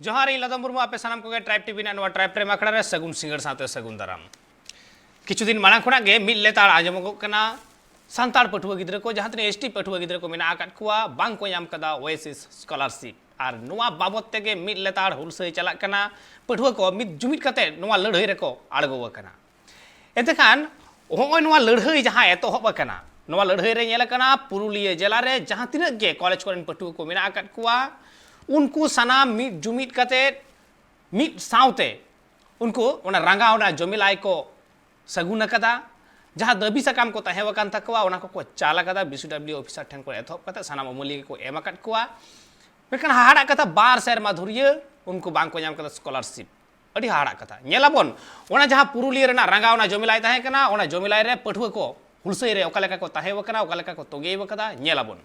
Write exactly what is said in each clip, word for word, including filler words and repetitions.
ᱡᱚᱦᱟᱨ, ᱤᱧ ᱞᱟᱫᱚᱢ ᱢᱩᱨᱢᱩ, ᱟᱯᱮ ᱥᱟᱱᱟᱢ ᱠᱚᱜᱮ ᱴᱨᱟᱭᱤᱵᱽ ᱴᱤᱵᱷᱤ ᱨᱮᱱᱟᱜ ᱱᱚᱣᱟ ᱴᱨᱟᱭᱤᱵᱽ ᱯᱨᱮᱢ ᱟᱠᱷᱲᱟ ᱨᱮ ᱥᱟᱹᱜᱩᱱ ᱥᱤᱸᱜᱟᱹᱲ ᱥᱟᱶᱛᱮ ᱥᱟᱹᱜᱩᱱ ᱫᱟᱨᱟᱢ᱾ ᱠᱤᱪᱷᱩ ᱫᱤᱱ ᱢᱟᱲᱟᱝ ᱠᱷᱚᱱᱟᱜ ᱜᱮ ᱢᱤᱫ ᱞᱮᱛᱟᱲ ᱟᱸᱡᱚᱢᱚᱜᱚᱜ ᱠᱟᱱᱟ, ᱥᱟᱱᱛᱟᱲ ᱯᱟᱹᱴᱷᱩᱣᱟᱹ ᱜᱤᱫᱽᱨᱟᱹ ᱠᱚ, ᱡᱟᱦᱟᱸ ᱛᱤᱱᱟᱹᱜ ᱮᱥ ᱴᱤ ᱯᱟᱹᱴᱷᱩᱣᱟᱹ ᱜᱤᱫᱽᱨᱟᱹ ᱠᱚ ᱢᱮᱱᱟᱜ ᱟᱠᱟᱫ ᱠᱚᱣᱟ, ᱵᱟᱝ ᱠᱚ ᱧᱟᱢ ᱠᱟᱫᱟ ᱳᱭᱮᱥᱤᱥ ᱥᱠᱚᱞᱟᱨᱥᱤᱯ᱾ ᱟᱨ ᱱᱚᱣᱟ ᱵᱟᱵᱚᱛ ᱛᱮᱜᱮ ᱢᱤᱫ ᱞᱮᱛᱟᱲ ᱦᱩᱞᱥᱟᱹᱭ ᱪᱟᱞᱟᱜ ᱠᱟᱱᱟ, ᱯᱟᱹᱴᱷᱩᱣᱟᱹ ᱠᱚ ᱢᱤᱫ ᱡᱩᱢᱤᱫ ᱠᱟᱛᱮ ᱱᱚᱣᱟ ᱞᱟᱹᱲᱦᱟᱹᱭ ᱨᱮᱠᱚ ᱟᱬᱜᱚ ᱟᱠᱟᱱᱟ᱾ ᱮᱱᱛᱮ ᱠᱷᱟᱱ ᱦᱚᱸᱜᱼᱚᱭ ᱱᱚᱣᱟ ᱞᱟᱹᱲᱦᱟᱹᱭ ᱡᱟᱦᱟᱸ ᱮᱛᱚᱦᱚᱵ ᱟᱠᱟᱱᱟ, ᱱᱚᱣᱟ ᱞᱟᱹᱲᱦᱟᱹᱭ ᱨᱮ ᱧᱮᱞ ᱟᱠᱟᱱᱟ ᱯᱩᱨᱩᱞᱤᱭᱟᱹ ᱡᱮᱞᱟ ᱨᱮ ᱡᱟᱦᱟᱸ ᱛᱤᱱᱟᱹᱜ ᱜᱮ ᱠᱚᱞᱮᱡᱽ ᱠᱚᱨᱮᱱ ᱯᱟᱹᱴᱷᱩᱣᱟᱹ ᱠᱚ ᱢᱮᱱᱟᱜ ᱟᱠᱟᱫ ᱠᱚᱣᱟ, ᱩᱱᱠᱩ ᱥᱟᱱᱟᱢ ᱢᱤᱫ ᱡᱩᱢᱤᱫ ᱠᱟᱛᱮ ᱢᱤᱫ ᱥᱟᱶᱛᱮ ᱩᱱᱠᱩ ᱚᱱᱟ ᱨᱟᱸᱜᱟᱣᱱᱟ ᱡᱚᱢᱮᱞᱟᱭ ᱠᱚ ᱥᱟᱹᱜᱩᱱ ᱟᱠᱟᱫᱟ᱾ ᱡᱟᱦᱟᱸ ᱫᱟᱹᱵᱤ ᱥᱟᱠᱟᱢ ᱠᱚ ᱛᱟᱦᱮᱸ ᱟᱠᱟᱱ ᱛᱟᱠᱚᱣᱟ, ᱚᱱᱟ ᱠᱚᱠᱚ ᱪᱟᱞ ᱟᱠᱟᱫᱟ, ᱵᱤ ᱥᱤ ᱰᱟᱵᱽᱞᱤᱭᱩ ᱚᱯᱷᱤᱥᱟᱨ ᱴᱷᱮᱱ ᱠᱷᱚᱱ ᱮᱛᱚᱦᱚᱵ ᱠᱟᱛᱮ ᱥᱟᱱᱟᱢ ᱟᱹᱢᱟᱹᱞᱤᱭᱟᱹ ᱜᱮᱠᱚ ᱮᱢ ᱟᱠᱟᱫ ᱠᱚᱣᱟ᱾ ᱢᱮᱱᱠᱷᱟᱱ ᱦᱟᱦᱟᱲᱟᱜ ᱠᱟᱛᱷᱟ, ᱵᱟᱨ ᱥᱮᱨᱢᱟ ᱫᱷᱩᱨᱤᱭᱟᱹ ᱩᱱᱠᱩ ᱵᱟᱝ ᱠᱚ ᱧᱟᱢ ᱠᱟᱫᱟ ᱥᱠᱚᱞᱟᱨᱥᱤᱯ᱾ ᱟᱹᱰᱤ ᱦᱟᱦᱟᱲᱟᱜ ᱠᱟᱛᱷᱟ᱾ ᱧᱮᱞᱟᱵᱚᱱ, ᱚᱱᱟ ᱡᱟᱦᱟᱸ ᱯᱩᱨᱩᱞᱤᱭᱟᱹ ᱨᱮᱱᱟᱜ ᱨᱟᱸᱜᱟᱣᱱᱟ ᱡᱚᱢᱮᱞᱟᱭ ᱛᱟᱦᱮᱸ ᱠᱟᱱᱟ, ᱚᱱᱟ ᱡᱚᱢᱮᱞᱟᱭ ᱨᱮ ᱯᱟᱹᱴᱷᱩᱣᱟᱹ ᱠᱚ ᱦᱩᱞᱥᱟᱹᱭ ᱨᱮ ᱚᱠᱟ ᱞᱮᱠᱟ ᱠᱚ ᱛᱟᱦᱮᱸ ᱟᱠᱟᱱᱟ, ᱚᱠᱟ ᱞᱮᱠᱟ ᱠᱚ ᱛᱚᱜᱮ ᱟᱠᱟᱫᱟ, ᱧᱮᱞᱟᱵᱚᱱ᱾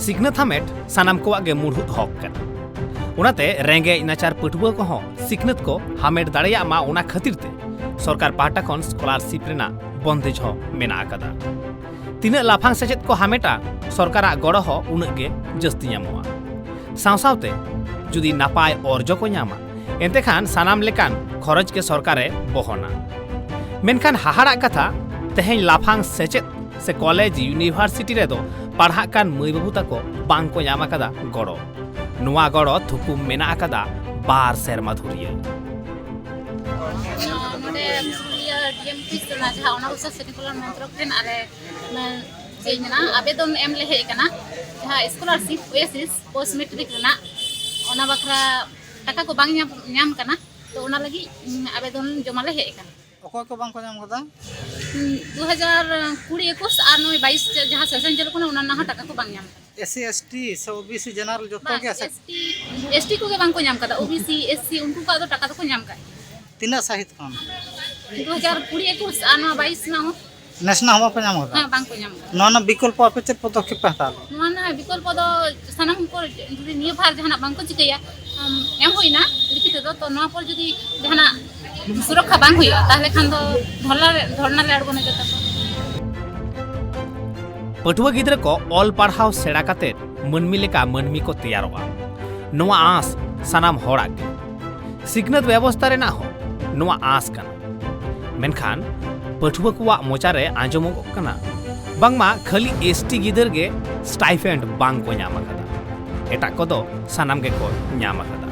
ᱥᱤᱠᱷᱱᱟᱹᱛ ᱦᱟᱢᱮᱴ ᱥᱟᱱᱟᱢ ᱠᱚᱣᱟᱜ ᱜᱮ ᱢᱩᱲᱦᱩᱫ ᱦᱚᱠ ᱠᱟᱱᱟ᱾ ᱚᱱᱟᱛᱮ ᱨᱮᱸᱜᱮᱡ ᱱᱟᱪᱟᱨ ᱯᱟᱹᱴᱷᱩᱣᱟᱹ ᱠᱚᱦᱚᱸ ᱥᱤᱠᱷᱱᱟᱹᱛ ᱠᱚ ᱦᱟᱢᱮᱴ ᱫᱟᱲᱮᱭᱟᱜ ᱢᱟ, ᱚᱱᱟ ᱠᱷᱟᱹᱛᱤᱨ ᱛᱮ ᱥᱚᱨᱠᱟᱨ ᱯᱟᱦᱴᱟ ᱠᱷᱚᱱ ᱥᱠᱚᱞᱟᱨᱥᱤᱯ ᱨᱮᱱᱟᱜ ᱵᱚᱱᱫᱮᱡ ᱦᱚᱸ ᱢᱮᱱᱟᱜ ᱟᱠᱟᱫᱟ᱾ ᱛᱤᱱᱟᱹᱜ ᱞᱟᱯᱷᱟᱝ ᱥᱮᱪᱮᱫ ᱠᱚ ᱦᱟᱢᱮᱴᱟ, ᱥᱚᱨᱠᱟᱨᱟᱜ ᱜᱚᱲᱚ ᱦᱚᱸ ᱩᱱᱟᱹᱜ ᱜᱮ ᱡᱟᱹᱥᱛᱤ ᱧᱟᱢᱚᱜᱼᱟ᱾ ᱥᱟᱶ ᱥᱟᱶᱛᱮ ᱡᱩᱫᱤ ᱱᱟᱯᱟᱭ ᱚᱨᱡᱚ ᱠᱚ ᱧᱟᱢᱟ, ᱮᱱᱛᱮ ᱠᱷᱟᱱ ᱥᱟᱱᱟᱢ ᱞᱮᱠᱟᱱ ᱠᱷᱚᱨᱚᱪ ᱜᱮ ᱥᱚᱨᱠᱟᱨᱮ ᱵᱚᱦᱚᱱᱟ᱾ ᱢᱮᱱᱠᱷᱟᱱ ᱦᱟᱦᱟᱲᱟᱜ ᱠᱟᱛᱷᱟ, ᱛᱮᱦᱮᱧ ᱞᱟᱯᱷᱟᱝ ᱥᱮᱪᱮᱫ ᱥᱮ ᱠᱚᱞᱮᱡᱽ, ᱤᱭᱩᱱᱤᱵᱷᱟᱨᱥᱤᱴᱤ ᱨᱮᱫᱚ ᱯᱟᱲᱦᱟᱜ ᱠᱟᱱ ᱢᱟᱹᱭ ᱵᱟᱹᱵᱩ ᱛᱟᱠᱚ ᱵᱟᱝ ᱠᱚ ᱧᱟᱢ ᱟᱠᱟᱫᱟ ᱜᱚᱲᱚ᱾ ᱱᱚᱣᱟ ᱜᱚᱲᱚ ᱛᱷᱩᱠᱩᱢ ᱢᱮᱱᱟᱜ ᱟᱠᱟᱫᱟ ᱵᱟᱨ ᱥᱮᱨᱢᱟ ᱫᱷᱩᱨᱤᱭᱟᱹ᱾ ᱱᱚᱰᱮ ᱯᱩᱨᱩᱞᱤᱭᱟᱹ ᱰᱤ ᱮᱢ ᱚᱯᱷᱤᱥ ᱨᱮᱱᱟᱜ ᱡᱟᱦᱟᱸ ᱚᱱᱚᱨ ᱥᱮ ᱥᱮᱴᱤ ᱠᱚᱞᱟᱨ ᱢᱚᱱᱛᱨᱚᱠ ᱴᱷᱮᱱ ᱟᱞᱮ, ᱢᱟᱱᱮ, ᱪᱮᱫ ᱤᱧ ᱢᱮᱱᱟ, ᱟᱵᱮᱫᱚᱱ ᱮᱢ ᱞᱮ ᱦᱮᱡ ᱟᱠᱟᱱᱟ, ᱡᱟᱦᱟᱸ ᱥᱠᱚᱞᱟᱨᱥᱤᱯ ᱳᱭᱮᱥᱤᱥ ᱯᱳᱥᱴ ᱢᱮᱴᱨᱤᱠ ᱨᱮᱱᱟᱜ, ᱚᱱᱟ ᱵᱟᱠᱷᱨᱟ ᱴᱟᱠᱟ ᱠᱚ ᱵᱟᱝ ᱧᱟᱢ, ᱧᱟᱢ ᱠᱟᱱᱟ, ᱛᱚ ᱚᱱᱟ ᱞᱟᱹᱜᱤᱫ, ᱩᱸ, ᱟᱵᱮᱫᱚᱱ ᱡᱚᱢᱟ ᱞᱮ ᱦᱮᱡ ᱟᱠᱟᱱᱟ᱾ ᱚᱠᱚᱭ ᱠᱚ ᱵᱟᱝ ᱠᱚ ᱧᱟᱢ ᱠᱟᱫᱟ? ᱩᱸ, ᱫᱩ ᱦᱟᱡᱟᱨ ᱠᱩᱲᱤ ᱮᱠᱩᱥ ᱟᱨ ᱱᱚᱜᱼᱚᱭ ᱵᱟᱭᱤᱥ ᱡᱟᱦᱟᱸ ᱥᱮᱥᱚᱱ ᱪᱟᱹᱞᱩᱜ ᱠᱟᱱᱟ, ᱚᱱᱟ ᱨᱮᱱᱟᱜ ᱦᱚᱸ ᱴᱟᱠᱟ ᱠᱚ ᱵᱟᱝ ᱧᱟᱢ ᱠᱟᱱᱟ᱾ ᱮᱥ ᱥᱤ, ᱮᱥ ᱴᱤ ᱥᱮ ᱳ ᱵᱤ ᱥᱤ ᱡᱮᱱᱟᱨᱟᱞ ᱡᱚᱛᱚ ᱵᱟᱝ, ᱜᱮ ᱥᱮ? ᱮᱥ ᱴᱤ, ᱮᱥ ᱴᱤ ᱠᱚᱜᱮ ᱵᱟᱝ ᱠᱚ ᱧᱟᱢ ᱠᱟᱫᱟ, O B C, S C ᱩᱱᱠᱩ ᱠᱚᱣᱟᱜ ᱫᱚ ᱴᱟᱠᱟ ᱫᱚᱠᱚ ᱧᱟᱢ ᱠᱟᱜ ᱜᱮᱭᱟ᱾ ᱛᱤᱱᱟᱹᱜ ᱥᱟᱹᱦᱤᱛ ᱠᱷᱚᱱ? ᱫᱩ ᱦᱟᱡᱟᱨ ᱠᱩᱲᱤ ᱮᱠᱩᱥ ᱟᱨ ᱱᱚᱣᱟ ᱵᱟᱭᱤᱥ ᱨᱮᱱᱟᱜ ᱦᱚᱸ᱾ ᱱᱮᱥ ᱨᱮᱱᱟᱜ ᱦᱚᱸ ᱵᱟᱯᱮ ᱧᱟᱢ ᱠᱟᱫᱟ? ᱦᱮᱸ, ᱵᱟᱝ ᱠᱚ ᱧᱟᱢ ᱠᱟᱫᱟ᱾ ᱱᱚᱣᱟ ᱨᱮᱱᱟᱜ ᱵᱤᱠᱚᱞᱯᱚ ᱟᱯᱮ ᱪᱮᱫ ᱯᱚᱫᱚᱠᱷᱮᱯ ᱯᱮ ᱦᱟᱛᱟᱣ ᱞᱮᱫᱟ? ᱱᱚᱣᱟ ᱨᱮᱱᱟᱜ ᱵᱤᱠᱚᱞᱯᱚ ᱫᱚ ᱥᱟᱱᱟᱢ ᱠᱚ ᱡᱩᱫᱤ ᱱᱤᱭᱟᱹ ᱵᱟᱨ ᱡᱟᱦᱟᱱᱟᱜ ᱵᱟᱝ ᱠᱚ ᱪᱤᱠᱟᱹᱭᱟ, ᱟᱢ, ᱮᱢ ᱦᱩᱭᱱᱟ ᱞᱤᱠᱷᱤᱛ ᱛᱮᱫᱚ, ᱛᱚ ᱱᱚᱣᱟ ᱯᱚᱨ ᱡᱩᱫᱤ ᱡᱟᱦᱟᱱᱟᱜ ᱥᱩᱨᱚᱠᱠᱷᱟ ᱵᱟᱝ ᱦᱩᱭᱩᱜᱼᱟ, ᱛᱟᱦᱚᱞᱮ ᱠᱷᱟᱱ ᱫᱚ ᱫᱷᱚᱨᱱᱟ ᱨᱮ, ᱫᱷᱚᱨᱱᱟ ᱞᱮ ᱟᱬᱜᱚᱱᱟ ᱡᱚᱛᱚ ᱠᱚ᱾ ᱯᱟᱹᱴᱷᱩᱣᱟᱹ ᱜᱤᱫᱽᱨᱟᱹ ᱠᱚ ᱚᱞ ᱯᱟᱲᱦᱟᱣ ᱥᱮᱬᱟ ᱠᱟᱛᱮ ᱢᱟᱹᱱᱢᱤ ᱞᱮᱠᱟ ᱢᱟᱹᱱᱢᱤ ᱠᱚ ᱛᱮᱭᱟᱨᱚᱜᱼᱟ, ᱱᱚᱣᱟ ᱟᱸᱥ ᱥᱟᱱᱟᱢ ᱦᱚᱲᱟᱜ ᱜᱮ᱾ ᱥᱤᱠᱷᱱᱟᱹᱛ ᱵᱮᱵᱚᱥᱛᱟ ᱨᱮᱱᱟᱜ ᱦᱚᱸ ᱱᱚᱣᱟ ᱟᱸᱥ ᱠᱟᱱᱟ᱾ ᱢᱮᱱᱠᱷᱟᱱ ᱯᱟᱹᱴᱷᱩᱣᱟᱹ ᱠᱚᱣᱟᱜ ᱢᱚᱪᱟ ᱨᱮ ᱟᱸᱡᱚᱢᱚᱜ ᱠᱟᱱᱟ ᱵᱟᱝᱢᱟ ᱠᱷᱟᱹᱞᱤ ᱮᱥ ᱴᱤ ᱜᱤᱫᱟᱹᱨ ᱜᱮ ᱥᱴᱟᱭᱯᱷᱮᱱᱰ ᱵᱟᱝ ᱠᱚ ᱧᱟᱢ ᱟᱠᱟᱫᱟ, ᱮᱴᱟᱜ ᱠᱚᱫᱚ ᱥᱟᱱᱟᱢ ᱜᱮᱠᱚ ᱧᱟᱢ ᱟᱠᱟᱫᱟ᱾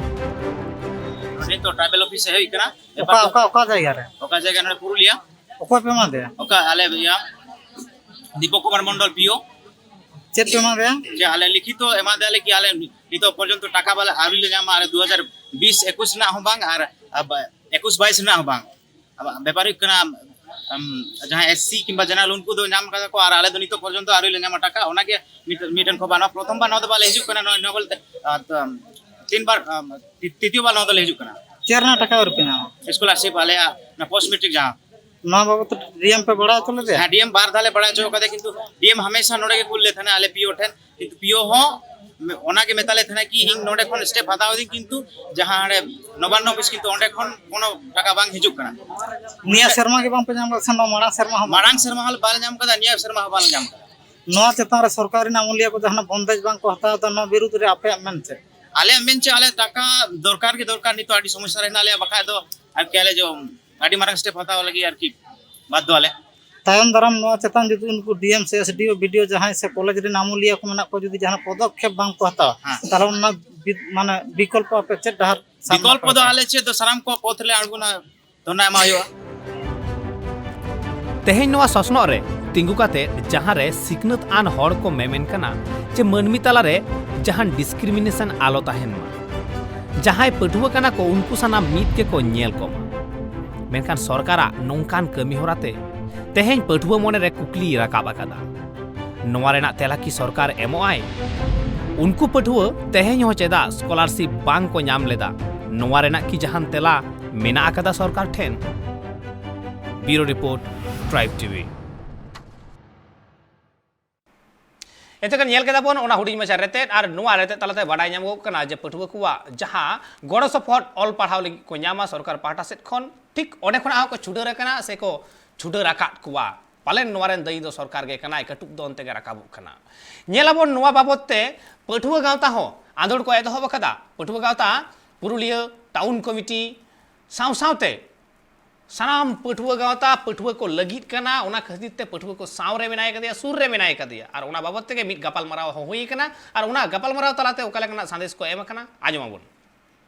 ᱱᱤᱛ ᱫᱚ ᱴᱨᱟᱭᱵᱮᱞ ᱚᱯᱷᱤᱥ ᱦᱮᱡ ᱦᱩᱭ ᱠᱟᱱᱟ᱾ ᱚᱠᱟ, ᱚᱠᱟ, ᱚᱠᱟ ᱡᱟᱭᱜᱟ ᱨᱮ? ᱚᱠᱟ ᱡᱟᱭᱜᱟ? ᱱᱚᱰᱮ ᱯᱩᱨᱩᱞᱤᱭᱟ᱾ ᱚᱠᱚᱭ ᱯᱮ ᱮᱢᱟ ᱫᱮᱭᱟ? ᱚᱠᱟ ᱟᱞᱮ ᱤᱭᱟᱹ ᱫᱤᱯᱚᱠ ᱠᱩᱢᱟᱨ ᱢᱚᱱᱰᱚᱞ ᱯᱤ ᱳ᱾ ᱪᱮᱫ ᱯᱮ ᱮᱢᱟ ᱫᱮᱭᱟ? ᱡᱮ ᱟᱞᱮ ᱞᱤᱠᱷᱤᱛᱚ ᱮᱢᱟ ᱫᱮᱭᱟᱞᱮ ᱠᱤ ᱟᱞᱮ ᱱᱤᱛᱚᱜ ᱯᱚᱨᱡᱚᱱᱛᱚ ᱴᱟᱠᱟ ᱵᱟᱞᱮ ᱟᱹᱣᱨᱤ ᱞᱮ ᱧᱟᱢᱟ, ᱟᱞᱮ ᱫᱩ ᱦᱟᱡᱟᱨ ᱵᱤᱥ ᱮᱠᱩᱥ ᱨᱮᱱᱟᱜ ᱦᱚᱸ ᱵᱟᱝ ᱟᱨ ᱟᱵ-, ᱮᱠᱩᱥ ᱵᱟᱭᱤᱥ ᱨᱮᱱᱟᱜ ᱦᱚᱸ ᱵᱟᱝ᱾ ᱟᱵ-, ᱵᱮᱯᱟᱨ ᱦᱩᱭᱩᱜ ᱠᱟᱱᱟ, ᱟᱢ, ᱡᱟᱦᱟᱸᱭ ᱮᱥ ᱥᱤ ᱠᱤᱝᱵᱟ ᱡᱮᱱᱟᱨᱟᱞ ᱩᱱᱠᱩ ᱫᱚ ᱧᱟᱢ ᱠᱟᱫᱟ ᱠᱚ ᱟᱨ ᱟᱞᱮ ᱫᱚ ᱱᱤᱛᱚᱜ ᱯᱚᱨᱡᱚᱱᱛᱚ ᱟᱹᱣᱨᱤ ᱞᱮ ᱧᱟᱢᱟ ᱴᱟᱠᱟ᱾ ᱚᱱᱟᱜᱮ ᱢᱤᱫ, ᱢᱤᱫᱴᱮᱱ ᱠᱷᱚᱵᱚᱨ, ᱱᱚᱣᱟ ᱯᱨᱚᱛᱷᱚᱢ ᱵᱟᱨ ᱱᱚᱣᱟ ᱫᱚ ᱵᱟᱞᱮ ᱦᱤᱡᱩᱜ ᱠᱟᱱᱟ, ᱱᱚᱣᱟ, ᱱᱚᱣᱟ ᱵᱚᱞᱛᱮ, ᱟᱨ, ᱟᱢ, ᱛᱤᱱ ᱵᱟᱨ, ᱟᱢ, ᱛᱤ-, ᱛᱤᱛᱤᱭᱚ ᱵᱟᱨ ᱱᱚᱣᱟ ᱫᱚᱞᱮ ᱦᱤᱡᱩᱜ ᱠᱟᱱᱟ᱾ ᱪᱮᱫ ᱨᱮᱱᱟᱜ ᱴᱟᱠᱟ ᱟᱹᱣᱨᱤ ᱯᱮ ᱧᱟᱢᱟ? ᱥᱠᱚᱞᱟᱨᱥᱤᱯ ᱟᱞᱮᱭᱟᱜ ᱚᱱᱟ ᱯᱳᱥᱴ ᱢᱮᱴᱨᱤᱠ ᱡᱟᱦᱟᱸ᱾ ᱱᱚᱣᱟ ᱵᱟᱵᱚᱫ ᱛᱮ ᱰᱤ ᱮᱢ ᱯᱮ ᱵᱟᱲᱟᱭ ᱦᱚᱪᱚ ᱞᱮᱫᱮᱭᱟ? ᱦᱮᱸ, ᱰᱤ ᱮᱢ ᱵᱟᱨ ᱫᱷᱟᱣ ᱞᱮ ᱵᱟᱲᱟᱭ ᱦᱚᱪᱚ ᱠᱟᱫᱮᱭᱟ, ᱠᱤᱱᱛᱩ ᱰᱤ ᱮᱢ ᱦᱟᱢᱮᱥᱟ ᱱᱚᱰᱮ ᱜᱮ ᱠᱩᱞ ᱞᱮ ᱛᱟᱦᱮᱱᱟ ᱟᱞᱮ ᱯᱤ ᱳ ᱴᱷᱮᱱ, ᱠᱤᱱᱛᱩ ᱯᱤ ᱳ ᱦᱚᱸ ᱚᱱᱟ ᱜᱮ ᱢᱮᱛᱟ ᱞᱮ ᱛᱟᱦᱮᱱᱟ ᱠᱤ ᱤᱧ ᱱᱚᱰᱮ ᱠᱷᱚᱱ ᱥᱴᱮᱯ ᱦᱟᱛᱟᱣ ᱫᱟᱹᱧ, ᱠᱤᱱᱛᱩ ᱡᱟᱦᱟᱸ ᱦᱟᱸᱰᱮ ᱱᱚᱵᱟᱱᱱᱚ ᱚᱯᱷᱤᱥ ᱠᱤᱱᱛᱩ ᱚᱸᱰᱮ ᱠᱷᱚᱱ ᱠᱳᱱᱳ ᱴᱟᱠᱟ ᱵᱟᱝ ᱦᱤᱡᱩᱜ ᱠᱟᱱᱟ᱾ ᱱᱤᱭᱟᱹ ᱥᱮᱨᱢᱟ ᱜᱮ ᱵᱟᱝ ᱯᱮ ᱧᱟᱢ ᱠᱟᱫᱟ ᱥᱮ ᱱᱚᱣᱟ ᱢᱟᱲᱟᱝ ᱥᱮᱨᱢᱟ ᱦᱚᱸ? ᱢᱟᱲᱟᱝ ᱥᱮᱨᱢᱟ ᱦᱚᱸ ᱵᱟᱞᱮ ᱧᱟᱢ ᱠᱟᱫᱟ, ᱱᱤᱭᱟᱹ ᱥᱮᱨᱢᱟ ᱦᱚᱸ ᱵᱟᱞᱮ ᱧᱟᱢ ᱠᱟᱫᱟ᱾ ᱱᱚᱣᱟ ᱪᱮᱛᱟᱱ ᱨᱮ ᱥᱚᱨᱠᱟᱨ ᱨᱮᱱ ᱟᱹᱢᱟᱹᱞᱤᱭᱟᱹ ᱠᱚ ᱡᱟᱦᱟᱱᱟᱜ ᱵᱚᱱᱫᱮᱡ ᱵᱟᱝ ᱠᱚ ᱦᱟᱛᱟᱣ ᱮᱫᱟ, ᱱᱚᱣᱟ ᱵᱤᱨᱩᱫᱽ ᱨᱮ ᱟᱯᱮᱭᱟᱜ ᱢᱮᱱ ᱪᱮᱫ? ᱟᱞᱮᱭᱟᱜ ᱢᱮᱱ ᱪᱮᱫ, ᱟᱞᱮ ᱴᱟᱠᱟ ᱫᱚᱨᱠᱟᱨ ᱜᱮ ᱫᱚᱨᱠᱟᱨ, ᱱᱤᱛᱚᱜ ᱟᱹᱰᱤ ᱥᱚᱢᱚᱥᱥᱟ ᱨᱮ ᱦᱮᱱᱟᱜ ᱞᱮᱭᱟ, ᱵᱟᱠᱷᱟᱡ ᱫᱚ ᱟᱨᱠᱤ ᱟᱞᱮ ᱡᱚ-, ᱟᱹᱰᱤ ᱢᱟᱨᱟᱝ ᱥᱴᱮᱯ ᱦᱟᱛᱟᱣ ᱞᱟᱹᱜᱤᱫ ᱟᱨᱠᱤ ᱵᱟᱫᱽᱫᱷᱚ ᱟᱞᱮ᱾ ᱛᱟᱭᱚᱢ ᱫᱟᱨᱟᱢ ᱱᱚᱣᱟ ᱪᱮᱛᱟᱱ ᱡᱩᱫᱤ ᱩᱱᱠᱩ ᱰᱤ ᱮᱢ ᱥᱮ ᱮᱥ ᱰᱤ ᱳ, ᱵᱤ ᱰᱤ ᱳ ᱡᱟᱦᱟᱸᱭ ᱥᱮ ᱠᱚᱞᱮᱡᱽ ᱨᱮᱱ ᱟᱹᱢᱟᱹᱞᱤᱭᱟᱹ ᱠᱚ ᱢᱮᱱᱟᱜ ᱠᱚᱣᱟ, ᱡᱩᱫᱤ ᱡᱟᱦᱟᱱᱟᱜ ᱯᱚᱫᱚᱠᱷᱮᱯ ᱵᱟᱝ ᱠᱚ ᱦᱟᱛᱟᱣᱟ, ᱦᱮᱸ᱾ ᱛᱟᱦᱚᱞᱮ ᱚᱱᱟ ᱵᱤ-, ᱢᱟᱱᱮ ᱵᱤᱠᱚᱞᱯᱚ ᱟᱯᱮ ᱪᱮᱫ ᱰᱟᱦᱟᱨ ᱥᱟᱢᱱᱟ ᱵᱤᱠᱚᱞᱯᱚ ᱯᱮ ᱫᱚ ᱦᱟᱛᱟᱣᱟ? ᱟᱞᱮ ᱪᱮᱫ ᱫᱚ ᱥᱟᱱᱟᱢ ᱠᱚ ᱯᱚᱛᱷ ᱞᱮ ᱟᱬᱜᱚᱱᱟ, ᱫᱷᱚᱨᱱᱟ ᱮᱢᱟ ᱦᱩᱭᱩᱜᱼᱟ᱾ ᱛᱮᱦᱮᱧ ᱱᱚᱣᱟ ᱥᱚᱥᱱᱚᱜ ᱨᱮ ᱛᱤᱸᱜᱩ ᱠᱟᱛᱮ ᱡᱟᱦᱟᱸ ᱨᱮ ᱥᱤᱠᱷᱱᱟᱹᱛ ᱟᱱ ᱦᱚᱲ ᱠᱚ ᱢᱮᱢᱮᱱ ᱠᱟᱱᱟ ᱡᱮ ᱢᱟᱹᱱᱢᱤ ᱛᱟᱞᱟᱨᱮ ᱡᱟᱦᱟᱱ ᱰᱤᱥᱠᱨᱤᱢᱤᱱᱮᱥᱚᱱ ᱟᱞᱚ ᱛᱟᱦᱮᱱ ᱢᱟ, ᱡᱟᱦᱟᱸᱭ ᱯᱟᱹᱴᱷᱩᱣᱟᱹ ᱠᱟᱱᱟ ᱠᱚ ᱩᱱᱠᱩ ᱥᱟᱱᱟᱢ ᱢᱤᱫ ᱜᱮᱠᱚ ᱧᱮᱞ ᱠᱚᱢᱟ᱾ ᱢᱮᱱᱠᱷᱟᱱ ᱥᱚᱨᱠᱟᱨᱟᱜ ᱱᱚᱝᱠᱟᱱ ᱠᱟᱹᱢᱤ ᱦᱚᱨᱟ ᱛᱮ ᱛᱮᱦᱮᱧ ᱯᱟᱹᱴᱷᱩᱣᱟᱹ ᱢᱚᱱᱮ ᱨᱮ ᱠᱩᱠᱞᱤᱭ ᱨᱟᱠᱟᱵ ᱟᱠᱟᱫᱟ᱾ ᱱᱚᱣᱟ ᱨᱮᱱᱟᱜ ᱛᱮᱞᱟ ᱠᱤ ᱥᱚᱨᱠᱟᱨ ᱮᱢᱚᱜ ᱟᱭ? ᱩᱱᱠᱩ ᱯᱟᱹᱴᱷᱩᱣᱟᱹ ᱛᱮᱦᱮᱧ ᱦᱚᱸ ᱪᱮᱫᱟᱜ ᱥᱠᱚᱞᱟᱨᱥᱤᱯ ᱵᱟᱝ ᱠᱚ ᱧᱟᱢ ᱞᱮᱫᱟ, ᱱᱚᱣᱟ ᱨᱮᱱᱟᱜ ᱠᱤ ᱡᱟᱦᱟᱱ ᱛᱮᱞᱟ ᱢᱮᱱᱟᱜ ᱟᱠᱟᱫᱟ ᱥᱚᱨᱠᱟᱨ ᱴᱷᱮᱱ? ᱵᱤᱭᱩᱨᱳ ᱨᱤᱯᱳᱨᱴ, ᱴᱨᱟᱭᱤᱵᱽ ᱴᱤ ᱵᱷᱤ᱾ ᱮᱱᱛᱮ ᱠᱷᱟᱱ ᱧᱮᱞ ᱠᱮᱫᱟ ᱵᱚᱱ ᱚᱱᱟ ᱦᱩᱰᱤᱧ ᱢᱟᱪᱷᱟ ᱨᱮᱛᱮᱫ, ᱟᱨ ᱱᱚᱣᱟ ᱨᱮᱛᱮᱫ ᱛᱟᱞᱟᱛᱮ ᱵᱟᱰᱟᱭ ᱧᱟᱢᱚᱜ ᱠᱟᱱᱟ ᱡᱮ ᱯᱟᱹᱴᱷᱩᱣᱟᱹ ᱠᱚᱣᱟᱜ ᱡᱟᱦᱟᱸ ᱜᱚᱲᱚ ᱥᱚᱯᱚᱦᱚᱫ ᱚᱞ ᱯᱟᱲᱦᱟᱣ ᱞᱟᱹᱜᱤᱫ ᱠᱚ ᱧᱟᱢᱟ ᱥᱚᱨᱠᱟᱨ ᱯᱟᱦᱴᱟ ᱥᱮᱫ ᱠᱷᱚᱱ, ᱴᱷᱤᱠ ᱚᱸᱰᱮ ᱠᱷᱚᱱᱟᱜ ᱦᱚᱸ ᱠᱚ ᱪᱷᱩᱰᱟᱹᱨ ᱟᱠᱟᱱᱟ ᱥᱮ ᱠᱚ ᱪᱷᱩᱰᱟᱹᱨ ᱟᱠᱟᱫ ᱠᱚᱣᱟ᱾ ᱯᱟᱞᱮᱱ ᱱᱚᱣᱟ ᱨᱮᱱ ᱫᱟᱹᱭᱤ ᱫᱚ ᱥᱚᱨᱠᱟᱨ ᱜᱮ ᱠᱟᱱᱟᱭ, ᱠᱟᱹᱴᱩᱵ ᱫᱚ ᱚᱱᱛᱮ ᱜᱮ ᱨᱟᱠᱟᱵᱚᱜ ᱠᱟᱱᱟ᱾ ᱧᱮᱞ ᱟᱵᱚᱱ ᱱᱚᱣᱟ ᱵᱟᱵᱚᱛ ᱛᱮ ᱯᱟᱹᱴᱷᱩᱣᱟᱹ ᱜᱟᱶᱛᱟ ᱦᱚᱸ ᱟᱸᱫᱳᱲ ᱠᱚ ᱮᱛᱚᱦᱚᱵ ᱟᱠᱟᱫᱟ᱾ ᱯᱟᱹᱴᱷᱩᱣᱟᱹ ᱜᱟᱶᱛᱟ ᱯᱩᱨᱩᱞᱤᱭᱟᱹ ᱴᱟᱣᱩᱱ ᱠᱚᱢᱤᱴᱤ ᱥᱟᱶ ᱥᱟᱶᱛᱮ ᱥᱟᱱᱟᱢ ᱯᱟᱹᱴᱷᱩᱣᱟᱹ ᱜᱟᱶᱛᱟ ᱯᱟᱹᱴᱷᱩᱣᱟᱹ ᱠᱚ ᱞᱟᱹᱜᱤᱫ ᱠᱟᱱᱟ, ᱚᱱᱟ ᱠᱷᱟᱹᱛᱤᱨ ᱛᱮ ᱯᱟᱹᱴᱷᱩᱣᱟᱹ ᱠᱚ ᱥᱟᱶ ᱨᱮ ᱢᱮᱱᱟᱭ ᱠᱟᱫᱮᱭᱟ, ᱥᱩᱨ ᱨᱮ ᱢᱮᱱᱟᱭ ᱠᱟᱫᱮᱭᱟ᱾ ᱟᱨ ᱚᱱᱟ ᱵᱟᱵᱚᱛ ᱛᱮᱜᱮ ᱢᱤᱫ ᱜᱟᱯᱟᱞᱢᱟᱨᱟᱣ ᱦᱚᱸ ᱦᱩᱭ ᱠᱟᱱᱟ᱾ ᱟᱨ ᱚᱱᱟ ᱜᱟᱯᱟᱞᱢᱟᱨᱟᱣ ᱛᱟᱞᱟᱛᱮ ᱚᱠᱟ ᱞᱮᱠᱟᱱᱟᱜ ᱥᱟᱸᱫᱮᱥ ᱠᱚ ᱮᱢ ᱟᱠᱟᱱᱟ, ᱟᱸᱡᱚᱢ ᱟᱵᱚᱱ᱾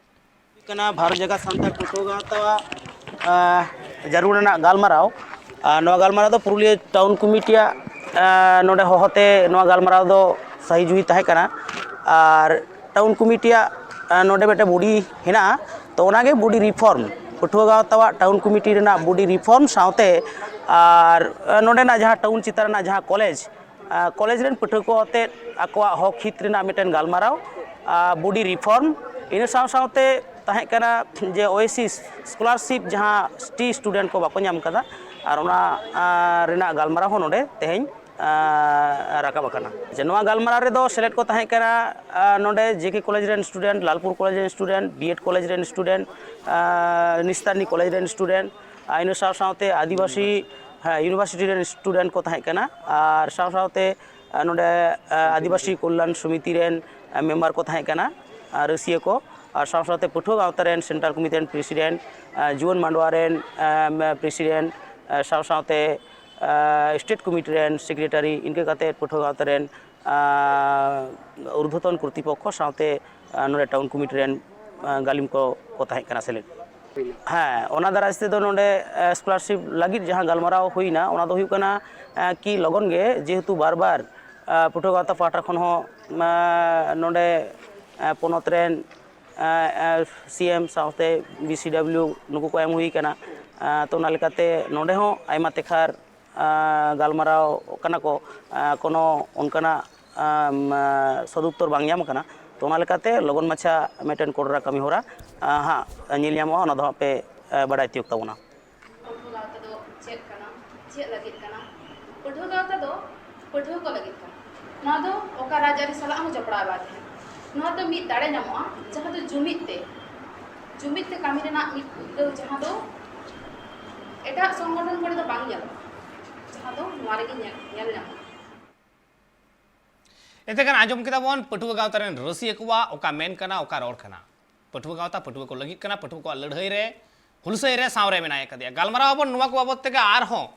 ᱠᱟᱱᱟ ᱵᱷᱟᱨᱚᱛ ᱡᱟᱠᱟᱛ ᱥᱟᱱᱛᱟᱲ ᱯᱟᱹᱴᱷᱩᱣᱟᱹ ᱜᱟᱶᱛᱟ, ᱟᱸ, ᱡᱟᱹᱨᱩᱲ ᱨᱮᱱᱟᱜ ᱜᱟᱞᱢᱟᱨᱟᱣ᱾ ᱟᱨ ᱱᱚᱣᱟ ᱜᱟᱞᱢᱟᱨᱟᱣ ᱫᱚ ᱯᱩᱨᱩᱞᱤᱭᱟᱹ ᱴᱟᱣᱩᱱ ᱠᱚᱢᱤᱴᱤᱭᱟᱜ, ᱟᱸ, ᱱᱚᱰᱮ ᱦᱚᱦᱚᱛᱮ ᱱᱚᱣᱟ ᱜᱟᱞᱢᱟᱨᱟᱣ ᱫᱚ ᱥᱟᱹᱦᱤ ᱡᱩᱦᱤ ᱛᱟᱦᱮᱸ ᱠᱟᱱᱟ᱾ ᱟᱨ ᱴᱟᱣᱩᱱ ᱠᱚᱢᱤᱴᱤᱭᱟᱜ, ᱟᱸ, ᱱᱚᱰᱮ ᱢᱤᱫᱴᱮᱱ ᱵᱚᱰᱤ ᱦᱮᱱᱟᱜᱼᱟ, ᱛᱚ ᱚᱱᱟᱜᱮ ᱵᱚᱰᱤ ᱨᱤᱯᱷᱚᱨᱢ, ᱯᱟᱹᱴᱷᱩᱣᱟᱹ ᱜᱟᱶᱛᱟᱣᱟᱜ ᱴᱟᱣᱩᱱ ᱠᱚᱢᱤᱴᱤ ᱨᱮᱱᱟᱜ ᱵᱚᱰᱤ ᱨᱤᱯᱷᱚᱨᱢ ᱥᱟᱶᱛᱮ ᱟᱨ, ᱟᱸ, ᱱᱚᱰᱮᱱᱟᱜ ᱡᱟᱦᱟᱸ ᱴᱟᱣᱩᱱ ᱪᱮᱛᱟᱱ ᱨᱮᱱᱟᱜ ᱡᱟᱦᱟᱸ ᱠᱚᱞᱮᱡᱽ, ᱟᱸ, ᱠᱚᱞᱮᱡᱽ ᱨᱮᱱ ᱯᱟᱹᱴᱷᱩᱣᱟᱹ ᱠᱚ ᱟᱛᱮᱫ ᱟᱠᱚᱣᱟᱜ ᱦᱚᱠ ᱦᱤᱛ ᱨᱮᱱᱟᱜ ᱢᱤᱫᱴᱮᱱ ᱜᱟᱞᱢᱟᱨᱟᱣ, ᱟᱸ, ᱵᱚᱰᱤ ᱨᱤᱯᱷᱚᱨᱢ, ᱤᱱᱟᱹ ᱥᱟᱶ ᱥᱟᱶᱛᱮ ᱛᱟᱦᱮᱸ ᱠᱟᱱᱟ ᱡᱮ ᱳᱭᱮᱥᱤᱥ ᱥᱠᱚᱞᱟᱨᱥᱤᱯ ᱡᱟᱦᱟᱸ ᱥᱴᱤ ᱥᱴᱩᱰᱮᱱᱴ ᱠᱚ ᱵᱟᱠᱚ ᱧᱟᱢ ᱠᱟᱫᱟ, ᱟᱨ ᱚᱱᱟ, ᱟᱸ, ᱨᱮᱱᱟᱜ ᱜᱟᱞᱢᱟᱨᱟᱣ ᱦᱚᱸ ᱱᱚᱰᱮ ᱛᱮᱦᱮᱧ, ᱟᱸ, ᱨᱟᱠᱟᱵ ᱟᱠᱟᱱᱟ᱾ ᱡᱮ ᱱᱚᱣᱟ ᱜᱟᱞᱢᱟᱨᱟᱣ ᱨᱮᱫᱚ ᱥᱮᱞᱮᱫ ᱠᱚ ᱛᱟᱦᱮᱸ ᱠᱟᱱᱟ, ᱟᱸ, ᱱᱚᱰᱮ ᱡᱮ ᱠᱮ ᱠᱚᱞᱮᱡᱽ ᱨᱮᱱ ᱥᱴᱩᱰᱮᱱᱴ, ᱞᱟᱞᱯᱩᱨ ᱠᱚᱞᱮᱡᱽ ᱨᱮᱱ ᱥᱴᱩᱰᱮᱱᱴ, ᱵᱤ ᱮᱰ ᱠᱚᱞᱮᱡᱽ ᱨᱮᱱ ᱥᱴᱩᱰᱮᱱᱴ, ᱟᱸ, ᱱᱤᱥᱛᱟᱨᱱᱤ ᱠᱚᱞᱮᱡᱽ ᱨᱮᱱ ᱥᱴᱩᱰᱮᱱᱴ, ᱟᱨ ᱤᱱᱟᱹ ᱥᱟᱶ ᱥᱟᱶᱛᱮ ᱟᱹᱫᱤᱵᱟᱹᱥᱤ, ᱦᱮᱸ, ᱤᱭᱩᱱᱤᱵᱷᱟᱨᱥᱤᱴᱤ ᱨᱮᱱ ᱥᱴᱩᱰᱮᱱᱴ ᱠᱚ ᱛᱟᱦᱮᱸ ᱠᱟᱱᱟ, ᱟᱨ ᱥᱟᱶ ᱥᱟᱶᱛᱮ, ᱟᱸ, ᱱᱚᱰᱮ, ᱟᱸ, ᱟᱹᱫᱤᱵᱟᱹᱥᱤ ᱠᱚᱞᱞᱟᱱ ᱥᱚᱢᱤᱛᱤ ᱨᱮᱱ, ᱟᱸ, ᱢᱮᱢᱵᱟᱨ ᱠᱚ ᱛᱟᱦᱮᱸ ᱠᱟᱱᱟ, ᱟᱸ, ᱨᱟᱹᱥᱤᱭᱟᱹ ᱠᱚ, ᱟᱨ ᱥᱟᱶ ᱥᱟᱶᱛᱮ ᱯᱟᱹᱴᱷᱩᱣᱟᱹ ᱜᱟᱶᱛᱟ ᱨᱮᱱ ᱥᱮᱱᱴᱨᱟᱞ ᱠᱚᱢᱤᱴᱤ ᱨᱮᱱ ᱯᱨᱮᱥᱤᱰᱮᱱᱴ, ᱟᱸ, ᱡᱩᱣᱟᱹᱱ ᱢᱟᱰᱣᱟ ᱨᱮᱱ, ᱟᱸ, ᱯᱨᱮᱥᱤᱰᱮᱱᱴ, ᱟᱸ, ᱥᱟᱶ ᱥᱟᱶᱛᱮ, ᱟᱸ, ᱥᱴᱮᱴ ᱠᱚᱢᱤᱴᱤ ᱨᱮᱱ ᱥᱮᱠᱨᱮᱴᱟᱨᱤ, ᱤᱱᱠᱟᱹ ᱠᱟᱛᱮ ᱯᱟᱹᱴᱷᱩᱣᱟᱹ ᱜᱟᱶᱛᱟ ᱨᱮᱱ, ᱟᱸ, ᱩᱨᱫᱷᱚᱛᱚᱱ ᱠᱚᱨᱛᱨᱤᱯᱚᱠᱠᱷᱚ ᱥᱟᱶᱛᱮ, ᱟᱸ, ᱱᱚᱰᱮ ᱴᱟᱣᱩᱱ ᱠᱚᱢᱤᱴᱤ ᱨᱮᱱ, ᱟᱸ, ᱜᱟᱹᱞᱤᱢ ᱠᱚ ᱠᱚ ᱛᱟᱦᱮᱸ ᱠᱟᱱᱟ ᱥᱮᱞᱮᱫ᱾ ᱦᱮᱸ, ᱚᱱᱟ ᱫᱟᱨᱟᱭ ᱛᱮᱫᱚ ᱱᱚᱰᱮ, ᱮ, ᱥᱠᱚᱞᱟᱨᱥᱤᱯ ᱞᱟᱹᱜᱤᱫ ᱡᱟᱦᱟᱸ ᱜᱟᱞᱢᱟᱨᱟᱣ ᱦᱩᱭᱱᱟ, ᱚᱱᱟ ᱫᱚ ᱦᱩᱭᱩᱜ ᱠᱟᱱᱟ, ᱮ, ᱠᱤ ᱞᱚᱜᱚᱱ ᱜᱮ, ᱡᱮᱦᱮᱛᱩ ᱵᱟᱨ ᱵᱟᱨ, ᱮ, ᱯᱟᱹᱴᱷᱩᱣᱟᱹ ᱜᱟᱶᱛᱟ ᱯᱟᱦᱴᱟ ᱠᱷᱚᱱ ᱦᱚᱸ, ᱮ, ᱱᱚᱰᱮ, ᱮ, ᱯᱚᱱᱚᱛ ᱨᱮᱱ, ᱮ, ᱮ, ᱥᱤ ᱮᱢ ᱥᱟᱶᱛᱮ ᱵᱤ ᱥᱤ ᱰᱟᱵᱽᱞᱤᱭᱩ ᱱᱩᱠᱩ ᱠᱚ ᱮᱢ ᱦᱩᱭ ᱠᱟᱱᱟ᱾ ᱮ, ᱛᱚ, ᱚᱱᱟ ᱞᱮᱠᱟᱛᱮ ᱱᱚᱰᱮ ᱦᱚᱸ ᱟᱭᱢᱟ ᱛᱮᱠᱷᱟᱨ ᱟᱸ, ᱜᱟᱞᱢᱟᱨᱟᱣ ᱠᱟᱱᱟ ᱠᱚ, ᱟᱸ, ᱠᱳᱱᱳ ᱚᱱᱠᱟᱱᱟᱜ, ᱟᱸ, ᱥᱚᱫᱩᱛᱛᱚᱨ ᱵᱟᱝ ᱧᱟᱢ ᱠᱟᱱᱟ᱾ ᱛᱚ, ᱚᱱᱟ ᱞᱮᱠᱟᱛᱮ ᱞᱚᱜᱚᱱ ᱢᱟᱪᱷᱟ ᱢᱤᱫᱴᱮᱱ ᱠᱚᱰᱨᱟ ᱠᱟᱹᱢᱤ ᱦᱚᱨᱟ, ᱟᱸ, ᱦᱟᱸᱜ ᱧᱮᱞ ᱧᱟᱢᱚᱜᱼᱟ, ᱚᱱᱟ ᱫᱚ ᱦᱟᱸᱜ ᱯᱮ, ᱟᱸ, ᱵᱟᱰᱟᱭ ᱛᱤᱭᱳᱜ ᱛᱟᱵᱚᱱᱟ᱾ ᱯᱟᱹᱴᱷᱩᱣᱟᱹ ᱜᱟᱶᱛᱟ ᱫᱚ ᱪᱮᱫ ᱠᱟᱱᱟ? ᱪᱮᱫ ᱞᱟᱹᱜᱤᱫ ᱠᱟᱱᱟ? ᱯᱟᱹᱴᱷᱩᱣᱟᱹ ᱜᱟᱶᱛᱟ ᱫᱚ ᱯᱟᱹᱴᱷᱩᱣᱟᱹ ᱠᱚ ᱞᱟᱹᱜᱤᱫ ᱠᱟᱱᱟ᱾ ᱱᱚᱣᱟ ᱫᱚ ᱚᱠᱟ ᱨᱟᱡᱽᱟᱹᱨᱤ ᱥᱟᱞᱟᱜ ᱦᱚᱸ ᱡᱚᱯᱲᱟᱣ ᱵᱟᱭ ᱛᱟᱦᱮᱱᱟ᱾ ᱱᱚᱣᱟ ᱫᱚ ᱢᱤᱫ ᱫᱟᱲᱮ ᱧᱟᱢᱚᱜᱼᱟ, ᱡᱟᱦᱟᱸ ᱫᱚ ᱡᱩᱢᱤᱫ ᱛᱮ, ᱡᱩᱢᱤᱫ ᱛᱮ ᱠᱟᱹᱢᱤ ᱨᱮᱱᱟᱜ ᱢᱤᱫ ᱩᱫᱽᱜᱟᱹᱣ, ᱡᱟᱦᱟᱸ ᱫᱚ ᱮᱴᱟᱜ ᱥᱚᱝᱜᱚᱴᱷᱚᱱ ᱠᱚᱨᱮ ᱫᱚ ᱵᱟᱝ ᱧᱮᱞᱚᱜᱼᱟ᱾ ᱟᱫᱚ ᱱᱚᱣᱟ ᱨᱮᱜᱮ ᱧᱮᱞ, ᱧᱮᱞ ᱧᱟᱢᱚᱜᱼᱟ᱾ ᱮᱱᱛᱮ ᱠᱷᱟᱱ ᱟᱸᱡᱚᱢ ᱠᱮᱫᱟ ᱵᱚᱱ ᱯᱟᱹᱴᱷᱩᱣᱟᱹ ᱜᱟᱶᱛᱟ ᱨᱮᱱ ᱨᱟᱹᱥᱤᱭᱟᱹ ᱠᱚᱣᱟᱜ ᱚᱠᱟ ᱢᱮᱱ ᱠᱟᱱᱟ, ᱚᱠᱟ ᱨᱚᱲ ᱠᱟᱱᱟ᱾ ᱯᱟᱹᱴᱷᱩᱣᱟᱹ ᱜᱟᱶᱛᱟ ᱯᱟᱹᱴᱷᱩᱣᱟᱹ ᱠᱚ ᱞᱟᱹᱜᱤᱫ ᱠᱟᱱᱟ, ᱯᱟᱹᱴᱷᱩᱣᱟᱹ ᱠᱚᱣᱟᱜ ᱞᱟᱹᱲᱦᱟᱹᱭ ᱨᱮ, ᱦᱩᱞᱥᱟᱹᱭ ᱨᱮ ᱥᱟᱶ ᱨᱮ ᱢᱮᱱᱟᱭ ᱟᱠᱟᱫᱮᱭᱟ᱾ ᱜᱟᱞᱢᱟᱨᱟᱣ ᱟᱵᱚᱱ ᱱᱚᱣᱟ ᱠᱚ ᱵᱟᱵᱚᱫ ᱛᱮᱜᱮ ᱟᱨᱦᱚᱸ,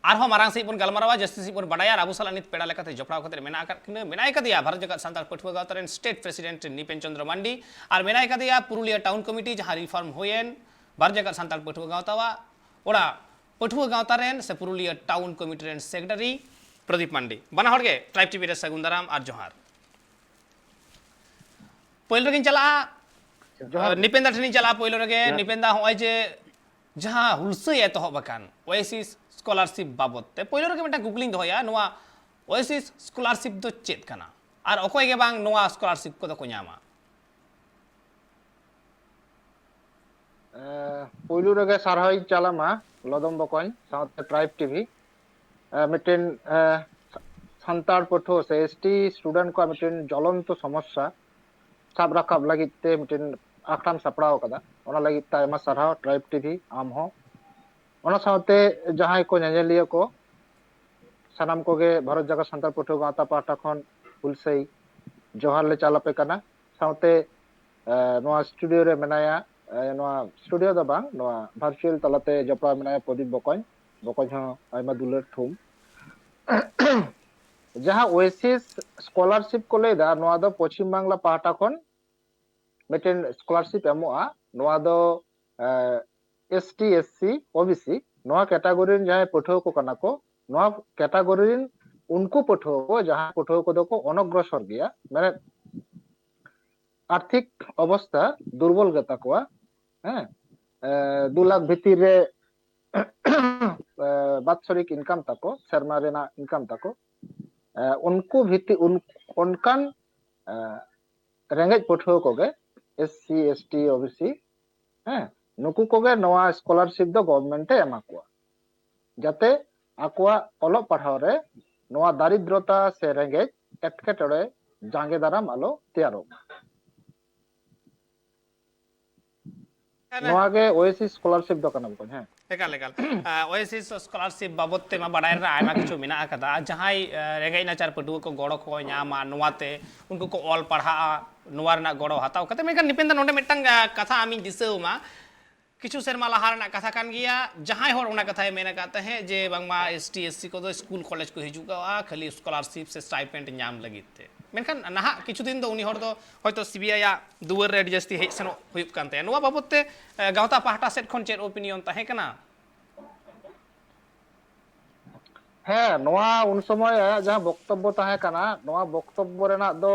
ᱟᱨᱦᱚᱸ ᱢᱟᱨᱟᱝ ᱥᱮᱫ ᱵᱚᱱ ᱜᱟᱞᱢᱟᱨᱟᱣᱟ, ᱡᱟᱹᱥᱛᱤ ᱥᱮᱫ ᱵᱚᱱ ᱵᱟᱰᱟᱭᱟ᱾ ᱟᱨ ᱟᱵᱚ ᱥᱟᱞᱟᱜ ᱱᱤᱛ ᱯᱮᱲᱟ ᱞᱮᱠᱟᱛᱮ ᱡᱚᱯᱲᱟᱣ ᱠᱟᱛᱮ ᱢᱮᱱᱟᱜ ᱟᱠᱟᱫ ᱠᱤᱱᱟᱹ, ᱢᱮᱱᱟᱭ ᱠᱟᱫᱮᱭᱟ ᱵᱷᱟᱨᱚᱛ ᱡᱟᱠᱟᱛ ᱥᱟᱱᱛᱟᱲ ᱯᱟᱹᱴᱷᱩᱣᱟᱹ ᱜᱟᱶᱛᱟ ᱨᱮᱱ state president ᱱᱤᱯᱮᱱ ᱪᱚᱸᱫᱽᱨᱚ ᱢᱟᱱᱰᱤ, ᱟᱨ ᱢᱮᱱᱟᱭ ᱠᱟᱫᱮᱭᱟ ᱯᱩᱨᱩᱞᱤᱭᱟᱹ town committee ᱡᱟᱦᱟᱸ reform ᱦᱩᱭᱮᱱ ᱵᱷᱟᱨᱚᱛ ᱡᱟᱠᱟᱛ ᱥᱟᱱᱛᱟᱲ ᱯᱟᱹᱴᱷᱩᱣᱟᱹ ᱜᱟᱶᱛᱟᱣᱟᱜ, ᱚᱱᱟ ᱯᱟᱹᱴᱷᱩᱣᱟᱹ ᱜᱟᱶᱛᱟ ᱨᱮᱱ ᱥᱮ ᱯᱩᱨᱩᱞᱤᱭᱟᱹ town committee ᱨᱮᱱ secretary ᱯᱨᱚᱫᱤᱯ ᱢᱟᱱᱰᱤ᱾ ᱵᱟᱱᱟ ᱦᱚᱲ ᱜᱮ Tribe TV ᱨᱮ ᱥᱟᱹᱜᱩᱱ ᱫᱟᱨᱟᱢ ᱟᱨ ᱡᱚᱦᱟᱨ᱾ ᱯᱳᱭᱞᱳ ᱨᱮᱜᱤᱧ ᱪᱟᱞᱟᱜᱼᱟ, ᱡᱚᱦᱟᱨ ᱜᱮ᱾ ᱱᱤᱯᱮᱱ ᱫᱟ ᱴᱷᱮᱱᱤᱧ ᱪᱟᱞᱟᱜᱼᱟ ᱯᱳᱭᱞᱳ ᱨᱮᱜᱮ᱾ ᱡᱚᱦᱟᱨ᱾ ᱱᱤᱯᱮᱱ ᱫᱟ, ᱦᱚᱸᱜᱼᱚᱭ ᱡᱮ ᱡᱟᱦᱟᱸ ᱦᱩᱞᱥᱟᱹᱭ ᱮᱛᱚᱦᱚᱵ ᱟᱠᱟᱱ Oasis scholarship ᱵᱟᱵᱚᱫ ᱛᱮ, ᱯᱳᱭᱞᱳ ᱨᱮᱜᱮ ᱢᱤᱫᱴᱟᱝ ᱠᱩᱠᱞᱤᱧ ᱫᱚᱦᱚᱭᱟ, ᱱᱚᱣᱟ Oasis scholarship ᱫᱚ ᱪᱮᱫ ᱠᱟᱱᱟ ᱟᱨ ᱚᱠᱚᱭ ᱜᱮ ᱵᱟᱝ ᱱᱚᱣᱟ scholarship ᱠᱚᱫᱚ ᱠᱚ ᱧᱟᱢᱟ? ᱮ, ᱯᱩᱭᱞᱩ ᱨᱮᱜᱮ ᱥᱟᱨᱦᱟᱣᱤᱧ ᱪᱟᱞᱟᱢᱟ ᱞᱚᱫᱚᱢ ᱵᱚᱠᱚᱧ ᱥᱟᱶᱛᱮ Tribe TV᱾ ᱮ, ᱢᱤᱫᱴᱮᱱ, ᱮ, ᱥᱟᱱᱛᱟᱲ ᱯᱟᱹᱴᱷᱩᱣᱟᱹ ᱥᱮ ST student ᱠᱚᱣᱟᱜ ᱢᱤᱫᱴᱮᱱ ᱡᱚᱞᱚᱱᱛᱚ ᱥᱚᱢᱚᱥᱥᱟ ᱥᱟᱵ ᱨᱟᱠᱟᱵ ᱞᱟᱹᱜᱤᱫ ᱛᱮ ᱢᱤᱫᱴᱮᱱ ᱟᱠᱷᱲᱟᱢ ᱥᱟᱯᱲᱟᱣ ᱟᱠᱟᱫᱟ, ᱚᱱᱟ ᱞᱟᱹᱜᱤᱫ ᱛᱮ ᱟᱭᱢᱟ ᱥᱟᱨᱦᱟᱣ Tribe TV, ᱟᱢ ᱦᱚᱸ᱾ ᱚᱱᱟ ᱥᱟᱶᱛᱮ ᱡᱟᱦᱟᱸᱭ ᱠᱚ ᱧᱮᱧᱮᱞᱤᱭᱟᱹ ᱠᱚ, ᱥᱟᱱᱟᱢ ᱠᱚᱜᱮ ᱵᱷᱟᱨᱚᱛ ᱡᱟᱠᱟᱛ ᱥᱟᱱᱛᱟᱲ ᱯᱟᱹᱴᱷᱩᱣᱟᱹ ᱜᱟᱶᱛᱟ ᱯᱟᱦᱴᱟ ᱠᱷᱚᱱ ᱦᱩᱞᱥᱟᱹᱭ ᱡᱚᱦᱟᱨ ᱞᱮ ᱪᱟᱞ ᱟᱯᱮ ᱠᱟᱱᱟ᱾ ᱥᱟᱶᱛᱮ, ᱮ, ᱱᱚᱣᱟ studio ᱨᱮ ᱢᱮᱱᱟᱭᱟ, ᱮ, ᱱᱚᱣᱟ studio ᱫᱚ ᱵᱟᱝ, ᱱᱚᱣᱟ virtual ᱛᱟᱞᱟᱛᱮ ᱡᱚᱯᱲᱟᱣ ᱢᱮᱱᱟᱭᱟ ᱯᱨᱚᱫᱤᱯ ᱵᱚᱠᱚᱧ᱾ ᱵᱚᱠᱚᱧ ᱦᱚᱸ ᱟᱭᱢᱟ ᱫᱩᱞᱟᱹᱲ ᱛᱷᱩᱢ᱾ ᱡᱟᱦᱟᱸ Oasis scholarship ᱠᱚ ᱞᱟᱹᱭᱫᱟ, ᱱᱚᱣᱟ ᱫᱚ ᱯᱚᱪᱷᱤᱢ ᱵᱟᱝᱞᱟ ᱯᱟᱦᱴᱟ ᱠᱷᱚᱱ ᱢᱤᱫᱴᱮᱱ scholarship ᱮᱢᱚᱜᱼᱟ᱾ ᱱᱚᱣᱟ ᱫᱚ, ᱮ, ST, SC, OBC, ᱱᱚᱣᱟ category ᱨᱮᱱ ᱡᱟᱦᱟᱸᱭ ᱯᱟᱹᱴᱷᱩᱣᱟᱹ ᱠᱚ ᱠᱟᱱᱟ ᱠᱚ, ᱱᱚᱣᱟ category ᱨᱮᱱ ᱩᱱᱠᱩ ᱯᱟᱹᱴᱷᱩᱣᱟᱹ ᱠᱚ, ᱡᱟᱦᱟᱸ ᱯᱟᱹᱴᱷᱩᱣᱟᱹ ᱠᱚᱫᱚ ᱠᱚ ᱚᱱᱚᱜᱨᱚᱥᱚᱨ ᱜᱮᱭᱟ, ᱢᱟᱱᱮ ᱟᱨᱛᱷᱤᱠ ᱚᱵᱚᱥᱛᱷᱟ ᱫᱩᱨᱵᱚᱞ ᱜᱮᱛᱟ ᱠᱚᱣᱟ, ᱦᱮᱸ, ᱮ, ᱫᱩ ᱞᱟᱠᱷ ᱵᱷᱤᱛᱤᱨ ᱨᱮ, ᱮ, ᱵᱟᱛᱥᱚᱨᱤᱠ income ᱛᱟᱠᱚ, ᱥᱮᱨᱢᱟ ᱨᱮᱱᱟᱜ income ᱛᱟᱠᱚ, ᱮ, ᱩᱱᱠᱩ ᱵᱷᱤᱛᱤ-, ᱩᱱ-, ᱚᱱᱠᱟᱱ, ᱮ, ᱨᱮᱸᱜᱮᱡ ᱯᱟᱹᱴᱷᱩᱣᱟᱹ ᱠᱚᱜᱮ, SC, ST, OBC, ᱦᱮᱸ, ᱱᱩᱠᱩ ᱠᱚᱜᱮ ᱱᱚᱣᱟ scholarship ᱫᱚ government ᱮ ᱮᱢᱟ ᱠᱚᱣᱟ, ᱡᱟᱛᱮ ᱟᱠᱚᱣᱟᱜ ᱚᱞᱚᱜ ᱯᱟᱲᱦᱟᱣ ᱨᱮ ᱱᱚᱣᱟ ᱫᱟᱨᱤᱫᱨᱚᱛᱟ ᱥᱮ ᱨᱮᱸᱜᱮᱡ ᱮᱴᱠᱮᱴᱚᱬᱮ ᱡᱟᱸᱜᱮ ᱫᱟᱨᱟᱢ ᱟᱞᱚ ᱛᱮᱭᱟᱨᱚᱜ ᱢᱟ᱾ ᱱᱚᱣᱟ ᱜᱮ ᱳᱭᱮᱥᱤᱥ ᱥᱠᱚᱞᱟᱨᱥᱤᱯ ᱫᱚ ᱠᱟᱱᱟ ᱵᱚᱠᱚᱧ᱾ ᱦᱮᱸ, ᱮᱠᱟᱞ, ᱮᱠᱟᱞ᱾ ᱳᱭᱮᱥᱤᱥ ᱥᱠᱚᱞᱟᱨᱥᱤᱯ ᱵᱟᱵᱚᱫ ᱛᱮ ᱢᱟ ᱵᱟᱰᱟᱭ ᱨᱮᱱᱟᱜ ᱟᱭᱢᱟ ᱠᱤᱪᱷᱩ ᱢᱮᱱᱟᱜ ᱟᱠᱟᱫᱟ᱾ ᱡᱟᱦᱟᱸᱭ ᱨᱮᱸᱜᱮᱡ ᱱᱟᱪᱟᱨ ᱯᱟᱹᱴᱷᱩᱣᱟᱹ ᱠᱚ ᱜᱚᱲᱚ ᱠᱚ ᱧᱟᱢᱟ ᱱᱚᱣᱟ ᱛᱮ, ᱩᱱᱠᱩ ᱠᱚ ᱚᱞ ᱯᱟᱲᱦᱟᱜᱼᱟ, ᱱᱚᱣᱟ ᱨᱮᱱᱟᱜ ᱜᱚᱲᱚ ᱦᱟᱛᱟᱣ ᱠᱟᱛᱮ᱾ ᱢᱮᱱᱠᱷᱟᱱ ᱱᱤᱯᱮᱱ ᱫᱟ, ᱱᱚᱰᱮ ᱢᱤᱫᱴᱟᱝ ᱠᱟᱛᱷᱟ ᱟᱢᱤᱧ ᱫᱤᱥᱟᱹᱣ ᱢᱟ᱾ ᱠᱤᱪᱷᱩ ᱥᱮᱨᱢᱟ ᱞᱟᱦᱟ ᱨᱮᱱᱟᱜ ᱠᱟᱛᱷᱟ ᱠᱟᱱ ᱜᱮᱭᱟ, ᱡᱟᱦᱟᱸᱭ ᱦᱚᱲ ᱚᱱᱟ ᱠᱟᱛᱷᱟᱭ ᱢᱮᱱ ᱟᱠᱟᱫ ᱛᱟᱦᱮᱸᱫ ᱡᱮ ᱵᱟᱝᱢᱟ ᱮᱥ ᱴᱤ ᱮᱥ ᱥᱤ ᱠᱚᱫᱚ ᱥᱠᱩᱞ ᱠᱚᱞᱮᱡᱽ ᱠᱚ ᱦᱤᱡᱩᱜᱼᱟ ᱠᱷᱟᱹᱞᱤ ᱥᱠᱚᱞᱟᱨᱥᱤᱯ ᱥᱮ ᱥᱴᱟᱭᱯᱮᱱᱰ ᱧᱟᱢ ᱞᱟᱹᱜᱤᱫ ᱛᱮ᱾ ᱢᱮᱱᱠᱷᱟᱱ ᱱᱟᱦᱟᱜ ᱠᱤᱪᱷᱩ ᱫᱤᱱ ᱫᱚ ᱩᱱᱤ ᱦᱚᱲ ᱫᱚ ᱦᱚᱭᱛᱳ ᱥᱤ ᱵᱤ ᱟᱭ ᱟᱜ ᱫᱩᱣᱟᱹᱨ ᱨᱮ ᱟᱹᱰᱤ ᱡᱟᱹᱥᱛᱤ ᱦᱮᱡ ᱥᱮᱱᱚᱜ ᱦᱩᱭᱩᱜ ᱠᱟᱱ ᱛᱟᱭᱟ᱾ ᱱᱚᱣᱟ ᱵᱟᱵᱚᱫ ᱛᱮ, ᱮ, ᱜᱟᱶᱛᱟ ᱯᱟᱦᱴᱟ ᱥᱮᱫ ᱠᱷᱚᱱ ᱪᱮᱫ ᱚᱯᱤᱱᱤᱭᱚᱱ ᱛᱟᱦᱮᱸ ᱠᱟᱱᱟ? ᱦᱮᱸ, ᱱᱚᱣᱟ ᱩᱱ ᱥᱚᱢᱚᱭ ᱟᱭᱟᱜ ᱡᱟᱦᱟᱸ ᱵᱚᱠᱛᱚᱵᱵᱚ ᱛᱟᱦᱮᱸ ᱠᱟᱱᱟ, ᱱᱚᱣᱟ ᱵᱚᱠᱛᱚᱵᱵᱚ ᱨᱮᱱᱟᱜ ᱫᱚ,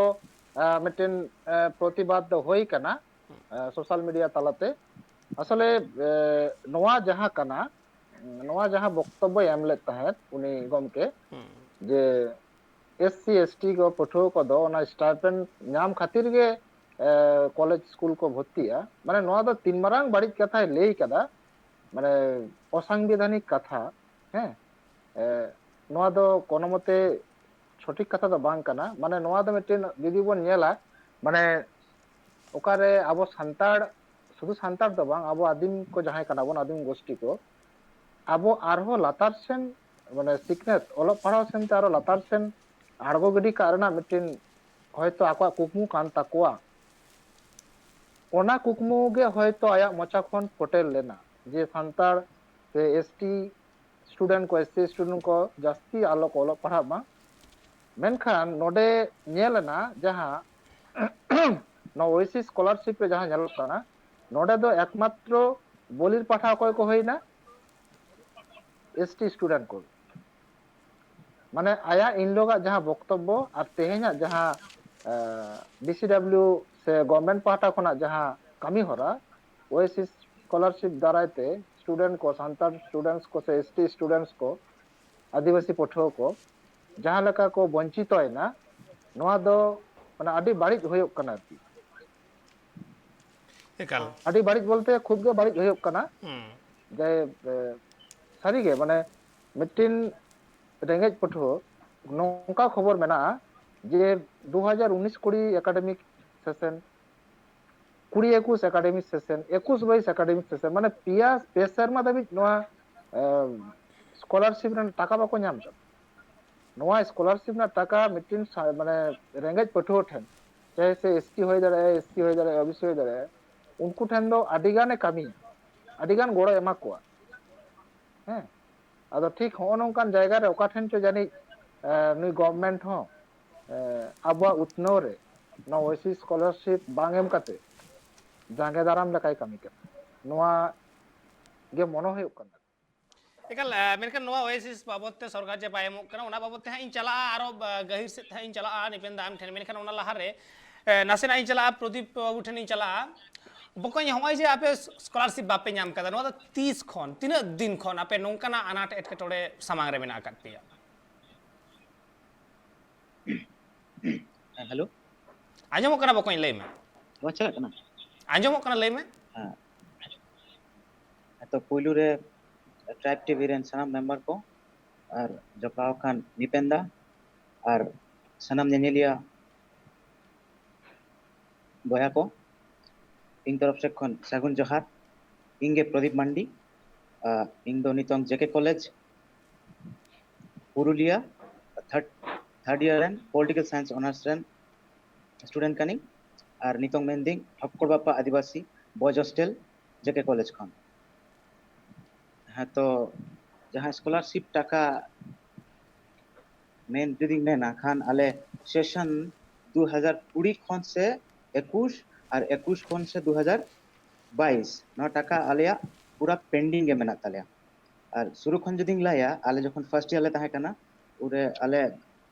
ᱮ, ᱢᱤᱫᱴᱮᱱ, ᱮ, ᱯᱨᱚᱛᱤᱵᱟᱫ ᱫᱚ ᱦᱩᱭ ᱠᱟᱱᱟ, ᱮ, ᱥᱳᱥᱟᱞ ᱢᱤᱰᱤᱭᱟ ᱛᱟᱞᱟᱛᱮ᱾ ᱟᱥᱚᱞᱮ, ᱮ, ᱱᱚᱣᱟ ᱡᱟᱦᱟᱸ ᱠᱟᱱᱟ, ᱱᱚᱣᱟ ᱡᱟᱦᱟᱸ ᱵᱚᱠᱛᱚᱵᱵᱚᱭ ᱮᱢ ᱞᱮᱫ ᱛᱟᱦᱮᱸᱫ ᱩᱱᱤ ᱜᱚᱢᱠᱮ, ᱦᱩᱸ᱾ ᱡᱮ ᱮᱥ ᱥᱤ ᱮᱥ ᱴᱤ ᱠᱚ ᱯᱟᱹᱴᱷᱩᱣᱟᱹ ᱠᱚᱫᱚ ᱚᱱᱟ ᱥᱴᱟᱭᱯᱮᱱᱰ ᱧᱟᱢ ᱠᱷᱟᱹᱛᱤᱨ ᱜᱮ, ᱮ, ᱠᱚᱞᱮᱡᱽ ᱥᱠᱩᱞ ᱠᱚ ᱵᱷᱚᱨᱛᱤᱜᱼᱟ, ᱢᱟᱱᱮ ᱱᱚᱣᱟ ᱫᱚ ᱛᱤᱱ ᱢᱟᱨᱟᱝ ᱵᱟᱹᱲᱤᱡ ᱠᱟᱛᱷᱟᱭ ᱞᱟᱹᱭ ᱠᱟᱫᱟ, ᱢᱟᱱᱮ ᱚᱥᱟᱝᱵᱤᱫᱷᱟᱱᱤᱠ ᱠᱟᱛᱷᱟ᱾ ᱦᱮᱸ, ᱮ, ᱱᱚᱣᱟ ᱫᱚ ᱠᱳᱱᱳ ᱢᱚᱛᱮ ᱥᱚᱴᱷᱤᱠ ᱠᱟᱛᱷᱟ ᱫᱚ ᱵᱟᱝ ᱠᱟᱱᱟ᱾ ᱢᱟᱱᱮ ᱱᱚᱣᱟ ᱫᱚ ᱢᱤᱫᱴᱮᱱ ᱡᱩᱫᱤ ᱵᱚᱱ ᱧᱮᱞᱟ, ᱢᱟᱱᱮ ᱚᱠᱟᱨᱮ ᱟᱵᱚ ᱥᱟᱱᱛᱟᱲ, ᱥᱩᱫᱷᱩ ᱥᱟᱱᱛᱟᱲ ᱫᱚ ᱵᱟᱝ, ᱟᱵᱚ ᱟᱹᱫᱤᱢ ᱠᱚ ᱡᱟᱦᱟᱸᱭ ᱠᱟᱱᱟ ᱵᱚᱱ, ᱟᱹᱫᱤᱢ ᱜᱳᱥᱴᱤ ᱠᱚ, ᱟᱵᱚ ᱟᱨᱦᱚᱸ ᱞᱟᱛᱟᱨ ᱥᱮᱱ, ᱢᱟᱱᱮ ᱥᱤᱠᱷᱱᱟᱹᱛ, ᱚᱞᱚᱜ ᱯᱟᱲᱦᱟᱣ ᱥᱮᱱᱛᱮ ᱟᱨᱚ ᱞᱟᱛᱟᱨ ᱥᱮᱱ ᱟᱬᱜᱚ ᱜᱤᱰᱤ ᱠᱟᱜ ᱨᱮᱱᱟᱜ ᱢᱤᱫᱴᱮᱱ ᱦᱚᱭᱛᱳ ᱟᱠᱚᱣᱟᱜ ᱠᱩᱠᱢᱩ ᱠᱟᱱ ᱛᱟᱠᱚᱣᱟ᱾ ᱚᱱᱟ ᱠᱩᱠᱢᱩ ᱜᱮ ᱦᱚᱭᱛᱳ ᱟᱭᱟᱜ ᱢᱚᱪᱟ ᱠᱷᱚᱱ ᱯᱷᱚᱴᱮᱞ ᱞᱮᱱᱟ, ᱡᱮ ᱥᱟᱱᱛᱟᱲ ᱥᱮ ᱮᱥ ᱴᱤ ᱥᱴᱩᱰᱮᱱᱴ ᱠᱚ, ᱮᱥ ᱥᱤ ᱥᱴᱩᱰᱮᱱᱴ ᱠᱚ ᱡᱟᱹᱥᱛᱤ ᱟᱞᱚ ᱠᱚ ᱚᱞᱚᱜ ᱯᱟᱲᱦᱟᱜ ᱢᱟ᱾ ᱢᱮᱱᱠᱷᱟᱱ ᱱᱚᱰᱮ ᱧᱮᱞ ᱮᱱᱟ ᱡᱟᱦᱟᱸ ᱱᱚᱣᱟ ᱳᱭᱮᱥᱤᱥ ᱥᱠᱚᱞᱟᱨᱥᱤᱯ ᱨᱮ ᱡᱟᱦᱟᱸ ᱧᱮᱞᱚᱜ ᱠᱟᱱᱟ, ᱱᱚᱰᱮ ᱫᱚ ᱮᱠᱢᱟᱛᱨᱚ ᱵᱚᱞᱤᱨ ᱯᱟᱴᱷᱟ ᱚᱠᱚᱭ ᱠᱚ ᱦᱩᱭᱱᱟ? ᱮᱥ ᱴᱤ ᱥᱴᱩᱰᱮᱱᱴ ᱠᱚ᱾ ᱢᱟᱱᱮ ᱟᱭᱟᱜ ᱤᱱ ᱦᱤᱞᱳᱜᱟᱜ ᱡᱟᱦᱟᱸ ᱵᱚᱠᱛᱚᱵᱵᱚ ᱟᱨ ᱛᱮᱦᱮᱧᱟᱜ ᱡᱟᱦᱟᱸ, ᱮ, ᱵᱤ ᱥᱤ ᱰᱟᱵᱞᱤᱭᱩ ᱥᱮ ᱜᱚᱵᱷᱢᱮᱱᱴ ᱯᱟᱦᱴᱟ ᱠᱷᱚᱱᱟᱜ ᱡᱟᱦᱟᱸ ᱠᱟᱹᱢᱤ ᱦᱚᱨᱟ, ᱳᱭᱮᱥᱤᱥ ᱥᱠᱚᱞᱟᱨᱥᱤᱯ ᱫᱟᱨᱟᱭ ᱛᱮ ᱥᱴᱩᱰᱮᱱᱴ ᱠᱚ, ᱥᱟᱱᱛᱟᱲ ᱥᱴᱩᱰᱮᱱᱴᱥ ᱠᱚ ᱥᱮ ᱮᱥ ᱴᱤ ᱥᱴᱩᱰᱮᱱᱴᱥ ᱠᱚ, ᱟᱹᱫᱤᱵᱟᱹᱥᱤ ᱯᱟᱹᱴᱷᱩᱣᱟᱹ ᱠᱚ ᱡᱟᱦᱟᱸ ᱞᱮᱠᱟ ᱠᱚ ᱵᱚᱧᱪᱤᱛᱚᱭᱮᱱᱟ, ᱱᱚᱣᱟ ᱫᱚ ᱢᱟᱱᱮ ᱟᱹᱰᱤ ᱵᱟᱹᱲᱤᱡ ᱦᱩᱭᱩᱜ ᱠᱟᱱᱟ ᱟᱨᱠᱤ᱾ ᱮᱠᱟᱞ᱾ ᱟᱹᱰᱤ ᱵᱟᱹᱲᱤᱡ ᱵᱚᱞᱛᱮ ᱠᱷᱩᱵ ᱜᱮ ᱵᱟᱹᱲᱤᱡ ᱦᱩᱭᱩᱜ ᱠᱟᱱᱟ᱾ ᱦᱩᱸ᱾ ᱡᱮ, ᱮ, ᱥᱟᱹᱨᱤᱜᱮ ᱢᱟᱱᱮ ᱢᱤᱫᱴᱤᱱ ᱨᱮᱸᱜᱮᱡ ᱯᱟᱹᱴᱷᱩᱣᱟᱹ ᱱᱚᱝᱠᱟ ᱠᱷᱚᱵᱚᱨ ᱢᱮᱱᱟᱜᱼᱟ ᱡᱮ ᱫᱩ ᱦᱟᱡᱟᱨ ᱩᱱᱤᱥ ᱠᱩᱲᱤ ᱮᱠᱟᱰᱮᱢᱤᱠ ᱥᱮᱥᱚᱱ ᱠᱩᱲᱤ ᱮᱠᱩᱥ ᱮᱠᱟᱰᱮᱢᱤᱠ ᱥᱮᱥᱚᱱ, ᱮᱠᱩᱥ ᱵᱟᱭᱤᱥ ᱮᱠᱟᱰᱮᱢᱤᱠ ᱥᱮᱥᱚᱱ, ᱢᱟᱱᱮ ᱯᱮᱭᱟ ᱯᱮ ᱥᱮᱨᱢᱟ ᱫᱷᱟᱹᱵᱤᱡ ᱱᱚᱣᱟ ᱥᱠᱚᱞᱟᱨᱥᱤᱯ ᱨᱮᱱᱟᱜ ᱴᱟᱠᱟ ᱵᱟᱠᱚ ᱧᱟᱢ ᱠᱟᱫᱟ᱾ ᱱᱚᱣᱟ ᱥᱠᱚᱞᱟᱨᱥᱤᱯ ᱨᱮᱱᱟᱜ ᱴᱟᱠᱟ ᱢᱤᱫᱴᱤᱱ ᱥᱟ- ᱢᱟᱱᱮ ᱨᱮᱸᱜᱮᱡ ᱯᱟᱹᱴᱷᱩᱣᱟᱹ ᱴᱷᱮᱱ, ᱪᱟᱦᱮ ᱥᱮ ᱮᱥᱴᱤ ᱦᱩᱭ ᱫᱟᱲᱮᱭᱟᱜᱼᱟ, ᱮᱥᱥᱤ ᱦᱩᱭ ᱫᱟᱲᱮᱭᱟᱜᱼᱟ, ᱳᱵᱤᱥᱤ ᱦᱩᱭ ᱫᱟᱲᱮᱭᱟᱜᱼᱟ, ᱩᱱᱠᱩ ᱴᱷᱮᱱ ᱫᱚ ᱟᱹᱰᱤ ᱜᱟᱱᱮ ᱠᱟᱹᱢᱤᱭᱟ, ᱟᱹᱰᱤ ᱜᱟᱱ ᱜᱚᱲᱚᱭ ᱮᱢᱟ ᱠᱚᱣᱟ᱾ ᱦᱮᱸ, ᱟᱫᱚ ᱴᱷᱤᱠ ᱦᱚᱸᱜᱼᱚ ᱱᱚᱝᱠᱟᱱ ᱡᱟᱭᱜᱟ ᱨᱮ ᱚᱠᱟ ᱴᱷᱮᱱ ᱪᱚ ᱡᱟᱹᱱᱤᱡ ᱮ, ᱱᱩᱭ ᱜᱚᱵᱷᱢᱮᱱᱴ ᱦᱚᱸ ᱮ, ᱟᱵᱚᱣᱟᱜ ᱩᱛᱱᱟᱹᱣ ᱨᱮ ᱱᱚᱣᱟ ᱳᱭᱮᱥᱤᱥ ᱥᱠᱚᱞᱟᱨᱥᱤᱯ ᱵᱟᱝ ᱮᱢ ᱠᱟᱛᱮ ᱡᱟᱸᱜᱮ ᱫᱟᱨᱟᱢ ᱞᱮᱠᱟᱭ ᱠᱟᱹᱢᱤ ᱠᱟᱱᱟ, ᱱᱚᱣᱟ ᱜᱮ ᱢᱚᱱᱮ ᱦᱩᱭᱩᱜ ᱠᱟᱱᱟ᱾ ᱮᱠᱟᱞ, ᱢᱮᱱᱠᱷᱟᱱ ᱱᱚᱣᱟ ᱳᱭᱮᱥᱤᱥ ᱵᱟᱵᱚᱫ ᱛᱮ ᱥᱚᱨᱠᱟᱨ ᱡᱮ ᱵᱟᱭ ᱮᱢᱚᱜ ᱠᱟᱱᱟ, ᱚᱱᱟ ᱵᱟᱵᱚᱫ ᱛᱮ ᱦᱟᱸᱜ ᱤᱧ ᱪᱟᱞᱟᱜᱼᱟ, ᱟᱨᱚ ᱜᱟᱹᱦᱤᱨ ᱥᱮᱫ ᱛᱮ ᱦᱟᱸᱜ ᱤᱧ ᱪᱟᱞᱟᱜᱼᱟ ᱱᱤᱯᱮᱱ ᱫᱟ ᱟᱢ ᱴᱷᱮᱱ᱾ ᱢᱮᱱᱠᱷᱟᱱ ᱚᱱᱟ ᱞᱟᱦᱟᱨᱮ ᱱᱟᱥᱮᱱᱟᱜ ᱤᱧ ᱪᱟᱞᱟᱜᱼᱟ, ᱯᱨᱚᱫᱤᱯ ᱵᱟᱹᱵᱩ ᱴᱷᱮᱱ ᱤᱧ ᱪᱟᱞᱟᱜᱼᱟ᱾ ᱵᱚᱠᱚᱧ, ᱦᱚᱸᱜᱼᱚᱭ ᱡᱮ ᱟᱯᱮ ᱥᱠᱚᱞᱟᱨᱥᱤᱯ ᱵᱟᱯᱮ ᱧᱟᱢ ᱠᱟᱫᱟ, ᱱᱚᱣᱟ ᱫᱚ ᱛᱤᱥ ᱠᱷᱚᱱ, ᱛᱤᱱᱟᱹᱜ ᱫᱤᱱ ᱠᱷᱚᱱ ᱟᱯᱮ ᱱᱚᱝᱠᱟᱱᱟᱜ ᱟᱱᱟᱴ ᱮᱴᱠᱮᱴᱚᱬᱮ ᱥᱟᱢᱟᱝ ᱨᱮ ᱢᱮᱱᱟᱜ ᱟᱠᱟᱫ ᱯᱮᱭᱟ? ᱦᱮᱸ, ᱦᱮᱞᱳ᱾ ᱟᱸᱡᱚᱢᱚᱜ ᱠᱟᱱᱟ ᱵᱚᱠᱚᱧ, ᱞᱟᱹᱭ ᱢᱮ᱾ ᱨᱚᱲ ᱪᱟᱞᱟᱜ ᱠᱟᱱᱟ? ᱟᱸᱡᱚᱢᱚᱜ ᱠᱟᱱᱟ, ᱞᱟᱹᱭ ᱢᱮ᱾ ᱦᱮᱸ᱾ ᱛᱚ, ᱯᱩᱭᱞᱩ ᱨᱮ ᱴᱨᱟᱭᱤᱵᱽ ᱴᱤᱵᱷᱤ ᱨᱮᱱ ᱥᱟᱱᱟᱢ ᱢᱮᱢᱵᱟᱨ ᱠᱚ ᱟᱨ ᱡᱚᱯᱲᱟᱣ ᱟᱠᱟᱱ ᱱᱤᱯᱮᱱ ᱫᱟ ᱟᱨ ᱥᱟᱱᱟᱢ ᱧᱮᱧᱮᱞᱤᱭᱟᱹ ᱵᱚᱭᱦᱟ ᱠᱚ, ᱤᱧ ᱛᱚᱨᱚᱯ ᱥᱮᱫ ᱠᱷᱚᱱ ᱥᱟᱹᱜᱩᱱ ᱡᱚᱦᱟᱨ᱾ ᱤᱧ ᱜᱮ ᱯᱨᱚᱫᱤᱯ ᱢᱟᱱᱰᱤ᱾ ᱟᱨ ᱤᱧ ᱫᱚ ᱱᱤᱛᱚᱝ ᱡᱮᱠᱮ ᱠᱚᱞᱮᱡᱽ ᱯᱩᱨᱩᱞᱤᱭᱟᱹ ᱛᱷᱟᱨᱰ ᱤᱭᱟᱨ ᱨᱮᱱ ᱯᱚᱞᱤᱴᱤᱠᱟᱞ ᱥᱟᱭᱮᱱᱥ ᱚᱱᱟᱨᱥ ᱨᱮᱱ ᱥᱴᱩᱰᱮᱱᱴ ᱠᱟᱹᱱᱟᱹᱧ᱾ ᱟᱨ ᱱᱤᱛᱚᱝ ᱢᱮᱱᱫᱟᱹᱧ ᱴᱷᱚᱠᱠᱚᱨ ᱵᱟᱯᱟ ᱟᱹᱫᱤᱵᱟᱹᱥᱤ ᱵᱚᱭᱮᱡᱽ ᱦᱳᱥᱴᱮᱞ, ᱡᱮᱠᱮ ᱠᱚᱞᱮᱡᱽ ᱠᱷᱚᱱ᱾ ᱦᱮᱸ, ᱛᱚ ᱡᱟᱦᱟᱸ ᱥᱠᱚᱞᱟᱨᱥᱤᱯ ᱴᱟᱠᱟ ᱢᱮᱱ ᱡᱩᱫᱤᱧ ᱢᱮᱱᱟ ᱠᱷᱟᱱ, ᱟᱞᱮ ᱥᱮᱥᱚᱱ ᱫᱩ ᱦᱟᱡᱟᱨ ᱠᱩᱲᱤ ᱠᱷᱚᱱ ᱥᱮ ᱮᱠᱩᱥ ᱟᱨ ᱮᱠᱩᱥ ᱠᱷᱚᱱ ᱥᱮ ᱫᱩ ᱦᱟᱡᱟᱨ ᱵᱟᱭᱤᱥ, ᱱᱚᱣᱟ ᱴᱟᱠᱟ ᱟᱞᱮᱭᱟᱜ ᱯᱩᱨᱟ ᱯᱮᱱᱰᱤᱝ ᱜᱮ ᱢᱮᱱᱟᱜ ᱛᱟᱞᱮᱭᱟ᱾ ᱟᱨ ᱥᱩᱨᱩ ᱠᱷᱚᱱ ᱡᱩᱫᱤᱧ ᱞᱟᱹᱭᱟ, ᱟᱞᱮ ᱡᱚᱠᱷᱚᱱ ᱯᱷᱟᱨᱥᱴ ᱤᱭᱟᱨ ᱞᱮ ᱛᱟᱦᱮᱸ ᱠᱟᱱᱟ, ᱩᱱᱨᱮ ᱟᱞᱮ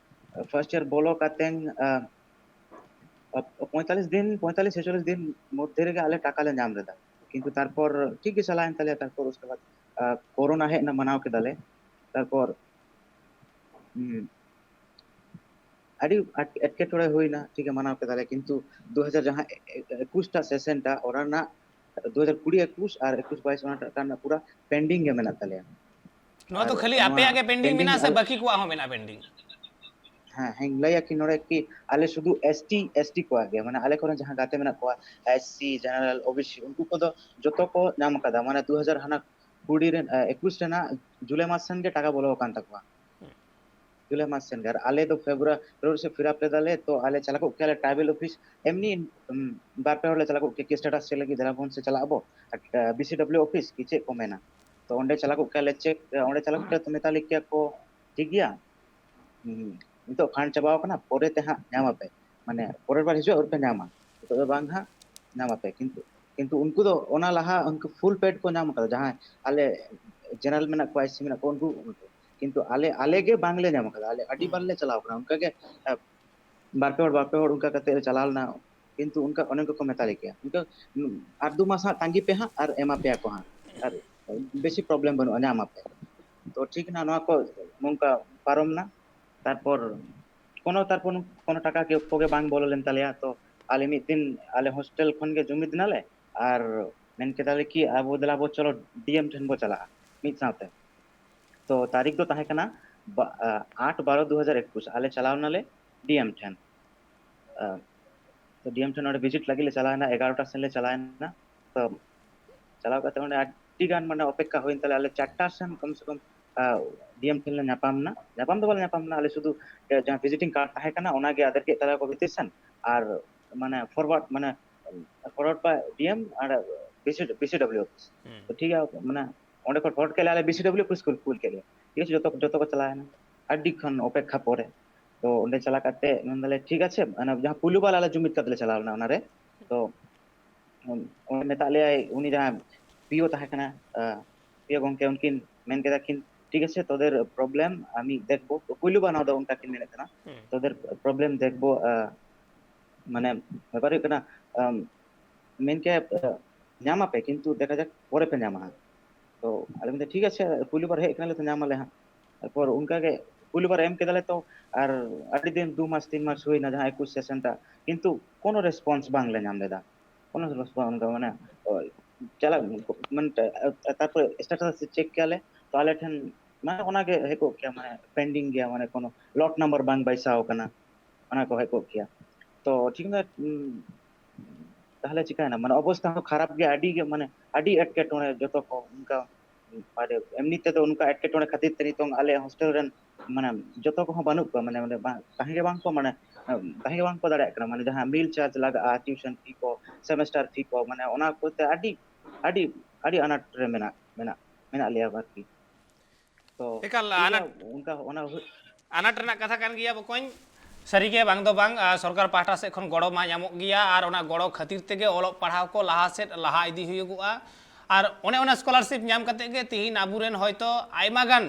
ᱯᱷᱟᱨᱥᱴ ᱤᱭᱟᱨ ᱵᱚᱞᱚ ᱠᱟᱛᱮᱱ, ᱟᱸ, ᱯᱚᱸᱭᱛᱟᱞᱤᱥ ᱫᱤᱱ, ᱯᱚᱸᱭᱛᱟᱞᱤᱥ ᱪᱷᱮᱪᱚᱞᱞᱤᱥ ᱫᱤᱱ ᱢᱚᱫᱽᱫᱷᱮ ᱨᱮᱜᱮ ᱟᱞᱮ ᱴᱟᱠᱟ ᱞᱮ ᱧᱟᱢ ᱞᱮᱫᱟ᱾ ᱠᱤᱱᱛᱩ ᱛᱟᱨᱯᱚᱨ ᱴᱷᱤᱠ ᱜᱮ ᱪᱟᱞᱟᱣᱮᱱ ᱛᱟᱞᱮᱭᱟ᱾ ᱛᱟᱨᱯᱚᱨ ᱩᱥᱠᱮ ᱵᱟᱫ, ᱟᱸ, ᱠᱳᱨᱳᱱᱟ ᱦᱮᱡ ᱮᱱᱟ, ᱢᱟᱱᱟᱣ ᱠᱮᱫᱟᱞᱮ᱾ ᱛᱟᱨᱯᱚᱨ, ᱦᱩᱸ, ᱟᱹᱰᱤ ᱟᱴ-, ᱮᱴᱠᱮᱴᱚᱬᱮ ᱦᱩᱭᱱᱟ, ᱴᱷᱤᱠ ᱜᱮ ᱢᱟᱱᱟᱣ ᱠᱮᱫᱟᱞᱮ, ᱠᱤᱱᱛᱩ ᱫᱩ ᱦᱟᱡᱟᱨ ᱡᱟᱦᱟᱸ ᱮ-, ᱮ-, ᱮᱠᱩᱥ ᱴᱟ ᱥᱮᱥᱚᱱ ᱴᱟ, ᱚᱱᱟ ᱨᱮᱱᱟᱜ ᱫᱩ ᱦᱟᱡᱟᱨ ᱠᱩᱲᱤ ᱮᱠᱩᱥ ᱟᱨ ᱮᱠᱩᱥ ᱵᱟᱭᱤᱥ ᱚᱱᱟ ᱴᱟᱠᱟ ᱨᱮᱱᱟᱜ ᱯᱩᱨᱟ ᱯᱮᱱᱰᱤᱝ ᱜᱮ ᱢᱮᱱᱟᱜ ᱛᱟᱞᱮᱭᱟ᱾ ᱱᱚᱣᱟ ᱫᱚ ᱟᱨ ᱠᱷᱟᱹᱞᱤ ᱱᱚᱣᱟ ᱟᱯᱮᱭᱟᱜ ᱜᱮ ᱯᱮᱱᱰᱤᱝ pending ᱢᱮᱱᱟᱜᱼᱟ ᱥᱮ ᱟᱞᱮ- ᱵᱟᱹᱠᱤ ᱠᱚᱣᱟᱜ ᱦᱚᱸ ᱢᱮᱱᱟᱜᱼᱟ ᱯᱮᱱᱰᱤᱝ? ᱦᱮᱸ, ᱦᱮᱸ, ᱞᱟᱹᱭᱟ ᱠᱤ ᱱᱚᱰᱮ ᱠᱤ ᱟᱞᱮ ᱥᱩᱫᱷᱩ ᱮᱥ ᱴᱤ, ᱮᱥ ᱴᱤ ᱠᱚᱣᱟᱜ ᱜᱮ, ᱢᱟᱱᱮ ᱟᱞᱮ ᱠᱚᱨᱮᱱ ᱡᱟᱦᱟᱸ ᱜᱟᱛᱮ ᱢᱮᱱᱟᱜ ᱠᱚᱣᱟ, S C, general, O B C, ᱩᱱᱠᱩ ᱠᱚᱫᱚ ᱡᱚᱛᱚ ᱠᱚ ᱧᱟᱢ ᱟᱠᱟᱫᱟ᱾ ᱢᱟᱱᱮ ᱫᱩ ᱦᱟᱡᱟᱨ ᱦᱟᱱᱟ ᱠᱩᱲᱤ ᱨᱮᱱ, ᱮ, ᱮᱠᱩᱥ ᱨᱮᱱᱟᱜ ᱡᱩᱞᱟᱭ ᱢᱟᱥ ᱥᱮᱱ ᱜᱮ ᱴᱟᱠᱟ ᱵᱚᱞᱚ ᱟᱠᱟᱱ ᱛᱟᱠᱚᱣᱟ᱾ ᱦᱩᱸ᱾ ᱡᱩᱞᱟᱭ ᱢᱟᱥ ᱥᱮᱱ ᱜᱮ᱾ ᱟᱨ ᱟᱞᱮ ᱫᱚ ᱯᱷᱮᱵᱽᱨᱩᱣᱟᱨᱤ ᱨᱮ ᱥᱮ ᱯᱷᱤᱞᱟᱯ ᱞᱮᱫᱟᱞᱮ, ᱛᱚ ᱟᱞᱮ ᱪᱟᱞᱟᱜ ᱠᱚᱜ ᱠᱮᱭᱟᱞᱮ ᱴᱨᱟᱭᱵᱮᱞ ᱚᱯᱷᱤᱥ, ᱮᱢᱱᱤ, ᱩᱢ, ᱵᱟᱨ ᱯᱮ ᱦᱚᱲ ᱞᱮ ᱪᱟᱞᱟᱜ ᱠᱚᱜ ᱠᱮᱭᱟ, ᱠᱮᱥ ᱥᱴᱮᱴᱟᱥ ᱪᱮᱫ ᱞᱟᱹᱜᱤᱫ ᱫᱮᱞᱟ ᱵᱚᱱ ᱥᱮ ᱪᱟᱞᱟᱜ ᱟᱵᱚ, ᱟᱨ, ᱮ, ᱵᱤ ᱥᱤ ᱰᱟᱵᱽᱞᱤᱭᱩ ᱚᱯᱷᱤᱥ ᱠᱤ ᱪᱮᱫ ᱠᱚ ᱢᱮᱱᱟ᱾ ᱛᱚ ᱚᱸᱰᱮ ᱪᱟᱞᱟᱜ ᱠᱚᱜ ᱠᱮᱭᱟᱞᱮ, ᱪᱮᱠ, ᱚᱸᱰᱮ ᱪᱟᱞᱟᱜ ᱠᱚᱜ ᱠᱮᱭᱟ, ᱛᱚ ᱢᱮᱛᱟ ᱞᱮ ᱠᱮᱭᱟ ᱠᱚ, ᱴᱷᱤᱠ ᱜᱮᱭᱟ, ᱦᱩᱸ, ᱱᱤᱛᱚᱜ ᱯᱷᱟᱱᱰ ᱪᱟᱵᱟᱣ ᱠᱟᱱᱟ, ᱯᱚᱨᱮ ᱛᱮ ᱦᱟᱸᱜ ᱧᱟᱢ ᱟᱯᱮ, ᱢᱟᱱᱮ ᱯᱚᱨᱮᱨ ᱵᱟᱨ ᱦᱤᱡᱩᱜᱼᱟ, ᱩᱱ ᱯᱮ ᱧᱟᱢᱟ, ᱱᱤᱛᱚᱜ ᱫᱚ ᱵᱟᱝ ᱦᱟᱸᱜ ᱧᱟᱢ ᱟᱯᱮ᱾ ᱠᱤᱱᱛᱩ, ᱠᱤᱱᱛᱩ ᱩᱱᱠᱩ ᱫᱚ ᱚᱱᱟ ᱞᱟᱦᱟ ᱩᱱᱠᱩ ᱯᱷᱩᱞ ᱯᱮᱰ ᱠᱚ ᱧᱟᱢ ᱟᱠᱟᱫᱟ, ᱡᱟᱦᱟᱸᱭ ᱟᱞᱮ ᱡᱮᱱᱟᱨᱮᱞ ᱢᱮᱱᱟᱜ ᱠᱚᱣᱟ, ᱮᱥ ᱥᱤ ᱢᱮᱱᱟᱜ ᱠᱚᱣᱟ, ᱩᱱᱠᱩ, ᱩᱱᱠᱩ᱾ ᱠᱤᱱᱛᱩ ᱟᱞᱮ, ᱟᱞᱮ ᱜᱮ ᱵᱟᱝᱞᱮ ᱧᱟᱢ ᱟᱠᱟᱫᱟ, ᱟᱞᱮ ᱟᱹᱰᱤ ᱦᱩᱸ᱾ ᱵᱟᱨ ᱞᱮ ᱪᱟᱞᱟᱣ ᱠᱟᱱᱟ, ᱚᱱᱠᱟ ᱜᱮ, ᱮ, ᱵᱟᱨ ᱯᱮ ᱦᱚᱲ, ᱵᱟᱨ ᱯᱮ ᱦᱚᱲ ᱚᱱᱠᱟ ᱠᱟᱛᱮ ᱞᱮ ᱪᱟᱞᱟᱣ ᱞᱮᱱᱟ, ᱠᱤᱱᱛᱩ ᱚᱱᱠᱟ ᱚᱱᱮ ᱚᱱᱠᱟ ᱠᱚ ᱢᱮᱛᱟ ᱞᱮ ᱠᱮᱭᱟ, ᱤᱱᱠᱟᱹ, ᱩᱸ, ᱟᱨ ᱫᱩ ᱢᱟᱥ ᱦᱟᱸᱜ ᱛᱟᱺᱜᱤ ᱯᱮ ᱦᱟᱸᱜ ᱟᱨ ᱮᱢᱟ ᱯᱮᱭᱟ ᱠᱚ ᱦᱟᱸᱜ, ᱟᱨ ᱵᱮᱥᱤ ᱯᱨᱚᱵᱞᱮᱢ ᱵᱟᱹᱱᱩᱜᱼᱟ, ᱧᱟᱢ ᱟᱯᱮ᱾ ᱛᱚ ᱴᱷᱤᱠ ᱱᱟ, ᱱᱚᱣᱟ ᱠᱚ ᱱᱚᱝᱠᱟ ᱯᱟᱨᱚᱢ ᱱᱟ᱾ ᱛᱟᱨᱯᱚᱨ ᱠᱳᱱᱳ, ᱛᱟᱨᱯᱚᱨ ᱠᱳᱱᱳ ᱴᱟᱠᱟ ᱠᱮ-, ᱠᱚᱜᱮ ᱵᱟᱝ ᱵᱚᱞᱚ ᱞᱮᱱ ᱛᱟᱞᱮᱭᱟ᱾ ᱛᱚ ᱟᱞᱮ ᱢᱤᱫ ᱫᱤᱱ ᱟᱞᱮ ᱦᱳᱥᱴᱮᱞ ᱠᱷᱚᱱ ᱜᱮ ᱡᱩᱢᱤᱫ ᱱᱟᱞᱮ ᱟᱨ ᱢᱮᱱ ᱠᱮᱫᱟᱞᱮ ᱠᱤ ᱟᱵᱚ ᱫᱮᱞᱟ ᱵᱚ ᱪᱚᱞᱚ ᱰᱤ ᱮᱢ ᱴᱷᱮᱱ ᱵᱚ ᱪᱟᱞᱟᱜᱼᱟ ᱢᱤᱫ ᱥᱟᱶᱛᱮ᱾ ᱛᱚ ᱛᱟᱹᱨᱤᱠᱷ ᱫᱚ ᱛᱟᱦᱮᱸ ᱠᱟᱱᱟ ᱵᱟ-, ᱟ, ᱟᱴ ᱵᱟᱨᱚ ᱫᱩ ᱦᱟᱡᱟᱨ ᱮᱠᱩᱥ᱾ ᱟᱞᱮ ᱪᱟᱞᱟᱣ ᱱᱟᱞᱮ ᱰᱤ ᱮᱢ ᱴᱷᱮᱱ᱾ ᱟ, ᱛᱚ ᱰᱤ ᱮᱢ ᱴᱷᱮᱱ ᱚᱸᱰᱮ ᱵᱷᱤᱡᱤᱴ ᱞᱟᱹᱜᱤᱫ ᱞᱮ ᱪᱟᱞᱟᱣ ᱮᱱᱟ, ᱮᱜᱟᱨᱚᱴᱟ ᱥᱮᱱ ᱞᱮ ᱪᱟᱞᱟᱣ ᱮᱱᱟ᱾ ᱛᱚ ᱪᱟᱞᱟᱣ ᱠᱟᱛᱮ ᱚᱸᱰᱮ ᱟᱹᱰᱤ ᱜᱟᱱ ᱢᱟᱱᱮ ᱚᱯᱮᱠᱠᱷᱟ ᱦᱩᱭᱮᱱ ᱛᱟᱞᱮᱭᱟ, ᱟᱞᱮ ᱪᱟᱨᱴᱟ ᱥᱮᱱ ᱠᱚᱢ ᱥᱮ ᱠᱚᱢ, ᱟ, ᱰᱤ ᱮᱢ ᱴᱷᱮᱱ ᱞᱮ ᱧᱟᱯᱟᱢ ᱮᱱᱟ᱾ ᱧᱟᱯᱟᱢ ᱫᱚ ᱵᱟᱞᱮ ᱧᱟᱯᱟᱢ ᱮᱱᱟ, ᱟᱞᱮ ᱥᱩᱫᱷᱩ, ᱮ, ᱡᱟᱦᱟᱸ ᱵᱷᱤᱡᱤᱴᱤᱝ ᱠᱟᱨᱰ ᱛᱟᱦᱮᱸ ᱠᱟᱱᱟ ᱚᱱᱟᱜᱮ ᱟᱫᱮᱨ ᱠᱮᱫ ᱛᱟᱞᱮᱭᱟ ᱠᱚ ᱵᱷᱤᱛᱤᱨ ᱥᱮᱱ, ᱟᱨ ᱢᱟᱱᱮ ᱯᱷᱚᱨᱣᱟᱨᱰ, ᱢᱟᱱᱮ ᱯᱷᱚᱨᱣᱟᱨᱰ ᱵᱟᱭ ᱰᱤ ᱮᱢ ᱟᱨ B C, B C W office. ᱦᱩᱸ᱾ ᱛᱚ ᱴᱷᱤᱠ ᱜᱮᱭᱟ, ᱢᱟᱱᱮ ᱚᱸᱰᱮ ᱠᱷᱚᱱ ᱯᱷᱚᱨᱣᱟᱨᱰ ᱠᱮᱫ ᱞᱮᱭᱟ, ᱟᱞᱮ ᱵᱤ ᱥᱤ ᱰᱟᱵᱽᱞᱤᱭᱩ ᱚᱯᱷᱤᱥ ᱠᱚ ᱠᱩᱞ ᱠᱮᱫ ᱞᱮᱭᱟ᱾ ᱴᱷᱤᱠ ᱟᱪᱷᱮ, ᱡᱚᱛᱚ, ᱡᱚᱛᱚ ᱠᱚ ᱪᱟᱞᱟᱣ ᱮᱱᱟ᱾ ᱟᱹᱰᱤ ᱠᱷᱚᱱ ᱚᱯᱮᱠᱠᱷᱟ ᱯᱚᱨᱮ ᱛᱚ ᱚᱸᱰᱮ ᱪᱟᱞᱟᱣ ᱠᱟᱛᱮ ᱢᱮᱱ ᱫᱟᱞᱮ ᱴᱷᱤᱠ ᱟᱪᱷᱮ, ᱚᱱᱟ ᱡᱟᱦᱟᱸ ᱯᱩᱭᱞᱩ ᱵᱟᱨ ᱟᱞᱮ ᱡᱩᱢᱤᱫ ᱠᱟᱛᱮ ᱞᱮ ᱪᱟᱞᱟᱣ ᱞᱮᱱᱟ ᱚᱱᱟᱨᱮ, ᱛᱚ ᱚᱸᱰᱮ ᱢᱮᱛᱟᱜ ᱞᱮᱭᱟᱭ ᱩᱱᱤ ᱡᱟᱦᱟᱸ ᱯᱤ ᱳ ᱛᱟᱦᱮᱸ ᱠᱟᱱᱟ, ᱟ, ᱯᱤ ᱳ ᱜᱚᱢᱠᱮ, ᱩᱱᱠᱤᱱ ᱢᱮᱱ ᱠᱮᱫᱟ ᱠᱤᱱ, "ᱴᱷᱤᱠ ᱟᱪᱷᱮ, ᱛᱳᱫᱮᱨ ᱯᱨᱚᱵᱞᱮᱢ ᱟᱢᱤ ᱫᱮᱠᱷᱵᱳ", ᱯᱩᱭᱞᱩ ᱵᱟᱨ ᱱᱚᱣᱟ ᱫᱚ ᱚᱱᱠᱟ ᱠᱤᱱ ᱢᱮᱱᱮᱫ ᱛᱟᱦᱮᱱᱟ, ᱦᱩᱸ᱾ "ᱛᱳᱫᱮᱨ ᱯᱨᱚᱵᱞᱮᱢ ᱫᱮᱠᱷᱵᱳ", ᱟ, ᱢᱟᱱᱮ ᱵᱮᱯᱟᱨ ᱦᱩᱭᱩᱜ ᱠᱟᱱᱟ, ᱟᱢ, ᱢᱮᱱ ᱠᱮᱫ, ᱟ, "ᱧᱟᱢ ᱟᱯᱮ, ᱠᱤᱱᱛᱩ ᱫᱮᱠᱷᱟ ᱡᱟᱠ, ᱯᱚᱨᱮ ᱯᱮ ᱧᱟᱢᱟ ᱦᱟᱸᱜ᱾" ᱛᱚ ᱟᱞᱮ ᱢᱮᱱᱫᱟ, "ᱴᱷᱤᱠ ᱟᱪᱷᱮ, ᱯᱩᱭᱞᱩ ᱵᱟᱨ ᱦᱮᱡ ᱠᱟᱱᱟᱞᱮ ᱛᱚ ᱧᱟᱢ ᱟᱞᱮ ᱦᱟᱸᱜ᱾" ᱛᱟᱨᱯᱚᱨ ᱚᱱᱠᱟ ᱜᱮ ᱯᱩᱭᱞᱩ ᱵᱟᱨ ᱮᱢ ᱠᱮᱫᱟᱞᱮ ᱛᱚ, ᱟᱨ ᱟᱹᱰᱤ ᱫᱤᱱ, ᱫᱩ ᱢᱟᱥ, ᱛᱤᱱ ᱢᱟᱥ ᱦᱩᱭᱱᱟ ᱡᱟᱦᱟᱸ ᱮᱠᱩᱥ ᱥᱮᱥᱚᱱ ᱴᱟᱜ, ᱠᱤᱱᱛᱩ ᱠᱳᱱᱳ ᱨᱮᱥᱯᱚᱱᱥ ᱵᱟᱝᱞᱮ ᱧᱟᱢ ᱞᱮᱫᱟ, ᱠᱳᱱᱳ ᱨᱮᱥᱯᱚᱱᱥ ᱚᱱᱠᱟ, ᱢᱟᱱᱮ, ᱳᱭ, ᱪᱟᱞᱟᱜ, ᱢᱟᱱᱮ, ᱛᱟᱨᱯᱚᱨᱮ ᱥᱴᱮᱴᱟᱥ ᱪᱮᱠ ᱠᱮᱭᱟᱞᱮ, ᱛᱚ ᱟᱞᱮ ᱴᱷᱮᱱ ᱢᱟᱱᱮ ᱚᱱᱟᱜᱮ ᱦᱮᱡ ᱠᱚᱜ ᱠᱮᱭᱟ, ᱢᱟᱱᱮ ᱯᱮᱱᱰᱤᱝ ᱜᱮᱭᱟ, ᱢᱟᱱᱮ ᱠᱳᱱᱳ ᱞᱚᱴ ᱱᱟᱢᱵᱟᱨ ᱵᱟᱝ ᱵᱟᱭᱥᱟᱣ ᱠᱟᱱᱟ, ᱚᱱᱟ ᱠᱚ ᱦᱮᱡ ᱠᱚᱜ ᱠᱮᱭᱟ᱾ ᱛᱚ ᱴᱷᱤᱠ ᱢᱮᱱᱟᱜ ᱛᱟᱦᱚᱞᱮ ᱪᱤᱠᱟᱹᱭᱮᱱᱟ? ᱢᱟᱱᱮ ᱚᱵᱚᱥᱛᱷᱟ ᱦᱚᱸ ᱠᱷᱟᱨᱟᱯ ᱜᱮᱭᱟ, ᱟᱹᱰᱤ ᱜᱮ, ᱢᱟᱱᱮ ᱟᱹᱰᱤ ᱮᱴᱠᱮᱴᱚᱬᱮ ᱡᱚᱛᱚ ᱠᱚ ᱚᱱᱠᱟ᱾ ᱟᱨ ᱮᱢᱱᱤ ᱛᱮᱫᱚ ᱚᱱᱠᱟ ᱮᱴᱠᱮᱴᱚᱬᱮ ᱠᱷᱟᱹᱛᱤᱨ ᱛᱮ ᱱᱤᱛᱚᱝ ᱟᱞᱮ ᱦᱳᱥᱴᱮᱞ ᱨᱮᱱ ᱢᱟᱱᱮ ᱡᱚᱛᱚ ᱠᱚᱦᱚᱸ ᱵᱟᱹᱱᱩᱜ ᱠᱚᱣᱟ, ᱢᱟᱱᱮ ᱚᱸᱰᱮ ᱵᱟᱝ, ᱛᱟᱦᱮᱸ ᱜᱮ ᱵᱟᱝ ᱠᱚ, ᱢᱟᱱᱮ ᱛᱟᱦᱮᱸ ᱜᱮ ᱵᱟᱝ ᱠᱚ ᱫᱟᱲᱮᱭᱟᱜ ᱠᱟᱱᱟ, ᱢᱟᱱᱮ ᱡᱟᱦᱟᱸ ᱢᱤᱞ ᱪᱟᱨᱡᱽ ᱞᱟᱜᱟᱜᱼᱟ, ᱴᱤᱭᱩᱥᱚᱱ ᱯᱷᱤ ᱠᱚ, ᱥᱮᱢᱮᱥᱴᱟᱨ ᱯᱷᱤ ᱠᱚ, ᱢᱟᱱᱮ ᱚᱱᱟ ᱠᱚᱛᱮ ᱟᱹᱰᱤ ᱟᱹᱰᱤ ᱟᱹᱰᱤ ᱟᱱᱟᱴ ᱨᱮ ᱢᱮᱱᱟᱜ ᱢᱮᱱᱟᱜ ᱢᱮᱱᱟᱜ ᱞᱮᱭᱟ ᱟᱨᱠᱤ᱾ ᱛᱚ ᱮᱠᱟᱞ ᱴᱷᱤᱠ ᱜᱮᱭᱟ, ᱟᱱᱟᱴ ᱚᱱᱠᱟ ᱚᱱᱟ ᱦᱩᱭ- ᱟᱱᱟᱴ ᱨᱮᱱᱟᱜ ᱠᱟᱛᱷᱟ ᱠᱟᱱ ᱜᱮᱭᱟ ᱵᱚᱠᱚᱧ᱾ ᱥᱟᱹᱨᱤᱜᱮ ᱵᱟᱝ ᱫᱚ ᱵᱟᱝ, ᱟᱨ ᱥᱚᱨᱠᱟᱨ ᱯᱟᱦᱴᱟ ᱥᱮᱫ ᱠᱷᱚᱱ ᱜᱚᱲᱚ ᱢᱟ ᱧᱟᱢᱚᱜ ᱜᱮᱭᱟ, ᱟᱨ ᱚᱱᱟ ᱜᱚᱲᱚ ᱠᱷᱟᱹᱛᱤᱨ ᱛᱮᱜᱮ ᱚᱞᱚᱜ ᱯᱟᱲᱦᱟᱣ ᱠᱚ ᱞᱟᱦᱟ ᱥᱮᱫ ᱞᱟᱦᱟ ᱤᱫᱤ ᱦᱩᱭᱩᱜᱚᱜᱼᱟ᱾ ᱟᱨ ᱚᱱᱮ ᱚᱱᱟ ᱥᱠᱚᱞᱟᱨᱥᱤᱯ ᱧᱟᱢ ᱠᱟᱛᱮ ᱜᱮ ᱛᱤᱦᱤᱧ ᱟᱵᱚᱨᱮᱱ ᱦᱚᱭᱛᱳ ᱟᱭᱢᱟ ᱜᱟᱱ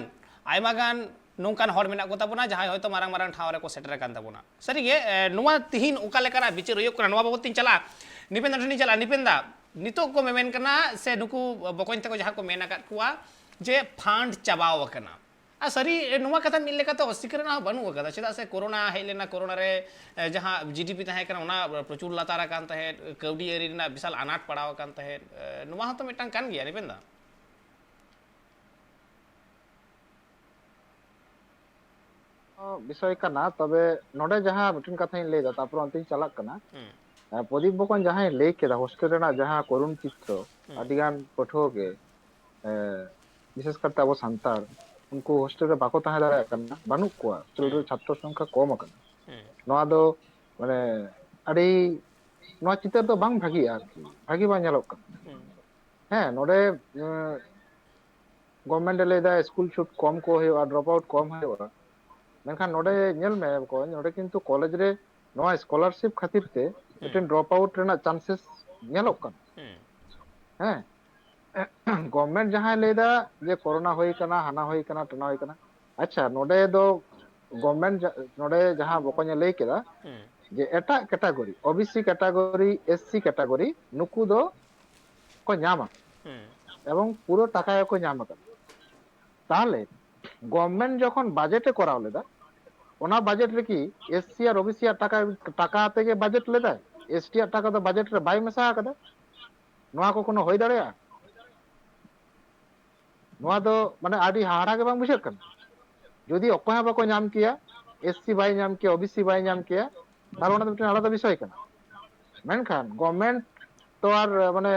ᱟᱭᱢᱟ ᱜᱟᱱ ᱱᱚᱝᱠᱟᱱ ᱦᱚᱲ ᱢᱮᱱᱟᱜ ᱠᱚ ᱛᱟᱵᱚᱱᱟ, ᱡᱟᱦᱟᱸᱭ ᱦᱚᱭᱛᱳ ᱢᱟᱨᱟᱝ ᱢᱟᱨᱟᱝ ᱴᱷᱟᱶ ᱨᱮᱠᱚ ᱥᱮᱴᱮᱨ ᱟᱠᱟᱱ ᱛᱟᱵᱚᱱᱟ᱾ ᱥᱟᱹᱨᱤᱜᱮ ᱮ, ᱱᱚᱣᱟ ᱛᱤᱦᱤᱧ ᱚᱠᱟ ᱞᱮᱠᱟᱱᱟᱜ ᱵᱤᱪᱟᱹᱨ ᱦᱩᱭᱩᱜ ᱠᱟᱱᱟ, ᱱᱚᱣᱟ ᱵᱟᱵᱚᱫ ᱛᱤᱧ ᱪᱟᱞᱟᱜᱼᱟ, ᱱᱤᱯᱮᱱᱫᱟ ᱴᱷᱮᱱᱤᱧ ᱪᱟᱞᱟᱜᱼᱟ᱾ ᱱᱤᱯᱮᱱᱫᱟ, ᱱᱤᱛᱚᱜ ᱠᱚ ᱢᱮᱢᱮᱱ ᱠᱟᱱᱟ ᱥᱮ ᱱᱩᱠᱩ ᱵᱚᱠᱚᱧ ᱛᱟᱠᱚ ᱡᱟᱦᱟᱸ ᱠᱚ ᱢᱮᱱ ᱟᱠᱟᱫ ᱠᱚᱣᱟ ᱡᱮ ᱯᱷᱟᱱᱰ ᱪᱟᱵᱟᱣ ᱟᱠᱟᱱᱟ᱾ ᱟᱨ ᱥᱟᱹᱨᱤ ᱱᱚᱣᱟ ᱠᱟᱛᱷᱟ ᱢᱤᱫ ᱞᱮᱠᱟᱛᱮ ᱚᱥᱤᱠᱟᱹᱨ ᱨᱮᱱᱟᱜ ᱦᱚᱸ ᱵᱟᱹᱱᱩᱜ ᱟᱠᱟᱫᱟ, ᱪᱮᱫᱟᱜ ᱥᱮ ᱠᱳᱨᱳᱱᱟ ᱦᱮᱡ ᱞᱮᱱᱟ, ᱠᱳᱨᱳᱱᱟ ᱨᱮ ᱮ, ᱡᱟᱦᱟᱸ ᱡᱤᱰᱤᱯᱤ ᱛᱟᱦᱮᱸ ᱠᱟᱱᱟ ᱚᱱᱟ ᱯᱨᱚᱪᱩᱨ ᱞᱟᱛᱟᱨ ᱟᱠᱟᱱ ᱛᱟᱦᱮᱸᱫ, ᱠᱟᱹᱣᱰᱤ ᱟᱹᱨᱤ ᱨᱮᱱᱟᱜ ᱵᱤᱥᱟᱞ ᱟᱱᱟᱴ ᱯᱟᱲᱟᱣ ᱟᱠᱟᱱ ᱛᱟᱦᱮᱸᱫ᱾ ᱮ, ᱱᱚᱣᱟ ᱦᱚᱸᱛᱚ ᱢᱤᱫᱴᱟᱝ ᱠᱟᱱ ᱜᱮᱭᱟ ᱱᱤᱯᱮᱱᱫᱟ᱾ ᱵᱤᱥᱚᱭ ᱠᱟᱱᱟ᱾ ᱛᱚᱵᱮ ᱱᱚᱰᱮ ᱡᱟᱦᱟᱸ ᱢᱤᱫᱴᱮᱱ ᱠᱟᱛᱷᱟᱧ ᱞᱟᱹᱭᱫᱟ, ᱛᱟᱨᱯᱚᱨ ᱚᱱᱛᱮᱧ ᱪᱟᱞᱟᱜ ᱠᱟᱱᱟ᱾ ᱦᱩᱸ᱾ ᱮ, ᱯᱨᱚᱫᱤᱯ ᱵᱚᱠᱚᱧ ᱡᱟᱦᱟᱸᱭ ᱞᱟᱹᱭ ᱠᱮᱫᱟ ᱦᱳᱥᱴᱮᱞ ᱨᱮᱱᱟᱜ ᱡᱟᱦᱟᱸ ᱠᱚᱨᱩᱱ ᱪᱤᱛᱨᱚ, ᱦᱩᱸ᱾ ᱟᱹᱰᱤᱜᱟᱱ ᱯᱟᱹᱴᱷᱩᱣᱟᱹ ᱜᱮ, ᱮ, ᱵᱤᱥᱮᱥ ᱠᱟᱨᱛᱮ ᱟᱵᱚ ᱥᱟᱱᱛᱟᱲ, ᱩᱱᱠᱩ ᱦᱳᱥᱴᱮᱞ ᱨᱮ ᱵᱟᱠᱚ ᱛᱟᱦᱮᱸ ᱫᱟᱲᱮᱭᱟᱜ ᱠᱟᱱᱟ, ᱵᱟᱹᱱᱩᱜ ᱠᱚᱣᱟ, ᱦᱳᱥᱴᱮᱞ ᱨᱮ ᱦᱩᱸ᱾ ᱪᱷᱟᱛᱨᱚ ᱥᱚᱝᱠᱷᱟ ᱠᱚᱢ ᱟᱠᱟᱱᱟ᱾ ᱦᱩᱸ᱾ ᱱᱚᱣᱟ ᱫᱚ ᱢᱟᱱᱮ ᱟᱹᱰᱤ, ᱱᱚᱣᱟ ᱪᱤᱛᱟᱹᱨ ᱫᱚ ᱵᱟᱝ ᱵᱷᱟᱹᱜᱤᱜᱼᱟ ᱟᱨᱠᱤ, ᱵᱷᱟᱹᱜᱤ ᱵᱟᱝ ᱧᱮᱞᱚᱜ ᱠᱟᱱᱟ᱾ ᱦᱩᱸ᱾ ᱦᱮᱸ, ᱱᱚᱰᱮ ᱜᱚᱵᱷᱚᱨᱱᱢᱮᱱᱴ ᱮ ᱞᱟᱹᱭᱫᱟ ᱥᱠᱩᱞ ᱪᱷᱩᱴ ᱠᱚᱢ ᱠᱚ ᱦᱩᱭᱩᱜᱼᱟ, ᱰᱨᱚᱯ ᱟᱣᱩᱴ ᱠᱚᱢ ᱦᱩᱭᱩᱜᱼᱟ᱾ ᱢᱮᱱᱠᱷᱟᱱ ᱱᱚᱰᱮ ᱧᱮᱞ ᱢᱮ ᱵᱚᱠᱚᱧ, ᱱᱚᱰᱮ ᱠᱤᱱᱛᱩ ᱠᱚᱞᱮᱡᱽ ᱨᱮ ᱱᱚᱣᱟ ᱥᱠᱚᱞᱟᱨᱥᱤᱯ ᱠᱷᱟᱹᱛᱤᱨ ᱛᱮ ᱢᱤᱫᱴᱮᱱ ᱰᱨᱚᱯ ᱟᱣᱩᱴ ᱨᱮᱱᱟᱜ ᱪᱟᱱᱥᱮᱥ ᱧᱮᱞᱚᱜ ᱠᱟᱱᱟ᱾ ᱦᱩᱸ᱾ ᱦᱮᱸ, ᱜᱚᱵᱷᱚᱨᱱᱢᱮᱱᱴ ᱡᱟᱦᱟᱸᱭ ᱞᱟᱹᱭᱫᱟ ᱡᱮ ᱠᱳᱨᱳᱱᱟ ᱦᱩᱭ ᱠᱟᱱᱟ, ᱦᱟᱱᱟ ᱦᱩᱭ ᱠᱟᱱᱟ, ᱴᱷᱟᱱᱟ ᱦᱩᱭ ᱠᱟᱱᱟ᱾ ᱟᱪᱪᱷᱟ, ᱱᱚᱰᱮ ᱫᱚ ᱜᱚᱵᱷᱚᱨᱱᱢᱮᱱᱴ ᱡᱟ-, ᱱᱚᱰᱮ ᱡᱟᱦᱟᱸ ᱵᱚᱠᱚᱧᱮ ᱞᱟᱹᱭ ᱠᱮᱫᱟ ᱦᱩᱸ᱾ ᱡᱮ ᱮᱴᱟᱜ category, OBC category, SC category, ᱱᱩᱠᱩ ᱫᱚ ᱠᱚ ᱧᱟᱢᱟ ᱦᱩᱸ᱾ ᱮᱵᱚᱝ ᱯᱩᱨᱟᱹ ᱴᱟᱠᱟ ᱜᱮᱠᱚ ᱧᱟᱢ ᱟᱠᱟᱫᱟ᱾ ᱛᱟᱦᱚᱞᱮ ᱜᱚᱵᱷᱚᱨᱱᱢᱮᱱᱴ ᱡᱚᱠᱷᱚᱱ ᱵᱟᱡᱮᱴ ᱮ ᱠᱚᱨᱟᱣ ᱞᱮᱫᱟ, ᱚᱱᱟ ᱵᱟᱡᱮᱴ ᱨᱮᱠᱤ ᱮᱥᱥᱤ ᱟᱨ ᱳᱵᱤᱥᱤ ᱟᱜ ᱴᱟᱠᱟ, ᱴᱟᱠᱟ ᱛᱮᱜᱮ ᱵᱟᱡᱮᱴ ᱞᱮᱫᱟᱭ? ᱮᱥᱴᱤ ᱟᱜ ᱴᱟᱠᱟ ᱫᱚ ᱵᱟᱡᱮᱴ ᱨᱮ ᱵᱟᱭ ᱢᱮᱥᱟ ᱟᱠᱟᱫᱟ᱾ ᱱᱚᱣᱟ ᱠᱚ ᱠᱳᱱᱳ ᱦᱩᱭ ᱫᱟᱲᱮᱭᱟᱜᱼᱟ? ᱱᱚᱣᱟ ᱫᱚ ᱢᱟᱱᱮ ᱟᱹᱰᱤ ᱦᱟᱦᱟᱲᱟ ᱜᱮ ᱵᱟᱝ ᱵᱩᱡᱷᱟᱹᱜ ᱠᱟᱱᱟ? ᱡᱩᱫᱤ ᱚᱠᱚᱭ ᱦᱚᱸ ᱵᱟᱠᱚ ᱧᱟᱢ ᱠᱮᱭᱟ, ᱮᱥ ᱥᱤ ᱵᱟᱭ ᱧᱟᱢ ᱠᱮᱭᱟ, ᱳ ᱵᱤ ᱥᱤ ᱵᱟᱭ ᱧᱟᱢ ᱠᱮᱭᱟ, ᱛᱟᱦᱚᱞᱮ ᱚᱱᱟ ᱫᱚ ᱢᱤᱫᱴᱮᱱ ᱟᱞᱟᱫᱟ ᱵᱤᱥᱚᱭ ᱠᱟᱱᱟ᱾ ᱢᱮᱱᱠᱷᱟᱱ ᱜᱚᱵᱷᱢᱮᱱᱴ ᱛᱚ ᱟᱨ ᱢᱟᱱᱮ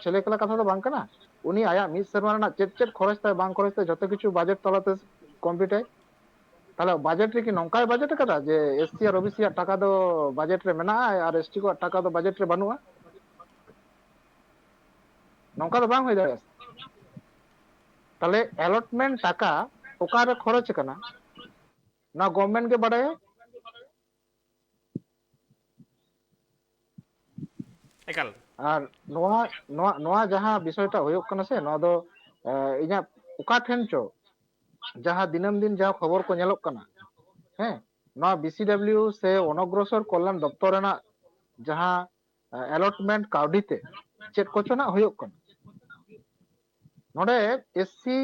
ᱪᱮᱞᱮ ᱠᱟᱞᱟ ᱠᱟᱛᱷᱟ ᱫᱚ ᱵᱟᱝ ᱠᱟᱱᱟ᱾ ᱩᱱᱤ ᱟᱭᱟᱜ ᱢᱤᱫ ᱥᱮᱨᱢᱟ ᱨᱮᱱᱟᱜ ᱪᱮᱫ ᱪᱮᱫ ᱠᱷᱚᱨᱚᱪ ᱛᱟᱭ ᱵᱟᱝ ᱠᱷᱚᱨᱚᱪ ᱛᱟᱭ ᱡᱷᱚᱛᱚ ᱠᱤᱪᱷᱩ ᱵᱟᱡᱮᱴ ᱛᱟᱞᱟᱛᱮ ᱠᱚᱢᱯᱞᱤᱴᱟᱭ᱾ ᱛᱟᱦᱚᱞᱮ ᱵᱟᱡᱮᱴ ᱨᱮᱠᱤ ᱱᱚᱝᱠᱟᱭ ᱵᱟᱡᱮᱴ ᱟᱠᱟᱫᱟ ᱡᱮ ᱮᱥ ᱥᱤ ᱟᱨ ᱳ ᱵᱤ ᱥᱤ ᱟᱜ ᱴᱟᱠᱟ ᱫᱚ ᱵᱟᱡᱮᱴ ᱨᱮ ᱢᱮᱱᱟᱜᱼᱟ ᱟᱨ ᱮᱥ ᱴᱤ ᱠᱚᱣᱟᱜ ᱴᱟᱠᱟ ᱫᱚ ᱵᱟᱡᱮᱴ ᱨᱮ ᱵᱟᱹᱱᱩᱜᱼᱟ? ᱱᱚᱝᱠᱟ ᱫᱚ ᱵᱟᱝ ᱦᱩᱭ ᱫᱟᱲᱮᱭᱟᱜᱼᱟ᱾ ᱛᱟᱦᱚᱞᱮ ᱮᱞᱚᱴᱢᱮᱱᱴ ᱴᱟᱠᱟ ᱚᱠᱟᱨᱮ ᱠᱷᱚᱨᱚᱪ ᱟᱠᱟᱱᱟ, ᱱᱚᱣᱟ ᱜᱚᱵᱷᱢᱮᱱᱴ ᱜᱮ ᱵᱟᱰᱟᱭᱟ᱾ ᱮᱠᱟᱞ᱾ ᱟᱨ ᱱᱚᱣᱟ ᱱᱚᱣᱟ ᱱᱚᱣᱟ ᱡᱟᱦᱟᱸ ᱵᱤᱥᱚᱭᱴᱟ ᱦᱩᱭᱩᱜ ᱠᱟᱱᱟ ᱥᱮ, ᱱᱚᱣᱟ ᱫᱚ ᱮ, ᱤᱧᱟᱹᱜ ᱚᱠᱟ ᱴᱷᱮᱱ ᱪᱚ ᱡᱟᱦᱟᱸ ᱫᱤᱱᱟᱹᱢ ᱫᱤᱱ ᱡᱟᱦᱟᱸ ᱠᱷᱚᱵᱚᱨ ᱠᱚ ᱧᱮᱞᱚᱜ ᱠᱟᱱᱟ, ᱦᱮᱸ, ᱱᱚᱣᱟ ᱵᱤ ᱥᱤ ᱰᱟᱵᱞᱤᱭᱩ ᱥᱮ ᱚᱱᱚᱜᱨᱚᱥᱚᱨ ᱠᱚᱞᱭᱟᱱ ᱫᱚᱯᱛᱚᱨ ᱨᱮᱱᱟᱜ ᱡᱟᱦᱟᱸ ᱮᱞᱚᱴᱢᱮᱱᱴ ᱠᱟᱹᱣᱰᱤ ᱛᱮ ᱪᱮᱫ ᱠᱚᱪᱚ ᱱᱟᱜ ᱦᱩᱭᱩᱜ ᱠᱟᱱᱟ᱾ ᱱᱚᱰᱮ S C,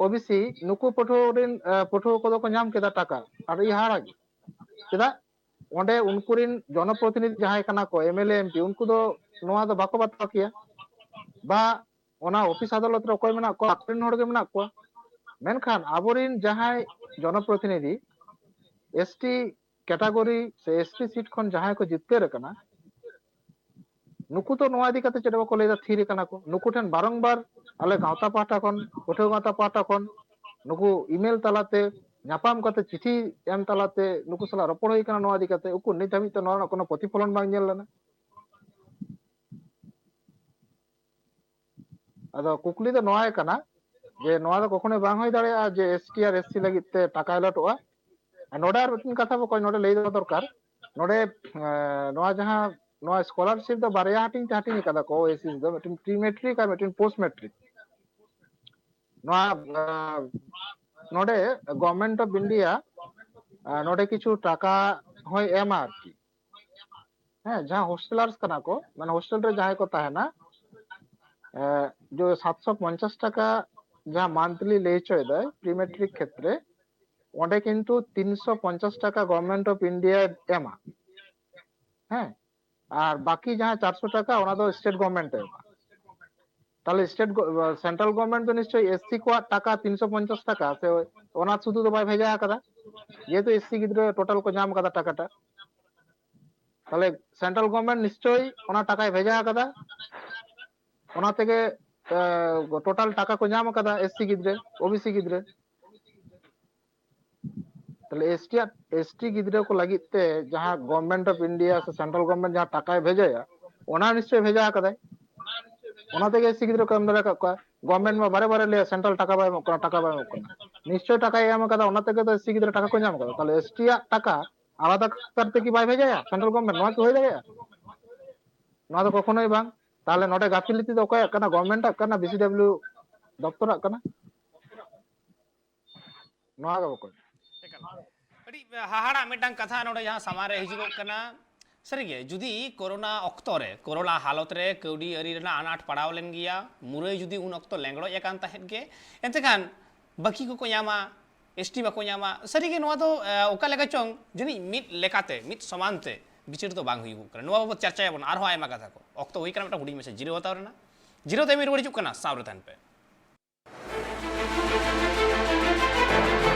O B C ᱱᱩᱠᱩ ᱯᱟᱹᱴᱷᱩᱣᱟᱹ ᱨᱮᱱ ᱮ, ᱯᱟᱹᱴᱷᱩᱣᱟᱹ ᱠᱚᱫᱚ ᱠᱚ ᱧᱟᱢ ᱠᱮᱫᱟ ᱴᱟᱠᱟ, ᱟᱹᱰᱤ ᱦᱟᱦᱟᱲᱟ ᱜᱮ᱾ ᱪᱮᱫᱟᱜ? ᱚᱸᱰᱮ ᱩᱱᱠᱩ ᱨᱮᱱ ᱡᱚᱱᱚᱯᱨᱚᱛᱤᱱᱤᱫᱷᱤ ᱡᱟᱦᱟᱸᱭ ᱠᱟᱱᱟ ᱠᱚ, M L A, M P, ᱩᱱᱠᱩ ᱫᱚ ᱱᱚᱣᱟ ᱫᱚ ᱵᱟᱠᱚ ᱵᱟᱛᱟᱣ ᱠᱮᱭᱟ, ᱵᱟ ᱚᱱᱟ ᱚᱯᱷᱤᱥ ᱟᱫᱟᱞᱚᱛ ᱨᱮ ᱚᱠᱚᱭ ᱢᱮᱱᱟᱜ ᱠᱚᱣᱟ, ᱟᱠᱚᱨᱮᱱ ᱦᱚᱲ ᱜᱮ ᱢᱮᱱᱟᱜ ᱠᱚᱣᱟ᱾ ᱢᱮᱱᱠᱷᱟᱱ ᱟᱵᱚᱨᱮᱱ ᱡᱟᱦᱟᱸᱭ ᱡᱚᱱᱚᱯᱨᱚᱛᱤᱱᱤᱫᱷᱤ ᱮᱥ ᱴᱤ ᱠᱮᱴᱟᱜᱚᱨᱤ ᱥᱮ ᱮᱥ ᱴᱤ ᱥᱤᱴ ᱠᱷᱚᱱ ᱡᱟᱦᱟᱸᱭ ᱠᱚ ᱡᱤᱛᱠᱟᱹᱨ ᱟᱠᱟᱱᱟ, ᱱᱩᱠᱩ ᱫᱚ ᱱᱚᱣᱟ ᱤᱫᱤ ᱠᱟᱛᱮ ᱪᱮᱫ ᱦᱚᱸ ᱵᱟᱠᱚ ᱞᱟᱹᱭᱫᱟ, ᱛᱷᱤᱨ ᱟᱠᱟᱱᱟ ᱠᱚ᱾ ᱱᱩᱠᱩ ᱴᱷᱮᱱ ᱵᱟᱨᱚᱝᱵᱟᱨ ᱟᱞᱮ ᱜᱟᱶᱛᱟ ᱯᱟᱦᱴᱟ ᱠᱷᱚᱱ, ᱯᱟᱹᱴᱷᱩᱣᱟᱹ ᱜᱟᱶᱛᱟ ᱯᱟᱦᱴᱟ ᱠᱷᱚᱱ ᱱᱩᱠᱩ ᱤᱢᱮᱞ ᱛᱟᱞᱟᱛᱮ, ᱧᱟᱯᱟᱢ ᱠᱟᱛᱮ, ᱪᱤᱴᱷᱤ ᱮᱢ ᱛᱟᱞᱟᱛᱮ ᱱᱩᱠᱩ ᱥᱟᱞᱟᱜ ᱨᱚᱯᱚᱲ ᱦᱩᱭ ᱟᱠᱟᱱᱟ ᱱᱚᱣᱟ ᱤᱫᱤ ᱠᱟᱛᱮ᱾ ᱩᱠᱩᱨ ᱱᱤᱛ ᱫᱷᱟᱹᱵᱤᱡ ᱛᱮ ᱱᱚᱣᱟ ᱨᱮᱱᱟᱜ ᱠᱳᱱᱳ ᱯᱨᱚᱛᱤᱯᱷᱚᱞᱚᱱ ᱵᱟᱝ ᱧᱮᱞ ᱞᱮᱱᱟ᱾ ᱟᱫᱚ ᱠᱩᱠᱞᱤ ᱫᱚ ᱱᱚᱣᱟ ᱠᱟᱱᱟ ᱡᱮ ᱱᱚᱣᱟ ᱫᱚ ᱠᱚᱠᱷᱚᱱᱳ ᱵᱟᱝ ᱦᱩᱭ ᱫᱟᱲᱮᱭᱟᱜᱼᱟ ᱡᱮ ᱮᱥ ᱴᱤ ᱟᱨ ᱮᱥ ᱥᱤ ᱞᱟᱹᱜᱤᱫ ᱛᱮ ᱴᱟᱠᱟ ᱮᱞᱚᱴᱚᱜᱼᱟ᱾ ᱟᱨ ᱱᱚᱰᱮ ᱟᱨ ᱢᱤᱫᱴᱮᱱ ᱠᱟᱛᱷᱟ ᱵᱚᱠᱚᱧ ᱱᱚᱰᱮ ᱞᱟᱹᱭ ᱫᱚᱦᱚ ᱫᱚᱨᱠᱟᱨ, ᱱᱚᱰᱮ ᱮᱸ, ᱱᱚᱣᱟ ᱡᱟᱦᱟᱸ ᱱᱚᱣᱟ ᱥᱠᱚᱞᱟᱨᱥᱤᱯ ᱫᱚ ᱵᱟᱨᱭᱟ ᱦᱟᱹᱴᱤᱧ ᱛᱮ ᱦᱟᱹᱴᱤᱧ ᱟᱠᱟᱫᱟ ᱠᱚ ᱳ ᱮᱥ ᱥᱤ ᱫᱚ, ᱢᱤᱫᱴᱮᱱ ᱯᱨᱤ ᱢᱮᱴᱨᱤᱠ ᱟᱨ ᱢᱤᱫᱴᱮᱱ ᱯᱳᱥᱴ ᱢᱮᱴᱨᱤᱠ᱾ ᱱᱚᱣᱟ ᱮᱸ, ᱱᱚᱰᱮ ᱜᱚᱵᱷᱢᱮᱱᱴ ᱚᱯᱷ ᱤᱱᱰᱤᱭᱟ ᱱᱚᱰᱮ ᱠᱤᱪᱷᱩ ᱴᱟᱠᱟ ᱦᱚᱸᱭ ᱮᱢᱟ ᱟᱨᱠᱤ᱾ ᱦᱮᱸ, ᱡᱟᱦᱟᱸ ᱦᱳᱥᱴᱮᱞᱟᱨᱥ ᱠᱟᱱᱟ ᱠᱚ, ᱢᱟᱱᱮ ᱦᱳᱥᱴᱮᱞ ᱨᱮ ᱡᱟᱦᱟᱸᱭ ᱠᱚ ᱛᱟᱦᱮᱱᱟ, ᱮᱸ, ᱡᱮ ᱥᱟᱛᱥᱚ ᱯᱚᱧᱪᱟᱥ ᱴᱟᱠᱟ ᱡᱟᱦᱟᱸ ᱢᱟᱱᱛᱷᱞᱤ ᱞᱟᱹᱭ ᱦᱚᱪᱚᱭᱮᱫᱟᱭ ᱯᱨᱤ ᱢᱮᱴᱨᱤᱠ ᱠᱷᱮᱛᱨᱮ, ᱚᱸᱰᱮ ᱠᱤᱱᱛᱩ ᱛᱤᱱᱥᱚ ᱯᱚᱧᱪᱟᱥ ᱴᱟᱠᱟ ᱜᱚᱵᱷᱢᱮᱱᱴ ᱚᱯᱷ ᱤᱱᱰᱤᱭᱟ ᱮᱢᱟ᱾ ᱦᱮᱸ, ᱟᱨ ᱵᱟᱠᱤ ᱡᱟᱦᱟᱸ ᱪᱟᱨᱥᱚ ᱴᱟᱠᱟ, ᱚᱱᱟ ᱫᱚ ᱥᱴᱮᱴ ᱜᱚᱵᱷᱢᱮᱱᱴ ᱮ ᱮᱢᱟ᱾ ᱛᱟᱦᱞᱮ ᱥᱴᱮᱴ, ᱥᱮᱱᱴᱨᱟᱞ ᱜᱚᱵᱷᱚᱨᱱᱢᱮᱱᱴ ᱫᱚ ᱱᱤᱥᱪᱚᱭ ᱮᱥᱥᱤ ᱠᱚᱣᱟᱜ ᱴᱟᱠᱟ ᱛᱤᱱᱥᱚ ᱯᱚᱧᱪᱟᱥ ᱴᱟᱠᱟ ᱥᱮ ᱚᱱᱟ ᱥᱩᱫᱷᱩ ᱫᱚ ᱵᱟᱭ ᱵᱷᱮᱡᱟ ᱟᱠᱟᱫᱟ, ᱡᱮᱦᱮᱛᱩ ᱮᱥᱥᱤ ᱜᱤᱫᱽᱨᱟᱹ ᱴᱳᱴᱟᱞ ᱠᱚ ᱧᱟᱢ ᱟᱠᱟᱫᱟ ᱴᱟᱠᱟᱴᱟ᱾ ᱛᱟᱦᱞᱮ ᱥᱮᱱᱴᱨᱟᱞ ᱜᱚᱵᱷᱚᱨᱱᱢᱮᱱᱴ ᱱᱤᱥᱪᱚᱭ ᱚᱱᱟ ᱴᱟᱠᱟᱭ ᱵᱷᱮᱡᱟ ᱟᱠᱟᱫᱟ, ᱚᱱᱟ ᱛᱮᱜᱮ ᱴᱳᱴᱟᱞ ᱴᱟᱠᱟ ᱠᱚ ᱧᱟᱢ ᱟᱠᱟᱫᱟ ᱮᱥᱥᱤ ᱜᱤᱫᱽᱨᱟᱹ, ᱳᱵᱤᱥᱤ ᱜᱤᱫᱽᱨᱟᱹ᱾ ᱛᱟᱦᱞᱮ ᱮᱥᱴᱤ ᱟᱜ, ᱮᱥᱴᱤ ᱜᱤᱫᱽᱨᱟᱹ ᱠᱚ ᱞᱟᱹᱜᱤᱫ ᱛᱮ ᱡᱟᱦᱟᱸ ᱜᱚᱵᱷᱚᱨᱱᱢᱮᱱᱴ ᱚᱯᱷ ᱤᱱᱰᱤᱭᱟ ᱥᱮ ᱥᱮᱱᱴᱨᱟᱞ ᱜᱚᱵᱷᱚᱨᱱᱢᱮᱱᱴ ᱡᱟᱦᱟᱸ ᱴᱟᱠᱟᱭ ᱵᱷᱮᱡᱟᱭᱟ, ᱚᱱᱟ ᱱᱤᱥᱪᱚᱭ ᱵᱷᱮᱡᱟ ᱟᱠᱟᱫᱟᱭ᱾ ᱚᱱᱟ ᱛᱮᱜᱮ ᱮᱥᱴᱤ ᱜᱤᱫᱽᱨᱟᱹ ᱠᱚ ᱮᱢ ᱫᱟᱲᱮ ᱟᱠᱟᱫ ᱠᱚᱣᱟ᱾ ᱜᱚᱵᱷᱚᱨᱱᱢᱮᱱᱴ ᱢᱟ ᱵᱟᱨᱮ ᱵᱟᱨᱮ ᱞᱟᱹᱭᱟ ᱥᱮᱱᱴᱨᱟᱞ ᱴᱟᱠᱟ ᱵᱟᱭ ᱮᱢᱚᱜ ᱠᱟᱱᱟ, ᱴᱟᱠᱟ ᱵᱟᱭ ᱮᱢᱚᱜ ᱠᱟᱱᱟ᱾ ᱱᱤᱥᱪᱚᱭ ᱴᱟᱠᱟᱭ ᱮᱢ ᱟᱠᱟᱫᱟ, ᱚᱱᱟ ᱛᱮᱜᱮ ᱛᱚ ᱮᱥᱴᱤ ᱜᱤᱫᱽᱨᱟᱹ ᱴᱟᱠᱟ ᱠᱚ ᱧᱟᱢ ᱟᱠᱟᱫᱟ᱾ ᱛᱟᱦᱞᱮ ᱮᱥᱴᱤ ᱟᱜ ᱴᱟᱠᱟ ᱟᱞᱟᱫᱟ ᱠᱟᱨ ᱛᱮᱠᱤ ᱵᱟᱭ ᱵᱷᱮᱡᱟᱭᱟ ᱥᱮᱱᱴᱨᱟᱞ ᱜᱚᱵᱷᱚᱨᱱᱢᱮᱱᱴ? ᱱᱚᱣᱟ ᱠᱤ ᱦᱩᱭ ᱫᱟᱲᱮᱭᱟᱜᱼᱟ? ᱱᱚᱣᱟ ᱫᱚ ᱠᱚᱠᱷᱚᱱᱳᱭ ᱵᱟᱝ᱾ ᱛᱟᱦᱞᱮ ᱱᱚᱰᱮ ᱜᱟᱯᱷᱤᱞᱟᱹᱛᱤ ᱫᱚ ᱚᱠᱚᱭᱟᱜ ᱠᱟᱱᱟ? ᱜᱚᱵᱷᱚᱨᱱᱢᱮᱱᱴ ᱟᱜ ᱠᱟᱱᱟ, ᱵᱤᱥᱤᱰᱟᱵᱞᱤᱭᱩ ᱫᱚᱯᱛᱚᱨᱟᱜ ᱠᱟᱱᱟ? ᱱᱚᱣᱟ ᱜᱮ ᱵᱚᱠᱚᱧ᱾ ᱮᱠᱟᱞ᱾ ᱟᱹᱰᱤ ᱦᱟᱦᱟᱲᱟᱜ ᱢᱤᱫᱴᱟᱝ ᱠᱟᱛᱷᱟ ᱱᱚᱰᱮ ᱡᱟᱦᱟᱸ ᱥᱟᱢᱟᱝ ᱨᱮ ᱦᱤᱡᱩᱜᱚᱜ ᱠᱟᱱᱟ᱾ ᱥᱟᱹᱨᱤᱜᱮ, ᱡᱩᱫᱤ ᱠᱳᱨᱳᱱᱟ ᱚᱠᱛᱚ ᱨᱮ, ᱠᱳᱨᱳᱱᱟ ᱦᱟᱞᱚᱛ ᱨᱮ ᱠᱟᱹᱣᱰᱤ ᱟᱹᱨᱤ ᱨᱮᱱᱟᱜ ᱟᱱᱟᱴ ᱯᱟᱲᱟᱣ ᱞᱮᱱ ᱜᱮᱭᱟ, ᱢᱩᱨᱟᱹᱭ ᱡᱩᱫᱤ ᱩᱱ ᱚᱠᱛᱚ ᱞᱮᱸᱜᱲᱚᱡ ᱟᱠᱟᱱ ᱛᱟᱦᱮᱸᱫ ᱜᱮ, ᱮᱱᱛᱮ ᱠᱷᱟᱱ ᱵᱟᱹᱠᱤ ᱠᱚᱠᱚ ᱧᱟᱢᱟ, ᱮᱥᱴᱤ ᱵᱟᱠᱚ ᱧᱟᱢᱟ᱾ ᱥᱟᱹᱨᱤᱜᱮ, ᱱᱚᱣᱟ ᱫᱚ ᱮ, ᱚᱠᱟ ᱞᱮᱠᱟ ᱪᱚᱝ ᱡᱟᱹᱱᱤᱡ ᱢᱤᱫ ᱞᱮᱠᱟᱛᱮ, ᱢᱤᱫ ᱥᱚᱢᱟᱱ ᱛᱮ ᱵᱤᱪᱟᱹᱨ ᱫᱚ ᱵᱟᱝ ᱦᱩᱭᱩᱜᱚᱜ ᱠᱟᱱᱟ᱾ ᱱᱚᱣᱟ ᱵᱟᱵᱚᱛ ᱪᱟᱨᱪᱟᱭᱟᱵᱚᱱ ᱟᱨᱦᱚᱸ ᱟᱭᱢᱟ ᱠᱟᱛᱷᱟ ᱠᱚ᱾ ᱚᱠᱛᱚ ᱦᱩᱭ ᱠᱟᱱᱟ ᱢᱤᱫᱴᱟᱝ ᱦᱩᱰᱤᱧ ᱢᱟᱪᱷᱟ ᱡᱤᱨᱟᱹᱣ ᱦᱟᱛᱟᱣ ᱨᱮᱱᱟᱜ᱾ ᱡᱤᱨᱟᱹᱣ ᱛᱟᱭᱚᱢ ᱨᱩᱣᱟᱹᱲ ᱦᱤᱡᱩᱜ ᱠᱟᱱᱟ, ᱥᱟᱶ ᱨᱮ ᱛᱟᱦᱮᱱ ᱯᱮ᱾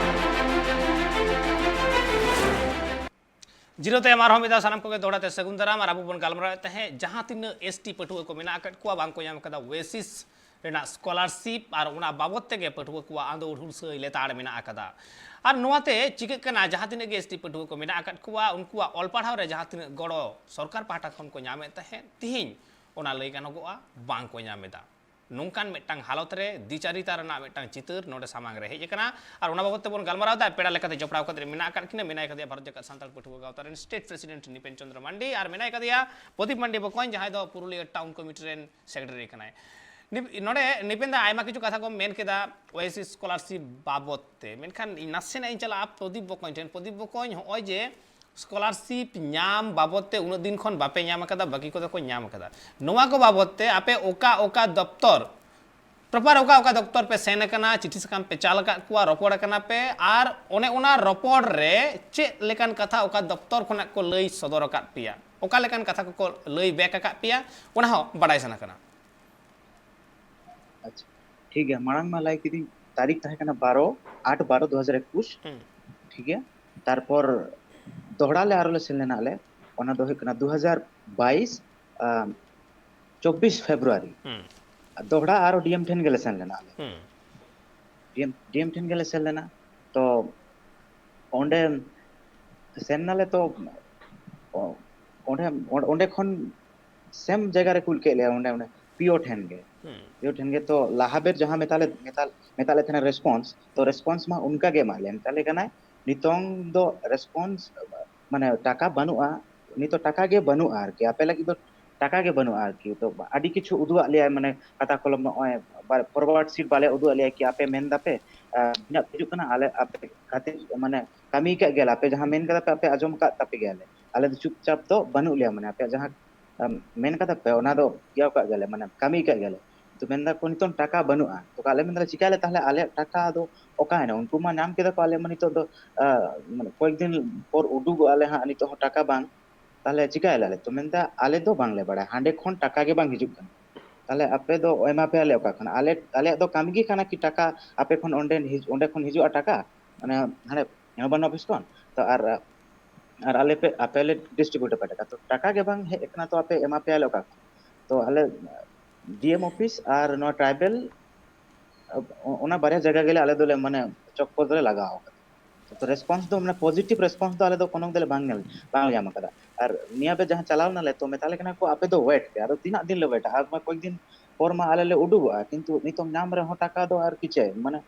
ᱡᱤᱨᱟᱹᱣ ᱛᱟᱭᱚᱢ ᱟᱨᱦᱚᱸ ᱢᱤᱫ ᱫᱷᱟᱣ ᱥᱟᱱᱟᱢ ᱠᱚᱜᱮ ᱫᱚᱦᱲᱟ ᱛᱮ ᱥᱟᱹᱜᱩᱱ ᱫᱟᱨᱟᱢ᱾ ᱟᱨ ᱟᱵᱚ ᱵᱚᱱ ᱜᱟᱞᱢᱟᱨᱟᱣᱮᱫ ᱛᱟᱦᱮᱸᱫ ᱡᱟᱦᱟᱸ ᱛᱤᱱᱟᱹᱜ ᱮᱥᱴᱤ ᱯᱟᱹᱴᱷᱩᱣᱟᱹ ᱠᱚ ᱢᱮᱱᱟᱜ ᱟᱠᱟᱫ ᱠᱚᱣᱟ, ᱵᱟᱝ ᱠᱚ ᱧᱟᱢ ᱟᱠᱟᱫᱟ ᱳᱭᱮᱥᱤᱥ ᱨᱮᱱᱟᱜ ᱥᱠᱚᱞᱟᱨᱥᱤᱯ, ᱟᱨ ᱚᱱᱟ ᱵᱟᱵᱚᱛ ᱛᱮᱜᱮ ᱯᱟᱹᱴᱷᱩᱣᱟᱹ ᱠᱚᱣᱟᱜ ᱟᱸᱫᱳᱲ ᱦᱩᱞᱥᱟᱹᱭ ᱞᱮᱛᱟᱲ ᱢᱮᱱᱟᱜ ᱟᱠᱟᱫᱟ᱾ ᱟᱨ ᱱᱚᱣᱟᱛᱮ ᱪᱤᱠᱟᱹᱜ ᱠᱟᱱᱟ, ᱡᱟᱦᱟᱸ ᱛᱤᱱᱟᱹᱜ ᱜᱮ ᱮᱥᱴᱤ ᱯᱟᱹᱴᱷᱩᱣᱟᱹ ᱠᱚ ᱢᱮᱱᱟᱜ ᱟᱠᱟᱫ ᱠᱚᱣᱟ, ᱩᱱᱠᱩᱣᱟᱜ ᱚᱞ ᱯᱟᱲᱦᱟᱣ ᱨᱮ ᱡᱟᱦᱟᱸ ᱛᱤᱱᱟᱹᱜ ᱜᱚᱲᱚ ᱥᱚᱨᱠᱟᱨ ᱯᱟᱦᱴᱟ ᱠᱷᱚᱱ ᱠᱚ ᱧᱟᱢᱮᱫ ᱛᱟᱦᱮᱸᱫ, ᱛᱤᱦᱤᱧ ᱚᱱᱟ ᱞᱟᱹᱭ ᱜᱟᱱᱚᱜᱚᱜᱼᱟ ᱵᱟᱝ ᱠᱚ ᱧᱟᱢ ᱮᱫᱟ᱾ ᱱᱚᱝᱠᱟᱱ ᱢᱤᱫᱴᱟᱝ ᱦᱟᱞᱚᱛ ᱨᱮ ᱫᱤᱪᱟᱨᱤᱛᱟ ᱨᱮᱱᱟᱜ ᱢᱤᱫᱴᱟᱝ ᱪᱤᱛᱟᱹᱨ ᱱᱚᱰᱮ ᱥᱟᱢᱟᱝ ᱨᱮ ᱦᱮᱡ ᱟᱠᱟᱱᱟ᱾ ᱟᱨ ᱚᱱᱟ ᱵᱟᱵᱚᱛ ᱛᱮᱵᱚᱱ ᱜᱟᱞᱢᱟᱨᱟᱣ ᱮᱫᱟ᱾ ᱯᱮᱲᱟ ᱞᱮᱠᱟᱛᱮ ᱡᱚᱯᱲᱟᱣ ᱠᱟᱛᱮ ᱢᱮᱱᱟᱜ ᱟᱠᱟᱫ ᱠᱤᱱᱟ, ᱢᱮᱱᱟᱭ ᱠᱟᱫᱮᱭᱟ ᱵᱷᱟᱨᱚᱛ ᱡᱟᱠᱟᱛ ᱥᱟᱱᱛᱟᱲ ᱯᱟᱹᱴᱷᱩᱣᱟᱹ ᱜᱟᱶᱛᱟ ᱨᱮᱱ ᱥᱴᱮᱴ ᱯᱨᱮᱥᱤᱰᱮᱱᱴ ᱱᱤᱯᱮᱱ ᱪᱚᱸᱫᱽᱨᱚ ᱢᱟᱱᱰᱤ, ᱟᱨ ᱢᱮᱱᱟᱭ ᱠᱟᱫᱮᱭᱟ ᱯᱨᱚᱫᱤᱯ ᱢᱟᱱᱰᱤ ᱵᱚᱠᱚᱧ, ᱡᱟᱦᱟᱸᱭ ᱫᱚ ᱯᱩᱨᱩᱞᱤᱭᱟᱹ ᱴᱟᱣᱩᱱ ᱠᱚᱢᱤᱴᱤ ᱨᱮᱱ ᱥᱮᱠᱨᱮᱴᱟᱨᱤ ᱠᱟᱱᱟᱭ᱾ ᱱᱤᱯ-, ᱱᱚᱰᱮ ᱱᱤᱯᱮᱱ ᱫᱟ ᱟᱭᱢᱟ ᱠᱤᱪᱷᱩ ᱠᱟᱛᱷᱟ ᱠᱚᱢ ᱢᱮᱱ ᱠᱮᱫᱟ ᱳᱭᱮᱥᱤᱥ ᱥᱠᱚᱞᱟᱨᱥᱤᱯ ᱵᱟᱵᱚᱛ ᱛᱮ, ᱢᱮᱱᱠᱷᱟᱱ ᱤᱧ ᱱᱟᱥᱮᱱᱟᱜ ᱤᱧ ᱪᱟᱞᱟᱜᱼᱟ ᱯᱨᱚᱫᱤᱯ ᱵᱚᱠᱚᱧ ᱴᱷᱮᱱ᱾ ᱯᱨᱚᱫᱤᱯ ᱵᱚᱠᱚᱧ, ᱦᱚᱸᱜᱼᱚᱭ ᱡᱮ ᱥᱠᱚᱞᱟᱨᱥᱤᱯ ᱧᱟᱢ ᱵᱟᱵᱚᱛ ᱛᱮ ᱩᱱᱟᱹᱜ ᱫᱤᱱ ᱠᱷᱚᱱ ᱵᱟᱯᱮ ᱧᱟᱢ ᱟᱠᱟᱫᱟ, ᱵᱟᱹᱠᱤ ᱠᱚᱫᱚ ᱠᱚ ᱧᱟᱢ ᱟᱠᱟᱫᱟ, ᱱᱚᱣᱟ ᱠᱚ ᱵᱟᱵᱚᱛ ᱛᱮ ᱟᱯᱮ ᱚᱠᱟ ᱚᱠᱟ ᱫᱚᱯᱛᱚᱨ, ᱯᱨᱚᱯᱟᱨ ᱚᱠᱟ ᱚᱠᱟ ᱫᱚᱯᱛᱚᱨ ᱯᱮ ᱥᱮᱱ ᱟᱠᱟᱱᱟ, ᱪᱤᱴᱷᱤ ᱥᱟᱠᱟᱢ ᱯᱮ ᱪᱟᱞ ᱟᱠᱟᱫ ᱠᱚᱣᱟ, ᱨᱚᱯᱚᱲ ᱟᱠᱟᱱᱟ ᱯᱮ, ᱟᱨ ᱚᱱᱮ ᱚᱱᱟ ᱨᱚᱯᱚᱲ ᱨᱮ ᱪᱮᱫ ᱞᱮᱠᱟᱱ ᱠᱟᱛᱷᱟ ᱚᱠᱟ ᱫᱚᱯᱛᱚᱨ ᱠᱷᱚᱱᱟᱜ ᱠᱚ ᱞᱟᱹᱭ ᱥᱚᱫᱚᱨ ᱟᱠᱟᱫ ᱯᱮᱭᱟ, ᱚᱠᱟ ᱞᱮᱠᱟᱱ ᱠᱟᱛᱷᱟ ᱠᱚᱠᱚ ᱞᱟᱹᱭ ᱵᱮᱠ ᱟᱠᱟᱫ ᱯᱮᱭᱟ, ᱚᱱᱟ ᱦᱚᱸ ᱵᱟᱰᱟᱭ ᱥᱟᱱᱟ ᱠᱟᱱᱟ᱾ ᱴᱷᱤᱠ ᱜᱮᱭᱟ, ᱢᱟᱲᱟᱝ ᱢᱟ ᱞᱟᱹᱭ ᱠᱤᱫᱤᱧ ᱛᱟᱹᱨᱤᱠᱷ ᱛᱟᱦᱮᱸ ᱠᱟᱱᱟ ᱵᱟᱨᱚ ᱟᱴ ᱵᱟᱨᱚ ᱫᱩ ᱦᱟᱡᱟᱨ ᱮᱠᱩᱥ᱾ ᱦᱩᱸ᱾ ᱴᱷᱤᱠ ᱜᱮᱭᱟ, ᱛᱟᱨᱯᱚᱨ ᱫᱚᱦᱲᱟ ᱞᱮ ᱟᱨᱚ ᱞᱮ ᱥᱮᱱ ᱞᱮᱱᱟ ᱟᱞᱮ, ᱚᱱᱟ ᱫᱚ ᱦᱩᱭᱩᱜ ᱠᱟᱱᱟ ᱫᱩ ᱦᱟᱡᱟᱨ ᱵᱟᱭᱤᱥ ᱪᱚᱵᱵᱤᱥ ᱯᱷᱮᱵᱽᱨᱩᱣᱟᱨᱤ᱾ ᱦᱩᱸ᱾ ᱫᱚᱦᱲᱟ ᱟᱨᱚ ᱰᱤ ᱮᱢ ᱴᱷᱮᱱ ᱜᱮᱞᱮ ᱥᱮᱱ ᱞᱮᱱᱟ ᱟᱞᱮ᱾ ᱦᱩᱸ᱾ ᱰᱤ ᱮᱢ, ᱰᱤ ᱮᱢ ᱴᱷᱮᱱ ᱜᱮᱞᱮ ᱥᱮᱱ ᱞᱮᱱᱟ᱾ ᱛᱚ ᱚᱸᱰᱮ ᱥᱮᱱ ᱱᱟᱞᱮ, ᱛᱚ ᱚᱸᱰᱮ, ᱚᱸᱰᱮ ᱠᱷᱚᱱ ᱥᱮᱢ ᱡᱟᱭᱜᱟ ᱨᱮ ᱠᱩᱞ ᱠᱮᱫ ᱞᱮᱭᱟ, ᱚᱸᱰᱮ, ᱚᱸᱰᱮ ᱯᱤ ᱳ ᱴᱷᱮᱱ ᱜᱮ᱾ ᱦᱩᱸ᱾ ᱯᱤ ᱳ ᱴᱷᱮᱱ ᱜᱮ᱾ ᱛᱚ ᱞᱟᱦᱟ ᱵᱮᱨ ᱡᱟᱦᱟᱸ ᱢᱮᱛᱟ ᱞᱮ, ᱢᱮᱛᱟ, ᱢᱮᱛᱟᱜ ᱞᱮ ᱛᱟᱦᱮᱱᱟ ᱨᱮᱥᱯᱚᱱᱥ, ᱛᱚ ᱦᱩᱸ᱾ ᱨᱮᱥᱯᱚᱱᱥ ᱢᱟ ᱚᱱᱠᱟ ᱜᱮ ᱮᱢᱟᱜ ᱞᱮᱭᱟ᱾ ᱢᱮᱛᱟ ᱞᱮ ᱠᱟᱱᱟᱭ, "ᱱᱤᱛᱚᱝ ᱫᱚ ᱨᱮᱥᱯᱚᱱᱥ, ᱢᱟᱱᱮ ᱴᱟᱠᱟ ᱵᱟᱹᱱᱩᱜᱼᱟ, ᱱᱤᱛᱚᱜ ᱴᱟᱠᱟ ᱜᱮ ᱵᱟᱹᱱᱩᱜᱼᱟ ᱟᱨᱠᱤ, ᱟᱯᱮ ᱞᱟᱹᱜᱤᱫ ᱫᱚ ᱴᱟᱠᱟ ᱜᱮ ᱵᱟᱹᱱᱩᱜᱼᱟ ᱟᱨᱠᱤ᱾" ᱛᱚ ᱟᱹᱰᱤ ᱠᱤᱪᱷᱩ ᱩᱫᱩᱜ ᱟᱫ ᱞᱮᱭᱟᱭ, ᱢᱟᱱᱮ ᱠᱷᱟᱛᱟ ᱠᱚᱞᱚᱢ ᱱᱚᱜᱼᱚᱭ ᱯᱷᱚᱨᱣᱟᱨᱰ ᱥᱤᱴ ᱵᱟᱞᱮ ᱩᱫᱩᱜ ᱟᱫ ᱞᱮᱭᱟ ᱠᱤ ᱟᱯᱮ ᱢᱮᱱ ᱫᱟᱯᱮ, ᱟᱨ ᱛᱤᱱᱟᱹᱜ ᱦᱤᱡᱩᱜ ᱠᱟᱱᱟ, ᱟᱞᱮ ᱟᱯᱮ ᱠᱷᱟᱹᱛᱤᱨ ᱢᱟᱱᱮ ᱠᱟᱹᱢᱤ ᱠᱟᱜ ᱜᱮᱭᱟᱞᱮ, ᱟᱯᱮ ᱡᱟᱦᱟᱸ ᱢᱮᱱ ᱠᱟᱫᱟ ᱯᱮ ᱟᱯᱮ ᱟᱸᱡᱚᱢ ᱠᱟᱜ ᱛᱟᱯᱮ ᱜᱮᱭᱟᱞᱮ, ᱟᱞᱮ ᱫᱚ ᱪᱩᱯᱪᱟᱯ ᱫᱚ ᱵᱟᱹᱱᱩᱜ ᱞᱮᱭᱟ, ᱢᱟᱱᱮ ᱟᱯᱮᱭᱟᱜ ᱡᱟᱦᱟᱸ ᱟᱢ ᱢᱮᱱ ᱠᱟᱫᱟ ᱯᱮ ᱚᱱᱟ ᱫᱚ ᱤᱭᱟᱹ ᱠᱟᱜ ᱜᱮᱭᱟᱞᱮ, ᱢᱟᱱᱮ ᱠᱟᱹᱢᱤ ᱠᱟᱜ ᱜᱮᱭᱟᱞᱮ᱾ ᱛᱚ ᱢᱮᱱᱫᱟ ᱠᱚ ᱱᱤᱛᱚᱝ ᱴᱟᱠᱟ ᱵᱟᱹᱱᱩᱜᱼᱟ, ᱛᱚ ᱟᱞᱮ ᱢᱮᱱᱫᱟᱞᱮ ᱪᱤᱠᱟᱭᱟᱞᱮ ᱛᱟᱦᱞᱮ, ᱟᱞᱮᱭᱟᱜ ᱴᱟᱠᱟ ᱫᱚ ᱚᱠᱟᱭᱮᱱᱟ? ᱩᱱᱠᱩ ᱢᱟ ᱧᱟᱢ ᱠᱮᱫᱟ ᱠᱚ, ᱟᱞᱮ ᱢᱟ ᱱᱤᱛᱚᱜ ᱫᱚ ᱟᱸ, ᱢᱟᱱᱮ ᱠᱚᱭᱮᱠ ᱫᱤᱱ ᱯᱚᱨ ᱩᱰᱩᱠᱚᱜ ᱟᱞᱮ ᱦᱟᱸᱜ, ᱱᱤᱛᱚᱜ ᱦᱚᱸ ᱴᱟᱠᱟ ᱵᱟᱝ, ᱛᱟᱦᱞᱮ ᱪᱤᱠᱟᱭᱟᱞᱮ ᱟᱞᱮ? ᱛᱚ ᱢᱮᱱᱫᱟ ᱟᱞᱮ ᱫᱚ ᱵᱟᱝᱞᱮ ᱵᱟᱲᱟᱭᱟ, ᱦᱟᱸᱰᱮ ᱠᱷᱚᱱ ᱴᱟᱠᱟ ᱜᱮ ᱵᱟᱝ ᱦᱤᱡᱩᱜ ᱠᱟᱱᱟ, ᱛᱟᱦᱞᱮ ᱟᱯᱮ ᱫᱚ ᱮᱢᱟ ᱯᱮᱭᱟᱞᱮ ᱚᱠᱟ ᱠᱷᱚᱱ? ᱟᱞᱮ, ᱟᱞᱮᱭᱟᱜ ᱫᱚ ᱠᱟᱹᱢᱤ ᱜᱮ ᱠᱟᱱᱟ ᱠᱤ ᱴᱟᱠᱟ ᱟᱯᱮ ᱠᱷᱚᱱ ᱚᱸᱰᱮ ᱦᱤᱡ-, ᱚᱸᱰᱮ ᱠᱷᱚᱱ ᱦᱤᱡᱩᱜᱼᱟ ᱴᱟᱠᱟ, ᱢᱟᱱᱮ ᱦᱟᱸᱰᱮ ᱱᱚᱵᱟᱱᱱᱚ ᱚᱯᱷᱤᱥ ᱠᱷᱚᱱ, ᱛᱚ ᱟᱨ, ᱟᱨ ᱟᱞᱮ ᱯᱮ, ᱟᱯᱮ ᱞᱮ ᱰᱤᱥᱴᱨᱤᱵᱤᱭᱩᱴ ᱟᱯᱮ ᱴᱟᱠᱟ, ᱛᱚ ᱴᱟᱠᱟ ᱜᱮ ᱵᱟᱝ ᱦᱮᱡ ᱟᱠᱟᱱᱟ, ᱛᱚ ᱟᱯᱮ ᱮᱢᱟ ᱯᱮᱭᱟᱞᱮ ᱚᱠᱟ ᱠᱷᱚᱱ? ᱛᱚ ᱟᱞᱮ ᱰᱤ ᱮᱢ ᱚᱯᱷᱤᱥ ᱟᱨ ᱱᱚᱣᱟ ᱴᱨᱟᱭᱵᱮᱞ, ᱚ-, ᱚᱱᱟ ᱵᱟᱨᱭᱟ ᱡᱟᱭᱜᱟ ᱜᱮᱞᱮ ᱟᱞᱮ ᱫᱚᱞᱮ ᱢᱟᱱᱮ ᱪᱚᱠᱠᱚᱨ ᱫᱚᱞᱮ ᱞᱟᱜᱟᱣ ᱟᱠᱟᱫᱟ᱾ ᱛᱚ ᱨᱮᱥᱯᱚᱱᱥ ᱫᱚ ᱢᱟᱱᱮ ᱯᱚᱡᱤᱴᱤᱵᱷ ᱨᱮᱥᱯᱚᱱᱥ ᱫᱚ ᱟᱞᱮ ᱫᱚ ᱠᱳᱱᱳ ᱫᱤᱱ ᱞᱮ ᱵᱟᱝ ᱧᱮᱞ, ᱵᱟᱝ ᱞᱮ ᱧᱟᱢ ᱟᱠᱟᱫᱟ᱾ ᱟᱨ ᱱᱤᱭᱟᱹ ᱵᱮ ᱡᱟᱦᱟᱸ ᱪᱟᱞᱟᱣ ᱱᱟᱞᱮ, ᱛᱚ ᱢᱮᱛᱟ ᱞᱮ ᱠᱟᱱᱟ ᱠᱚ ᱟᱯᱮ ᱫᱚ ᱣᱮᱴ ᱯᱮ, ᱟᱫᱚ ᱛᱤᱱᱟᱹᱜ ᱫᱤᱱ ᱞᱮ ᱣᱮᱴᱟ? ᱟᱨ ᱢᱟ ᱠᱚᱭᱮᱠ ᱫᱤᱱ ᱯᱚᱨ ᱢᱟ ᱟᱞᱮ ᱞᱮ ᱩᱰᱩᱠᱚᱜᱼᱟ, ᱠᱤᱱᱛᱩ ᱱᱤᱛᱚᱝ ᱧᱟᱢ ᱨᱮᱦᱚᱸ ᱴᱟᱠᱟ ᱫᱚ ᱟᱨ ᱠᱤ ᱪᱮᱫ, ᱢᱟᱱᱮ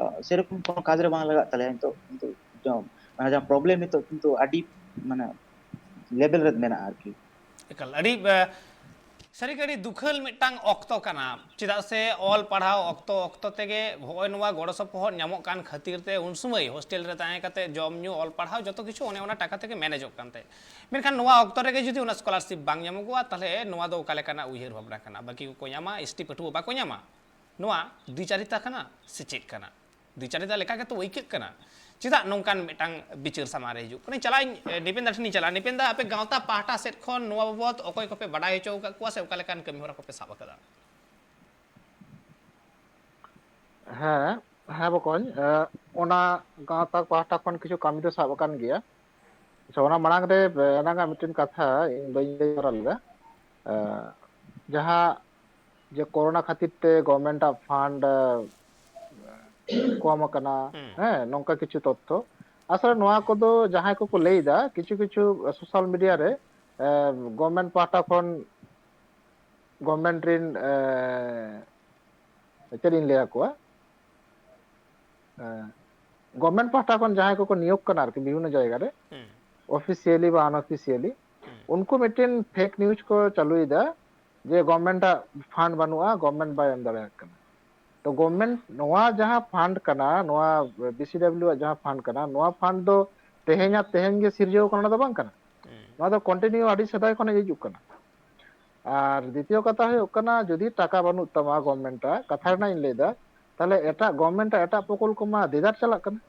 ᱟᱸ, ᱥᱮᱨᱚᱠᱚᱢ ᱠᱳᱱᱳ ᱠᱟᱡᱽ ᱨᱮ ᱵᱟᱝ ᱞᱟᱜᱟᱜ ᱛᱟᱞᱮᱭᱟ ᱱᱤᱛᱚᱜ, ᱠᱤᱱᱛᱩ ᱡᱚᱢ, ᱚᱱᱟ ᱡᱟᱦᱟᱸ ᱯᱨᱚᱵᱞᱮᱢ ᱱᱤᱛᱚᱜ ᱠᱤᱱᱛᱩ ᱟᱹᱰᱤ ᱢᱟᱱᱮ ᱞᱮᱵᱮᱞ ᱨᱮ ᱢᱮᱱᱟᱜᱼᱟ ᱟᱨᱠᱤ᱾ ᱮᱠᱟᱞ, ᱟᱹᱰᱤ, ᱮ, ᱥᱟᱹᱨᱤᱜᱮ ᱟᱹᱰᱤ ᱫᱩᱠᱷᱟᱹᱞ ᱢᱤᱫᱴᱟᱝ ᱚᱠᱛᱚ ᱠᱟᱱᱟ᱾ ᱪᱮᱫᱟᱜ ᱥᱮ ᱚᱞ ᱯᱟᱲᱦᱟᱣ ᱚᱠᱛᱚ ᱚᱠᱛᱚ ᱛᱮᱜᱮ ᱦᱚᱸᱜᱼᱚᱭ ᱱᱚᱣᱟ ᱜᱚᱲᱚ ᱥᱚᱯᱚᱦᱚᱫ ᱧᱟᱢᱚᱜ ᱠᱟᱱ ᱠᱷᱟᱹᱛᱤᱨ ᱛᱮ ᱩᱱ ᱥᱚᱢᱚᱭ ᱦᱳᱥᱴᱮᱞ ᱨᱮ ᱛᱟᱦᱮᱸ ᱠᱟᱛᱮ ᱡᱚᱢ ᱧᱩ, ᱚᱞ ᱯᱟᱲᱦᱟᱣ, ᱡᱚᱛᱚ ᱠᱤᱪᱷᱩ ᱚᱱᱮ ᱚᱱᱟ ᱴᱟᱠᱟ ᱛᱮᱜᱮ ᱢᱮᱱᱮᱡᱚᱜ ᱠᱟᱱ ᱛᱟᱦᱮᱸᱫ᱾ ᱢᱮᱱᱠᱷᱟᱱ ᱱᱚᱣᱟ ᱚᱠᱛᱚ ᱨᱮᱜᱮ ᱡᱩᱫᱤ ᱚᱱᱟ ᱥᱠᱚᱞᱟᱨᱥᱤᱯ ᱵᱟᱝ ᱧᱟᱢᱚᱜᱚᱜᱼᱟ, ᱛᱟᱦᱚᱞᱮ ᱱᱚᱣᱟ ᱫᱚ ᱚᱠᱟ ᱞᱮᱠᱟᱱᱟᱜ ᱩᱭᱦᱟᱹᱨ ᱵᱷᱟᱵᱽᱱᱟ ᱠᱟᱱᱟ? ᱵᱟᱹᱠᱤ ᱠᱚᱠᱚ ᱧᱟᱢᱟ, ᱮᱥ ᱴᱤ ᱯᱟᱹᱴᱷᱩᱣᱟᱹ ᱵᱟᱠᱚ ᱧᱟᱢᱟ? ᱱᱚᱣᱟ ᱫᱤᱪᱟᱨᱤᱛᱟ ᱠᱟᱱᱟ ᱥᱮ ᱪᱮᱫ ᱠᱟᱱᱟ? ᱫᱤᱪᱟᱨᱤᱛᱟ ᱞᱮᱠᱟ ᱜᱮᱛᱚ ᱟᱹᱭᱠᱟᱹᱜ ᱠᱟᱱᱟ᱾ ᱪᱮᱫᱟᱜ ᱱᱚᱝᱠᱟᱱ ᱢᱤᱫᱴᱟᱝ ᱵᱤᱪᱟᱹᱨ ᱥᱟᱢᱟᱝ ᱨᱮ ᱦᱤᱡᱩᱜ ᱠᱟᱱᱟ? ᱪᱟᱞᱟᱜ ᱟᱹᱧ, ᱮ, ᱱᱤᱯᱮᱱ ᱫᱟ ᱴᱷᱮᱱᱤᱧ ᱪᱟᱞᱟᱜᱼᱟ᱾ ᱱᱤᱯᱮᱱ ᱫᱟ, ᱟᱯᱮ ᱜᱟᱶᱛᱟ ᱯᱟᱦᱴᱟ ᱥᱮᱫ ᱠᱷᱚᱱ ᱱᱚᱣᱟ ᱵᱟᱵᱚᱛ ᱚᱠᱚᱭ ᱠᱚᱯᱮ ᱵᱟᱰᱟᱭ ᱦᱚᱪᱚ ᱟᱠᱟᱫ ᱠᱚᱣᱟ ᱥᱮ ᱚᱠᱟ ᱞᱮᱠᱟᱱ ᱠᱟᱹᱢᱤ ᱦᱚᱨᱟ ᱠᱚᱯᱮ ᱥᱟᱵ ᱟᱠᱟᱫᱟ? ᱦᱮᱸ, ᱦᱮᱸ ᱵᱚᱠᱚᱧ, ᱮ, ᱚᱱᱟ ᱜᱟᱶᱛᱟ ᱯᱟᱦᱴᱟ ᱠᱷᱚᱱ ᱠᱤᱪᱷᱩ ᱠᱟᱹᱢᱤ ᱫᱚ ᱥᱟᱵ ᱟᱠᱟᱱ ᱜᱮᱭᱟ᱾ ᱟᱪᱪᱷᱟ, ᱚᱱᱟ ᱢᱟᱲᱟᱝ ᱨᱮ, ᱮ, ᱮᱱᱟᱝᱟᱜ ᱢᱤᱫᱴᱮᱱ ᱠᱟᱛᱷᱟ ᱤᱧ ᱵᱟᱹᱧ ᱞᱟᱹᱭ ᱛᱚᱨᱟ ᱞᱮᱫᱟ᱾ ᱮ, ᱡᱟᱦᱟᱸ ᱡᱮ ᱠᱳᱨᱳᱱᱟ ᱠᱷᱟᱹᱛᱤᱨ ᱛᱮ ᱜᱚᱵᱷᱚᱨᱱᱢᱮᱱᱴ ᱟᱜ ᱯᱷᱟᱱᱰ, ᱮ, ᱠᱚᱢ ᱟᱠᱟᱱᱟ, ᱦᱩᱸ᱾ ᱦᱮᱸ, ᱱᱚᱝᱠᱟ ᱠᱤᱪᱷᱩ ᱛᱚᱛᱛᱷᱚ᱾ ᱟᱥᱚᱞᱮ ᱱᱚᱣᱟ ᱠᱚᱫᱚ ᱡᱟᱦᱟᱸᱭ ᱠᱚᱠᱚ ᱞᱟᱹᱭ ᱮᱫᱟ, ᱠᱤᱪᱷᱩ ᱠᱤᱪᱷᱩ ᱥᱳᱥᱟᱞ ᱢᱤᱰᱤᱭᱟ ᱨᱮ, ᱮ, ᱜᱚᱵᱷᱚᱨᱱᱢᱮᱱᱴ ᱯᱟᱦᱴᱟ ᱠᱷᱚᱱ, ᱜᱚᱵᱷᱚᱨᱱᱢᱮᱱᱴ ᱨᱤᱱ, ᱮ, ᱪᱮᱫ ᱤᱧ ᱞᱟᱹᱭ ᱟᱠᱚᱣᱟ, ᱮ, ᱜᱚᱵᱷᱚᱨᱱᱢᱮᱱᱴ ᱯᱟᱦᱴᱟ ᱠᱷᱚᱱ ᱡᱟᱦᱟᱸᱭ ᱠᱚᱠᱚ ᱱᱤᱭᱳᱜᱽ ᱠᱟᱱᱟ ᱟᱨᱠᱤ ᱵᱤᱵᱷᱤᱱᱱᱚ ᱡᱟᱭᱜᱟ ᱨᱮ, ᱦᱩᱸ᱾ ᱚᱯᱷᱤᱥᱤᱭᱟᱞᱤ ᱵᱟ ᱟᱱᱚᱯᱷᱤᱥᱤᱭᱟᱞᱤ, ᱦᱩᱸ᱾ ᱩᱱᱠᱩ ᱢᱤᱫᱴᱮᱱ ᱯᱷᱮᱠ ᱱᱤᱭᱩᱡᱽ ᱠᱚ ᱪᱟᱹᱞᱩᱭᱮᱫᱟ ᱡᱮ ᱜᱚᱵᱷᱚᱨᱱᱢᱮᱱᱴ ᱟᱜ ᱯᱷᱟᱱᱰ ᱵᱟᱹᱱᱩᱜᱼᱟ, ᱜᱚᱵᱷᱚᱨᱱᱢᱮᱱᱴ ᱵᱟᱭ ᱮᱢ ᱫᱟᱲᱮᱭᱟᱜ ᱠᱟᱱᱟ᱾ ᱛᱚ ᱜᱚᱵᱷᱚᱨᱱᱢᱮᱱᱴ ᱱᱚᱣᱟ ᱡᱟᱦᱟᱸ ᱯᱷᱟᱱᱰ ᱠᱟᱱᱟ, ᱱᱚᱣᱟ ᱵᱤᱥᱤᱰᱟᱵᱞᱤᱭᱩ ᱟᱜ ᱡᱟᱦᱟᱸ ᱯᱷᱟᱱᱰ ᱠᱟᱱᱟ, ᱱᱚᱣᱟ ᱯᱷᱟᱱᱰ ᱫᱚ ᱛᱮᱦᱮᱧ ᱟᱨ ᱛᱮᱦᱮᱧ ᱜᱮ ᱥᱤᱨᱡᱟᱹᱣ ᱠᱟᱱᱟ, ᱚᱱᱟ ᱫᱚ ᱵᱟᱝ ᱠᱟᱱᱟ᱾ ᱦᱩᱸ᱾ ᱱᱚᱣᱟ ᱫᱚ ᱠᱚᱱᱴᱤᱱᱤᱭᱩ ᱟᱹᱰᱤ ᱥᱮᱫᱟᱭ ᱠᱷᱚᱱ ᱦᱮᱡ ᱦᱤᱡᱩᱜ ᱠᱟᱱᱟ᱾ ᱟᱨ ᱫᱤᱛᱤᱭᱚ ᱠᱟᱛᱷᱟ ᱦᱩᱭᱩᱜ ᱠᱟᱱᱟ, ᱡᱩᱫᱤ ᱴᱟᱠᱟ ᱵᱟᱹᱱᱩᱜ ᱛᱟᱢᱟ ᱜᱚᱵᱷᱚᱨᱱᱢᱮᱱᱴ ᱟᱜ, ᱠᱟᱛᱷᱟ ᱨᱮᱱᱟᱜ ᱤᱧ ᱞᱟᱹᱭ ᱮᱫᱟ, ᱛᱟᱦᱞᱮ ᱮᱴᱟᱜ ᱜᱚᱵᱷᱚᱨᱱᱢᱮᱱᱴ ᱟᱜ ᱮᱴᱟᱜ ᱯᱨᱚᱠᱚᱞᱯᱚ ᱢᱟ ᱫᱮᱫᱟᱨ ᱪᱟᱞᱟᱜ ᱠᱟᱱᱟ᱾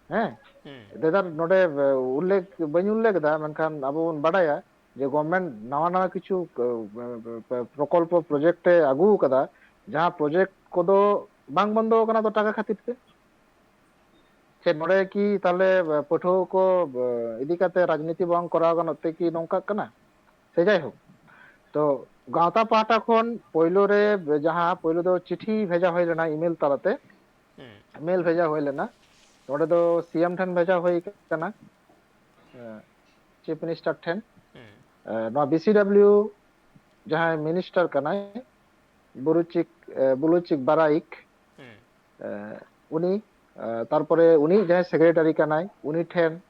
ᱦᱮᱸ? ᱦᱩᱸ᱾ ᱫᱮᱫᱟᱨ ᱱᱚᱰᱮ, ᱮ, ᱩᱞᱞᱮᱠᱷ ᱵᱟᱹᱧ ᱩᱞᱞᱮᱠᱷ ᱮᱫᱟ, ᱢᱮᱱᱠᱷᱟᱱ ᱟᱵᱚ ᱵᱚᱱ ᱵᱟᱰᱟᱭᱟ ᱡᱮ ᱜᱚᱵᱷᱚᱨᱱᱢᱮᱱᱴ ᱱᱟᱣᱟ ᱱᱟᱣᱟ ᱠᱤᱪᱷᱩ, ᱮ, ᱮ, ᱮ, ᱯᱨᱚᱠᱚᱞᱯᱚ ᱯᱨᱚᱡᱮᱠᱴ ᱮ ᱟᱹᱜᱩ ᱟᱠᱟᱫᱟ, ᱡᱟᱦᱟᱸ ᱯᱨᱚᱡᱮᱠᱴ ᱠᱚᱫᱚ ᱵᱟᱝ ᱵᱚᱱᱫᱚ ᱟᱠᱟᱱᱟ ᱫᱚ ᱴᱟᱠᱟ ᱠᱷᱟᱹᱛᱤᱨ ᱛᱮ᱾ ᱪᱮᱫ ᱱᱚᱰᱮ ᱠᱤ ᱛᱟᱦᱞᱮ ᱯᱟᱹᱴᱷᱩᱣᱟᱹ ᱠᱚ ᱤᱫᱤ ᱠᱟᱛᱮ ᱨᱟᱡᱽᱱᱤᱛᱤ ᱵᱟᱝ ᱠᱚᱨᱟᱣ ᱜᱟᱱᱚᱜ ᱛᱮ ᱠᱤ ᱱᱚᱝᱠᱟᱜ ᱠᱟᱱᱟ? ᱥᱮ ᱡᱟᱭᱦᱳᱠ, ᱛᱚ ᱜᱟᱶᱛᱟ ᱯᱟᱦᱴᱟ ᱠᱷᱚᱱ ᱯᱳᱭᱞᱳ ᱨᱮ ᱡᱟᱦᱟᱸ ᱯᱳᱭᱞᱳ ᱫᱚ ᱪᱤᱴᱷᱤ ᱵᱷᱮᱡᱟ ᱦᱩᱭ ᱞᱮᱱᱟ ᱤᱢᱮᱞ ᱛᱟᱞᱟᱛᱮ, ᱦᱩᱸ᱾ ᱢᱮᱞ ᱵᱷᱮᱡᱟ ᱦᱩᱭ ᱞᱮᱱᱟ, ᱱᱚᱰᱮ ᱫᱚ ᱥᱤ ᱮᱢ ᱴᱷᱮᱱ ᱵᱷᱮᱡᱟ ᱦᱩᱭ ᱠᱟᱱᱟ, ᱪᱤᱯ ᱢᱤᱱᱤᱥᱴᱟᱨ ᱴᱷᱮᱱ᱾ ᱦᱩᱸ᱾ ᱱᱚᱣᱟ ᱵᱤ ᱥᱤ ᱰᱟᱵᱞᱤᱭᱩ ᱡᱟᱦᱟᱸᱭ ᱢᱤᱱᱤᱥᱴᱟᱨ ᱠᱟᱱᱟᱭ, ᱵᱩᱨᱩᱪᱤᱠ, ᱮ, ᱵᱩᱞᱩᱪᱤᱠ ᱵᱟᱨᱟᱭᱤᱠ, ᱦᱩᱸ᱾ ᱮ, ᱩᱱᱤ, ᱮ, ᱛᱟᱨᱯᱚᱨᱮ ᱩᱱᱤ ᱡᱟᱦᱟᱸᱭ ᱥᱮᱠᱨᱮᱴᱟᱨᱤ ᱠᱟᱱᱟᱭ, ᱩᱱᱤ ᱴᱷᱮᱱ,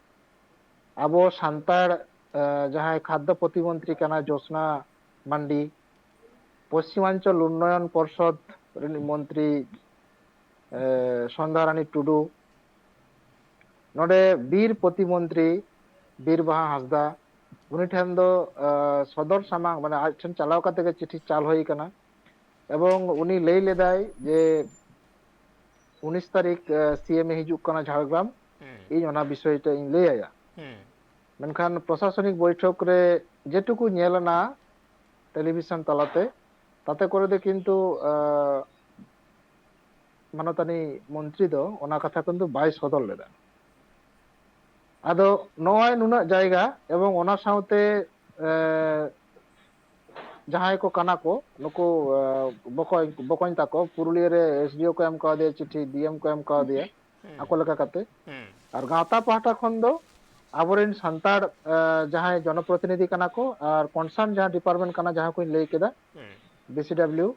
ᱟᱵᱚ ᱥᱟᱱᱛᱟᱲ, ᱮ, ᱡᱟᱦᱟᱸᱭ ᱠᱷᱟᱫᱽᱫᱚ ᱯᱨᱚᱛᱤᱢᱚᱱᱛᱨᱤ ᱠᱟᱱᱟᱭ ᱡᱳᱥᱱᱟ ᱢᱟᱱᱰᱤ, ᱯᱚᱥᱪᱤᱢᱟᱧᱪᱚᱞ ᱩᱱᱱᱚᱭᱚᱱ ᱯᱚᱨᱥᱚᱫᱽ ᱨᱤᱱᱤᱡ ᱢᱚᱱᱛᱨᱤ, ᱮ, ᱥᱚᱱᱫᱷᱟ ᱨᱟᱱᱤ ᱴᱩᱰᱩ, ᱱᱚᱰᱮ ᱵᱤᱨ ᱯᱨᱚᱛᱤᱢᱚᱱᱛᱨᱤ ᱵᱤᱨ ᱵᱟᱦᱟ ᱦᱟᱸᱥᱫᱟ, ᱩᱱᱤ ᱴᱷᱮᱱ ᱫᱚ, ᱮ, ᱥᱚᱫᱚᱨ ᱥᱟᱢᱟᱝ, ᱢᱟᱱᱮ ᱟᱡ ᱴᱷᱮᱱ ᱪᱟᱞᱟᱣ ᱠᱟᱛᱮ ᱜᱮ ᱪᱤᱴᱷᱤ ᱪᱟᱞ ᱦᱩᱭ ᱠᱟᱱᱟ᱾ ᱮᱵᱚᱝ ᱩᱱᱤ ᱞᱟᱹᱭ ᱞᱮᱫᱟᱭ ᱡᱮ ᱩᱱᱤᱥ ᱛᱟᱹᱨᱤᱠᱷ, ᱮ, ᱥᱤ ᱮᱢ ᱮ ᱦᱤᱡᱩᱜ ᱠᱟᱱᱟ ᱡᱷᱟᱲᱜᱨᱟᱢ, ᱦᱩᱸ᱾ ᱤᱧ ᱚᱱᱟ ᱵᱤᱥᱚᱭ ᱛᱮ ᱤᱧ ᱞᱟᱹᱭ ᱟᱭᱟ᱾ ᱦᱩᱸ᱾ ᱢᱮᱱᱠᱷᱟᱱ ᱯᱨᱚᱥᱟᱥᱚᱱᱤᱠ ᱵᱳᱭᱴᱷᱚᱠ ᱨᱮ ᱡᱮᱴᱩᱠᱩ ᱧᱮᱞ ᱮᱱᱟ ᱴᱮᱞᱤᱵᱷᱤᱥᱚᱱ ᱛᱟᱞᱟᱛᱮ, ᱛᱟᱛᱮ ᱠᱚᱨᱮ ᱫᱚ ᱠᱤᱱᱛᱩ, ᱮ, ᱢᱟᱱᱚᱛᱟᱱᱤ ᱢᱚᱱᱛᱨᱤ ᱫᱚ ᱚᱱᱟ ᱠᱟᱛᱷᱟ ᱠᱤᱱᱛᱩ ᱵᱟᱭ ᱥᱚᱫᱚᱨ ᱞᱮᱫᱟ᱾ ᱟᱫᱚ ᱱᱚᱜᱼᱚᱭ ᱱᱩᱱᱟᱹᱜ ᱡᱟᱭᱜᱟ ᱮᱵᱚᱝ ᱚᱱᱟ ᱥᱟᱶᱛᱮ, ᱮ, ᱡᱟᱦᱟᱸᱭ ᱠᱚ ᱠᱟᱱᱟ ᱠᱚ, ᱱᱩᱠᱩ, ᱮ, ᱵᱚᱠᱚᱧ, ᱵᱚᱠᱚᱧ ᱛᱟᱠᱚ, ᱯᱩᱨᱩᱞᱤᱭᱟᱹ ᱨᱮ ᱮᱥ ᱰᱤ ᱳ ᱠᱚ ᱮᱢ ᱠᱟᱣᱫᱮᱭᱟ ᱪᱤᱴᱷᱤ, ᱰᱤ ᱮᱢ ᱠᱚ ᱮᱢ ᱠᱟᱣᱫᱮᱭᱟ, ᱦᱩᱸ᱾ ᱟᱠᱚ ᱞᱮᱠᱟ ᱠᱟᱛᱮ᱾ ᱦᱩᱸ᱾ ᱟᱨ ᱜᱟᱶᱛᱟ ᱯᱟᱦᱴᱟ ᱠᱷᱚᱱ ᱫᱚ ᱟᱵᱚᱨᱮᱱ ᱥᱟᱱᱛᱟᱲ, ᱮ, ᱡᱟᱦᱟᱸᱭ ᱡᱚᱱᱚᱯᱨᱚᱛᱤᱱᱤᱫᱷᱤ ᱠᱟᱱᱟ ᱠᱚ ᱟᱨ concern ᱡᱟᱦᱟᱸ department ᱠᱟᱱᱟ, ᱡᱟᱦᱟᱸ ᱠᱚᱧ ᱞᱟᱹᱭ ᱠᱮᱫᱟ, ᱦᱩᱸ᱾ ᱵᱤ ᱥᱤ ᱰᱟᱵᱽᱞᱤᱭᱩ,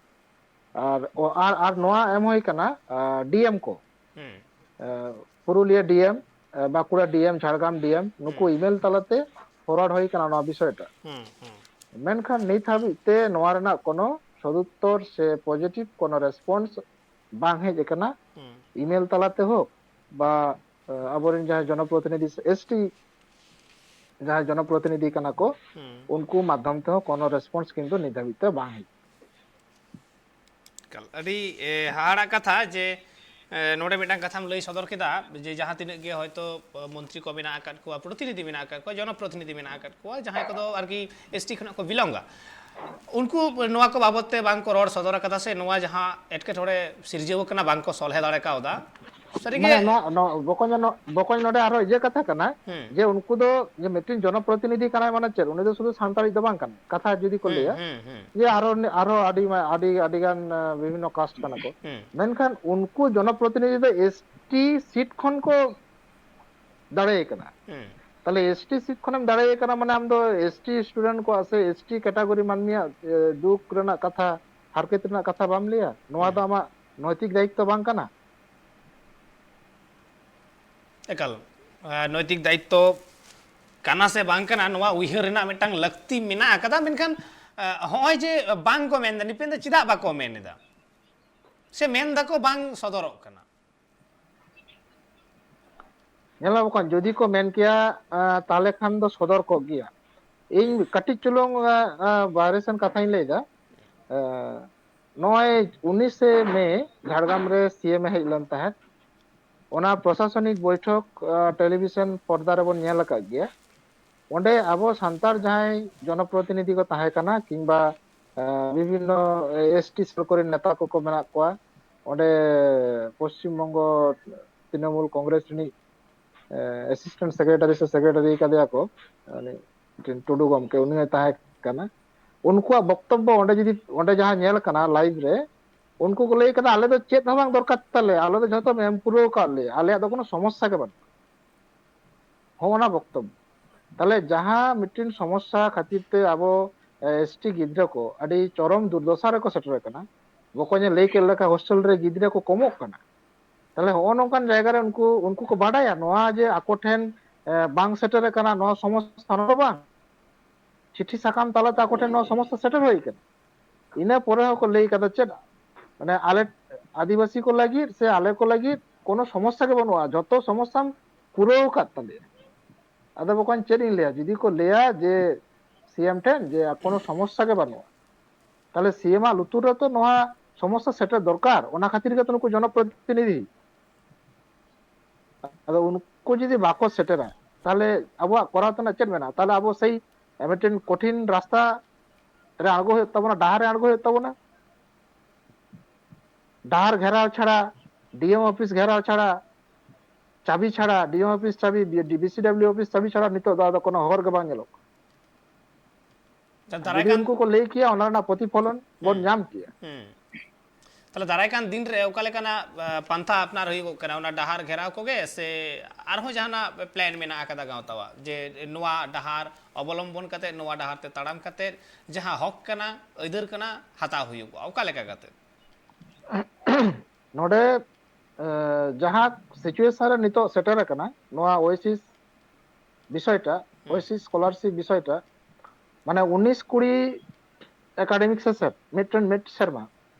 ᱟᱨ, ᱚ, ᱟᱨ, ᱟᱨ ᱱᱚᱣᱟ ᱮᱢ ᱦᱩᱭ ᱠᱟᱱᱟ, ᱟ, ᱰᱤ ᱮᱢ ᱠᱚ, ᱦᱩᱸ᱾ ᱟ, ᱯᱩᱨᱩᱞᱤᱭᱟᱹ ᱰᱤ ᱮᱢ, ᱟ, ᱵᱟᱸᱠᱩᱲᱟ ᱰᱤ ᱮᱢ, ᱡᱷᱟᱲᱜᱨᱟᱢ ᱰᱤ ᱮᱢ, ᱱᱩᱠᱩ ᱦᱩᱸ᱾ email ᱛᱟᱞᱟᱛᱮ forward ᱦᱩᱭ ᱠᱟᱱᱟ ᱱᱚᱣᱟ ᱵᱤᱥᱚᱭ ᱴᱟᱜ᱾ ᱦᱩᱸ, ᱦᱩᱸ᱾ ᱢᱮᱱᱠᱷᱟᱱ ᱱᱤᱛ ᱦᱟᱹᱵᱤᱡ ᱛᱮ ᱱᱚᱣᱟ ᱨᱮᱱᱟᱜ ᱠᱳᱱᱳ ᱥᱚᱫᱩᱛᱛᱚᱨ ᱥᱮ positive ᱠᱳᱱᱳ response ᱵᱟᱝ ᱦᱮᱡ ᱟᱠᱟᱱᱟ᱾ ᱦᱩᱸ᱾ Email ᱛᱟᱞᱟᱛᱮ ᱦᱳᱠ ᱵᱟ, ᱟ, ᱟᱵᱚᱨᱮᱱ ᱡᱟᱦᱟᱸᱭ ᱡᱚᱱᱚᱯᱨᱚᱛᱤᱱᱤᱫᱷᱤ ᱥᱮ ᱮᱥ ᱴᱤ ᱡᱟᱦᱟᱸᱭ ᱡᱚᱱᱚᱯᱨᱚᱛᱤᱱᱤᱫᱷᱤ ᱠᱟᱱᱟ ᱠᱚ, ᱦᱩᱸ᱾ ᱩᱱᱠᱩ ᱢᱟᱫᱽᱫᱷᱚᱢ ᱛᱮᱦᱚᱸ ᱠᱳᱱᱳ response ᱠᱤᱱᱛᱩ ᱱᱤᱛ ᱦᱟᱹᱵᱤᱡ ᱛᱮ ᱵᱟᱝ ᱦᱮᱡ᱾ ᱮᱠᱟᱞ᱾ ᱟᱹᱰᱤ, ᱮ, ᱦᱟᱦᱟᱲᱟᱜ ᱠᱟᱛᱷᱟ ᱡᱮ, ᱮ, ᱱᱚᱰᱮ ᱢᱤᱫᱴᱟᱝ ᱠᱟᱛᱷᱟᱢ ᱞᱟᱹᱭ ᱥᱚᱫᱚᱨ ᱠᱮᱫᱟ ᱡᱮ ᱡᱟᱦᱟᱸ ᱛᱤᱱᱟᱹᱜ ᱜᱮ ᱦᱚᱭᱛᱳ, ᱮ, ᱢᱚᱱᱛᱨᱤ ᱠᱚ ᱢᱮᱱᱟᱜ ᱟᱠᱟᱫ ᱠᱚᱣᱟ, ᱯᱨᱚᱛᱤᱱᱤᱫᱷᱤ ᱢᱮᱱᱟᱜ ᱟᱠᱟᱫ ᱠᱚᱣᱟ, ᱡᱚᱱᱚᱯᱨᱚᱛᱤᱱᱤᱫᱷᱤ ᱢᱮᱱᱟᱜ ᱟᱠᱟᱫ ᱠᱚᱣᱟ, ᱡᱟᱦᱟᱸᱭ ᱠᱚᱫᱚ ᱟᱨᱠᱤ ᱮᱥ ᱴᱤ ᱠᱷᱚᱱᱟᱜ ᱠᱚ belong-ᱟ, ᱩᱱᱠᱩ ᱱᱚᱣᱟ ᱠᱚ ᱵᱟᱵᱚᱛ ᱛᱮ ᱵᱟᱝ ᱠᱚ ᱨᱚᱲ ᱥᱚᱫᱚᱨ ᱟᱠᱟᱫᱟ ᱥᱮ ᱱᱚᱣᱟ ᱡᱟᱦᱟᱸ ᱮᱴᱠᱮᱴᱚᱬᱮ ᱥᱤᱨᱡᱟᱹᱣ ᱟᱠᱟᱱᱟ ᱵᱟᱝ ᱠᱚ ᱥᱚᱞᱦᱮ ᱫᱟᱲᱮ ᱠᱟᱣᱫᱟ᱾ ᱥᱟᱹᱨᱤᱜᱮ᱾ ᱢᱟᱱᱮ ᱱᱚᱣᱟ, ᱱᱚᱣᱟ ᱵᱚᱠᱚᱧ, ᱱᱚ-, ᱵᱚᱠᱚᱧ ᱱᱚᱰᱮ ᱟᱨᱦᱚᱸ ᱤᱭᱟᱹ ᱠᱟᱛᱷᱟ ᱠᱟᱱᱟ ᱦᱩᱸ᱾ ᱡᱮ ᱩᱱᱠᱩ ᱫᱚ ᱡᱮ ᱢᱤᱫᱴᱮᱱ ᱡᱚᱱᱚᱯᱨᱚᱛᱤᱱᱤᱫᱷᱤ ᱠᱟᱱᱟᱭ ᱢᱟᱱᱮ ᱪᱮᱫ? ᱩᱱᱤ ᱫᱚ ᱥᱩᱫᱷᱩ ᱥᱟᱱᱛᱟᱲᱤᱡ ᱫᱚ ᱵᱟᱝ ᱠᱟᱱᱟ᱾ ᱠᱟᱛᱷᱟ ᱡᱩᱫᱤ ᱠᱚ ᱦᱩᱸ, ᱞᱟᱹᱭᱟ ᱦᱩᱸ, ᱦᱩᱸ᱾ ᱡᱮ ᱟᱨᱚ, ᱟᱨᱚ ᱟᱹᱰᱤ, ᱟᱹᱰᱤ, ᱟᱹᱰᱤ ᱜᱟᱱ, ᱟ, ᱵᱤᱵᱷᱤᱱᱱᱚ caste ᱠᱟᱱᱟ ᱠᱚ᱾ ᱦᱩᱸ᱾ ᱢᱮᱱᱠᱷᱟᱱ ᱩᱱᱠᱩ ᱡᱚᱱᱚᱯᱨᱚᱛᱤᱱᱤᱫᱷᱤ ᱫᱚ ᱮᱥ ᱴᱤ seat ᱠᱷᱚᱱ ᱠᱚ ᱫᱟᱲᱮ ᱠᱟᱱᱟ᱾ ᱦᱩᱸ᱾ ᱛᱟᱦᱞᱮ ᱮᱥ ᱴᱤ seat ᱠᱷᱚᱱᱮᱢ ᱫᱟᱲᱮ ᱠᱟᱱᱟ ᱢᱟᱱᱮ ᱟᱢ ᱫᱚ ᱮᱥ ᱴᱤ student ᱠᱚᱣᱟᱜ ᱥᱮ ᱮᱥ ᱴᱤ category ᱢᱟᱹᱱᱢᱤᱭᱟᱜ, ᱮ, ᱫᱩᱠ ᱨᱮᱱᱟᱜ ᱠᱟᱛᱷᱟ, ᱦᱟᱨᱠᱮᱛ ᱨᱮᱱᱟᱜ ᱠᱟᱛᱷᱟ ᱵᱟᱢ ᱞᱟᱹᱭᱟ? ᱱᱚᱣᱟ ᱦᱩᱸ᱾ ᱫᱚ ᱟᱢᱟᱜ ᱱᱳᱭᱛᱤᱠ ᱫᱟᱭᱤᱛᱛᱚ ᱵᱟᱝ ᱠᱟᱱᱟ? ᱮᱠᱟᱞ, ᱟ, ᱱᱳᱭᱛᱤᱠ ᱫᱟᱭᱤᱛᱛᱚ ᱠᱟᱱᱟ ᱥᱮ ᱵᱟᱝ ᱠᱟᱱᱟ, ᱱᱚᱣᱟ ᱩᱭᱦᱟᱹᱨ ᱨᱮᱱᱟᱜ ᱢᱤᱫᱴᱟᱝ ᱞᱟᱹᱠᱛᱤ ᱢᱮᱱᱟᱜ ᱟᱠᱟᱫᱟ᱾ ᱢᱮᱱᱠᱷᱟᱱ, ᱟ, ᱦᱚᱸᱜᱼᱚᱭ ᱡᱮ ᱵᱟᱝ ᱠᱚ ᱢᱮᱱᱫᱟ, ᱱᱤᱯᱮᱱ ᱫᱚ ᱪᱮᱫᱟᱜ ᱵᱟᱠᱚ ᱢᱮᱱ ᱮᱫᱟ? ᱥᱮ ᱢᱮᱱ ᱫᱟᱠᱚ ᱵᱟᱝ ᱥᱚᱫᱚᱨᱚᱜ ᱠᱟᱱᱟ? ᱧᱮᱞᱚᱜ ᱠᱟᱱ, ᱡᱩᱫᱤ ᱠᱚ ᱢᱮᱱ ᱠᱮᱭᱟ, ᱟ, ᱛᱟᱦᱞᱮ ᱠᱷᱟᱱ ᱫᱚ ᱥᱚᱫᱚᱨ ᱠᱚᱜ ᱜᱮᱭᱟ᱾ ᱤᱧ ᱠᱟᱹᱴᱤᱡ ᱪᱩᱞᱩᱝ, ᱟ, ᱟ, ᱵᱟᱭᱨᱮ ᱥᱮᱱ ᱠᱟᱛᱷᱟᱧ ᱞᱟᱹᱭᱫᱟ᱾ ᱟ, ᱱᱚᱜᱼᱚᱭ ᱩᱱᱤᱥᱮ ᱢᱮ ᱡᱷᱟᱲᱜᱨᱟᱢ ᱨᱮ ᱥᱤ ᱮᱢ ᱮ ᱦᱮᱡ ᱞᱮᱱ ᱛᱟᱦᱮᱸᱫ᱾ ᱚᱱᱟ ᱯᱨᱚᱥᱟᱥᱚᱱᱤᱠ ᱵᱳᱭᱴᱷᱚᱠ, ᱟ, television ᱯᱚᱨᱫᱟ ᱨᱮᱵᱚᱱ ᱧᱮᱞ ᱟᱠᱟᱫ ᱜᱮᱭᱟ᱾ ᱚᱸᱰᱮ ᱟᱵᱚ ᱥᱟᱱᱛᱟᱲ ᱡᱟᱦᱟᱸᱭ ᱡᱚᱱᱚᱯᱨᱚᱛᱤᱱᱤᱫᱷᱤ ᱠᱚ ᱛᱟᱦᱮᱸ ᱠᱟᱱᱟ ᱠᱤᱝᱵᱟ, ᱟ, ᱵᱤᱵᱷᱤᱱᱱᱚ ᱮᱥ ᱴᱤ cell ᱠᱚᱨᱮᱱ ᱱᱮᱛᱟ ᱠᱚᱠᱚ ᱢᱮᱱᱟᱜ ᱠᱚᱣᱟ, ᱚᱸᱰᱮ ᱯᱚᱥᱪᱤᱢ ᱵᱚᱝᱜᱚ ᱛᱨᱤᱱᱚᱢᱩᱞ ᱠᱚᱝᱜᱨᱮᱥ ᱨᱤᱱᱤᱡ ᱮᱥᱤᱥᱴᱮᱱᱴ ᱥᱮᱠᱨᱮᱴᱟᱨᱤ ᱥᱮ ᱥᱮᱠᱨᱮᱴᱟᱨᱤ ᱠᱟᱫᱮᱭᱟ ᱠᱚ, ᱩᱱᱤ ᱢᱤᱫᱴᱮᱱ ᱴᱩᱰᱩ ᱜᱚᱢᱠᱮ, ᱩᱱᱤ ᱦᱚᱸᱭ ᱛᱟᱦᱮᱸ ᱠᱟᱱᱟ᱾ ᱩᱱᱠᱩᱣᱟᱜ ᱵᱚᱠᱛᱚᱵᱵᱚ ᱚᱸᱰᱮ ᱡᱩᱫᱤ, ᱚᱸᱰᱮ ᱡᱟᱦᱟᱸ ᱧᱮᱞ ᱠᱟᱱᱟ ᱞᱟᱭᱤᱵᱷ ᱨᱮ, ᱩᱱᱠᱩ ᱠᱚ ᱞᱟᱹᱭ ᱠᱟᱫᱟ, "ᱟᱞᱮ ᱫᱚ ᱪᱮᱫ ᱦᱚᱸ ᱵᱟᱝ ᱫᱚᱨᱠᱟᱨ ᱛᱟᱞᱮ, ᱟᱞᱮ ᱫᱚ ᱡᱷᱚᱛᱚᱢ ᱮᱢ ᱯᱩᱨᱟᱹᱣ ᱠᱟᱫ ᱞᱮᱭᱟ, ᱟᱞᱮᱭᱟᱜ ᱫᱚ ᱠᱳᱱᱳ ᱥᱚᱢᱚᱥᱥᱟ ᱜᱮ ᱵᱟᱹᱱᱩᱜᱼᱟ᱾" ᱦᱚᱸᱜᱼᱚ ᱱᱟ ᱵᱚᱠᱛᱚᱵᱵᱚ᱾ ᱛᱟᱦᱞᱮ ᱡᱟᱦᱟᱸ ᱢᱤᱫᱴᱮᱱ ᱥᱚᱢᱚᱥᱥᱟ ᱠᱷᱟᱹᱛᱤᱨ ᱛᱮ ᱟᱵᱚ ᱮᱥ ᱴᱤ ᱜᱤᱫᱽᱨᱟᱹ ᱠᱚ ᱟᱹᱰᱤ ᱪᱚᱨᱚᱢ ᱫᱩᱨᱫᱚᱥᱟ ᱨᱮᱠᱚ ᱥᱮᱴᱮᱨ ᱟᱠᱟᱱᱟ, ᱵᱚᱠᱚᱧ ᱮ ᱞᱟᱹᱭ ᱠᱮᱫ ᱞᱮᱠᱟ ᱦᱳᱥᱴᱮᱞ ᱨᱮ ᱜᱤᱫᱽᱨᱟᱹ ᱠᱚ ᱠᱚᱢᱚᱜ ᱠᱟᱱᱟ᱾ ᱛᱟᱦᱞᱮ ᱦᱚᱸᱜᱼᱚ ᱱᱚᱝᱠᱟᱱ ᱡᱟᱭᱜᱟ ᱨᱮ ᱩᱱᱠᱩ, ᱩᱱᱠᱩ ᱠᱚ ᱵᱟᱰᱟᱭᱟ ᱱᱚᱣᱟ ᱡᱮ ᱟᱠᱚ ᱴᱷᱮᱱ, ᱮ, ᱵᱟᱝ ᱥᱮᱴᱮᱨ ᱟᱠᱟᱱᱟ ᱱᱚᱣᱟ ᱥᱚᱢᱚᱥᱥᱟ ᱱᱚᱰᱮ ᱵᱟᱝ, ᱪᱤᱴᱷᱤ ᱥᱟᱠᱟᱢ ᱛᱟᱞᱟᱛᱮ ᱟᱠᱚ ᱴᱷᱮᱱ ᱱᱚᱣᱟ ᱥᱚᱢᱚᱥᱥᱟ ᱥᱮᱴᱮᱨ ᱦᱩᱭ ᱟᱠᱟᱱᱟ᱾ ᱤᱱᱟᱹ ᱯᱚᱨᱮ ᱦᱚᱸᱠᱚ ᱞᱟᱹᱭ ᱠᱟᱫᱟ ᱪᱮᱫ, ᱢᱟᱱᱮ ᱟᱞᱮ ᱟᱹᱫᱤᱵᱟᱹᱥᱤ ᱠᱚ ᱞᱟᱹᱜᱤᱫ ᱥᱮ ᱟᱞᱮ ᱠᱚ ᱞᱟᱹᱜᱤᱫ ᱠᱳᱱᱳ ᱥᱚᱢᱚᱥᱥᱟ ᱜᱮ ᱵᱟᱹᱱᱩᱜᱼᱟ, ᱡᱷᱚᱛᱚ ᱥᱚᱢᱚᱥᱥᱟᱢ ᱯᱩᱨᱟᱹᱣ ᱟᱠᱟᱫ ᱛᱟᱞᱮᱭᱟ᱾ ᱟᱫᱚ ᱵᱚᱠᱚᱧ ᱪᱮᱫ ᱤᱧ ᱞᱟᱹᱭᱟ, ᱡᱩᱫᱤ ᱠᱚ ᱞᱟᱹᱭᱟ ᱡᱮ ᱥᱤ ᱮᱢ ᱴᱷᱮᱱ ᱡᱮ ᱠᱳᱱᱳ ᱥᱚᱢᱚᱥᱥᱟ ᱜᱮ ᱵᱟᱹᱱᱩᱜᱼᱟ, ᱛᱟᱦᱞᱮ ᱥᱤ ᱮᱢ ᱟᱜ ᱞᱩᱛᱩᱨ ᱨᱮᱛᱚ ᱱᱚᱣᱟ ᱥᱚᱢᱚᱥᱥᱟ ᱥᱮᱴᱮᱨ ᱫᱚᱨᱠᱟᱨ, ᱚᱱᱟ ᱠᱷᱟᱹᱛᱤᱨ ᱜᱮᱛᱚ ᱱᱩᱠᱩ ᱡᱚᱱᱚᱯᱨᱚᱛᱤᱱᱤᱫᱷᱤ᱾ ᱟᱫᱚ ᱩᱱᱠᱩ ᱡᱩᱫᱤ ᱵᱟᱠᱚ ᱥᱮᱴᱮᱨᱟ, ᱛᱟᱦᱞᱮ ᱟᱵᱚᱣᱟᱜ ᱠᱚᱨᱟᱣ ᱛᱮᱱᱟᱜ ᱪᱮᱫ ᱢᱮᱱᱟᱜᱼᱟ? ᱛᱟᱦᱞᱮ ᱟᱵᱚ ᱥᱮᱭ ᱢᱤᱫᱴᱮᱱ ᱠᱚᱴᱷᱤᱱ ᱨᱟᱥᱛᱟ ᱨᱮ ᱟᱬᱜᱚ ᱦᱩᱭᱩᱜ ᱛᱟᱵᱚᱱᱟ, ᱰᱟᱦᱟᱨ ᱨᱮ ᱟᱬᱜᱚ ᱦᱩᱭᱩᱜ ᱛᱟᱵᱚᱱᱟ᱾ ᱰᱟᱦᱟᱨ ᱜᱷᱮᱨᱟᱣ ᱪᱷᱟᱲᱟ, ᱰᱤ ᱮᱢ ᱚᱯᱷᱤᱥ ᱜᱷᱮᱨᱟᱣ ᱪᱷᱟᱲᱟ, ᱪᱟᱵᱤ ᱪᱷᱟᱲᱟ, ᱰᱤ ᱮᱢ ᱚᱯᱷᱤᱥ ᱪᱟᱵᱤ, ᱵᱤ ᱥᱤ ᱰᱟᱵᱞᱤᱭᱩ ᱚᱯᱷᱤᱥ ᱪᱟᱵᱤ ᱪᱷᱟᱲᱟ ᱱᱤᱛᱚᱜ ᱫᱚ ᱟᱫᱚ ᱠᱳᱱᱳ ᱦᱚᱨ ᱜᱮ ᱵᱟᱝ ᱧᱮᱞᱚᱜ ᱠᱟᱱᱟ᱾ ᱡᱩᱫᱤ ᱩᱱᱠᱩ ᱠᱚ ᱞᱟᱹᱭ ᱠᱮᱭᱟ, ᱚᱱᱟ ᱨᱮᱱᱟᱜ ᱯᱨᱚᱛᱤᱯᱷᱚᱞᱚᱱ ᱵᱚᱱ ᱧᱟᱢ ᱠᱮᱭᱟ᱾ ᱦᱩᱸ᱾ ᱛᱟᱦᱞᱮ ᱫᱟᱨᱟᱭ ᱠᱟᱱ ᱫᱤᱱ ᱨᱮ ᱚᱠᱟ ᱞᱮᱠᱟᱱᱟᱜ, ᱟ, ᱯᱟᱱᱛᱷᱟ ᱟᱯᱱᱟᱨ ᱦᱩᱭᱩᱜᱚᱜ ᱠᱟᱱᱟ, ᱚᱱᱟ ᱰᱟᱦᱟᱨ ᱜᱷᱮᱨᱟᱣ ᱠᱚᱜᱮ ᱥᱮ ᱟᱨᱦᱚᱸ ᱡᱟᱦᱟᱱᱟᱜ ᱯᱞᱮᱱ ᱢᱮᱱᱟᱜ ᱟᱠᱟᱫᱟ ᱜᱟᱶᱛᱟᱣᱟᱜ, ᱡᱮ ᱱᱚᱣᱟ ᱰᱟᱦᱟᱨ ᱚᱵᱚᱞᱚᱢᱵᱚᱱ ᱠᱟᱛᱮ, ᱱᱚᱣᱟ ᱰᱟᱦᱟᱨ ᱛᱮ ᱛᱟᱲᱟᱢ ᱠᱟᱛᱮ ᱡᱟᱦᱟᱸ ᱦᱚᱠ ᱠᱟᱱᱟ, ᱟᱹᱭᱫᱟᱹᱨ ᱠᱟᱱᱟ, ᱦᱟᱛᱟᱣ ᱦᱩᱭᱩᱜᱚᱜᱼᱟ, ᱚᱠᱟ ᱞᱮᱠᱟ ᱠᱟᱛᱮ? ᱱᱚᱰᱮ, ᱮ, ᱡᱟᱦᱟᱸ ᱥᱤᱪᱩᱭᱮᱥᱚᱱ ᱨᱮ ᱱᱤᱛᱚᱜ ᱥᱮᱴᱮᱨ ᱟᱠᱟᱱᱟ, ᱱᱚᱣᱟ ᱳᱭᱮᱥᱤᱥ ᱵᱤᱥᱚᱭᱴᱟ, ᱳᱭᱮᱥᱤᱥ ᱥᱠᱚᱞᱟᱨᱥᱤᱯ ᱵᱤᱥᱚᱭᱴᱟ, ᱢᱟᱱᱮ ᱩᱱᱤᱥ ᱠᱩᱲᱤ ᱮᱠᱟᱰᱮᱢᱤᱠ ᱥᱮᱥᱚᱱ, ᱢᱤᱫᱴᱮᱱ ᱢᱤᱫ ᱥᱮᱨᱢᱟ,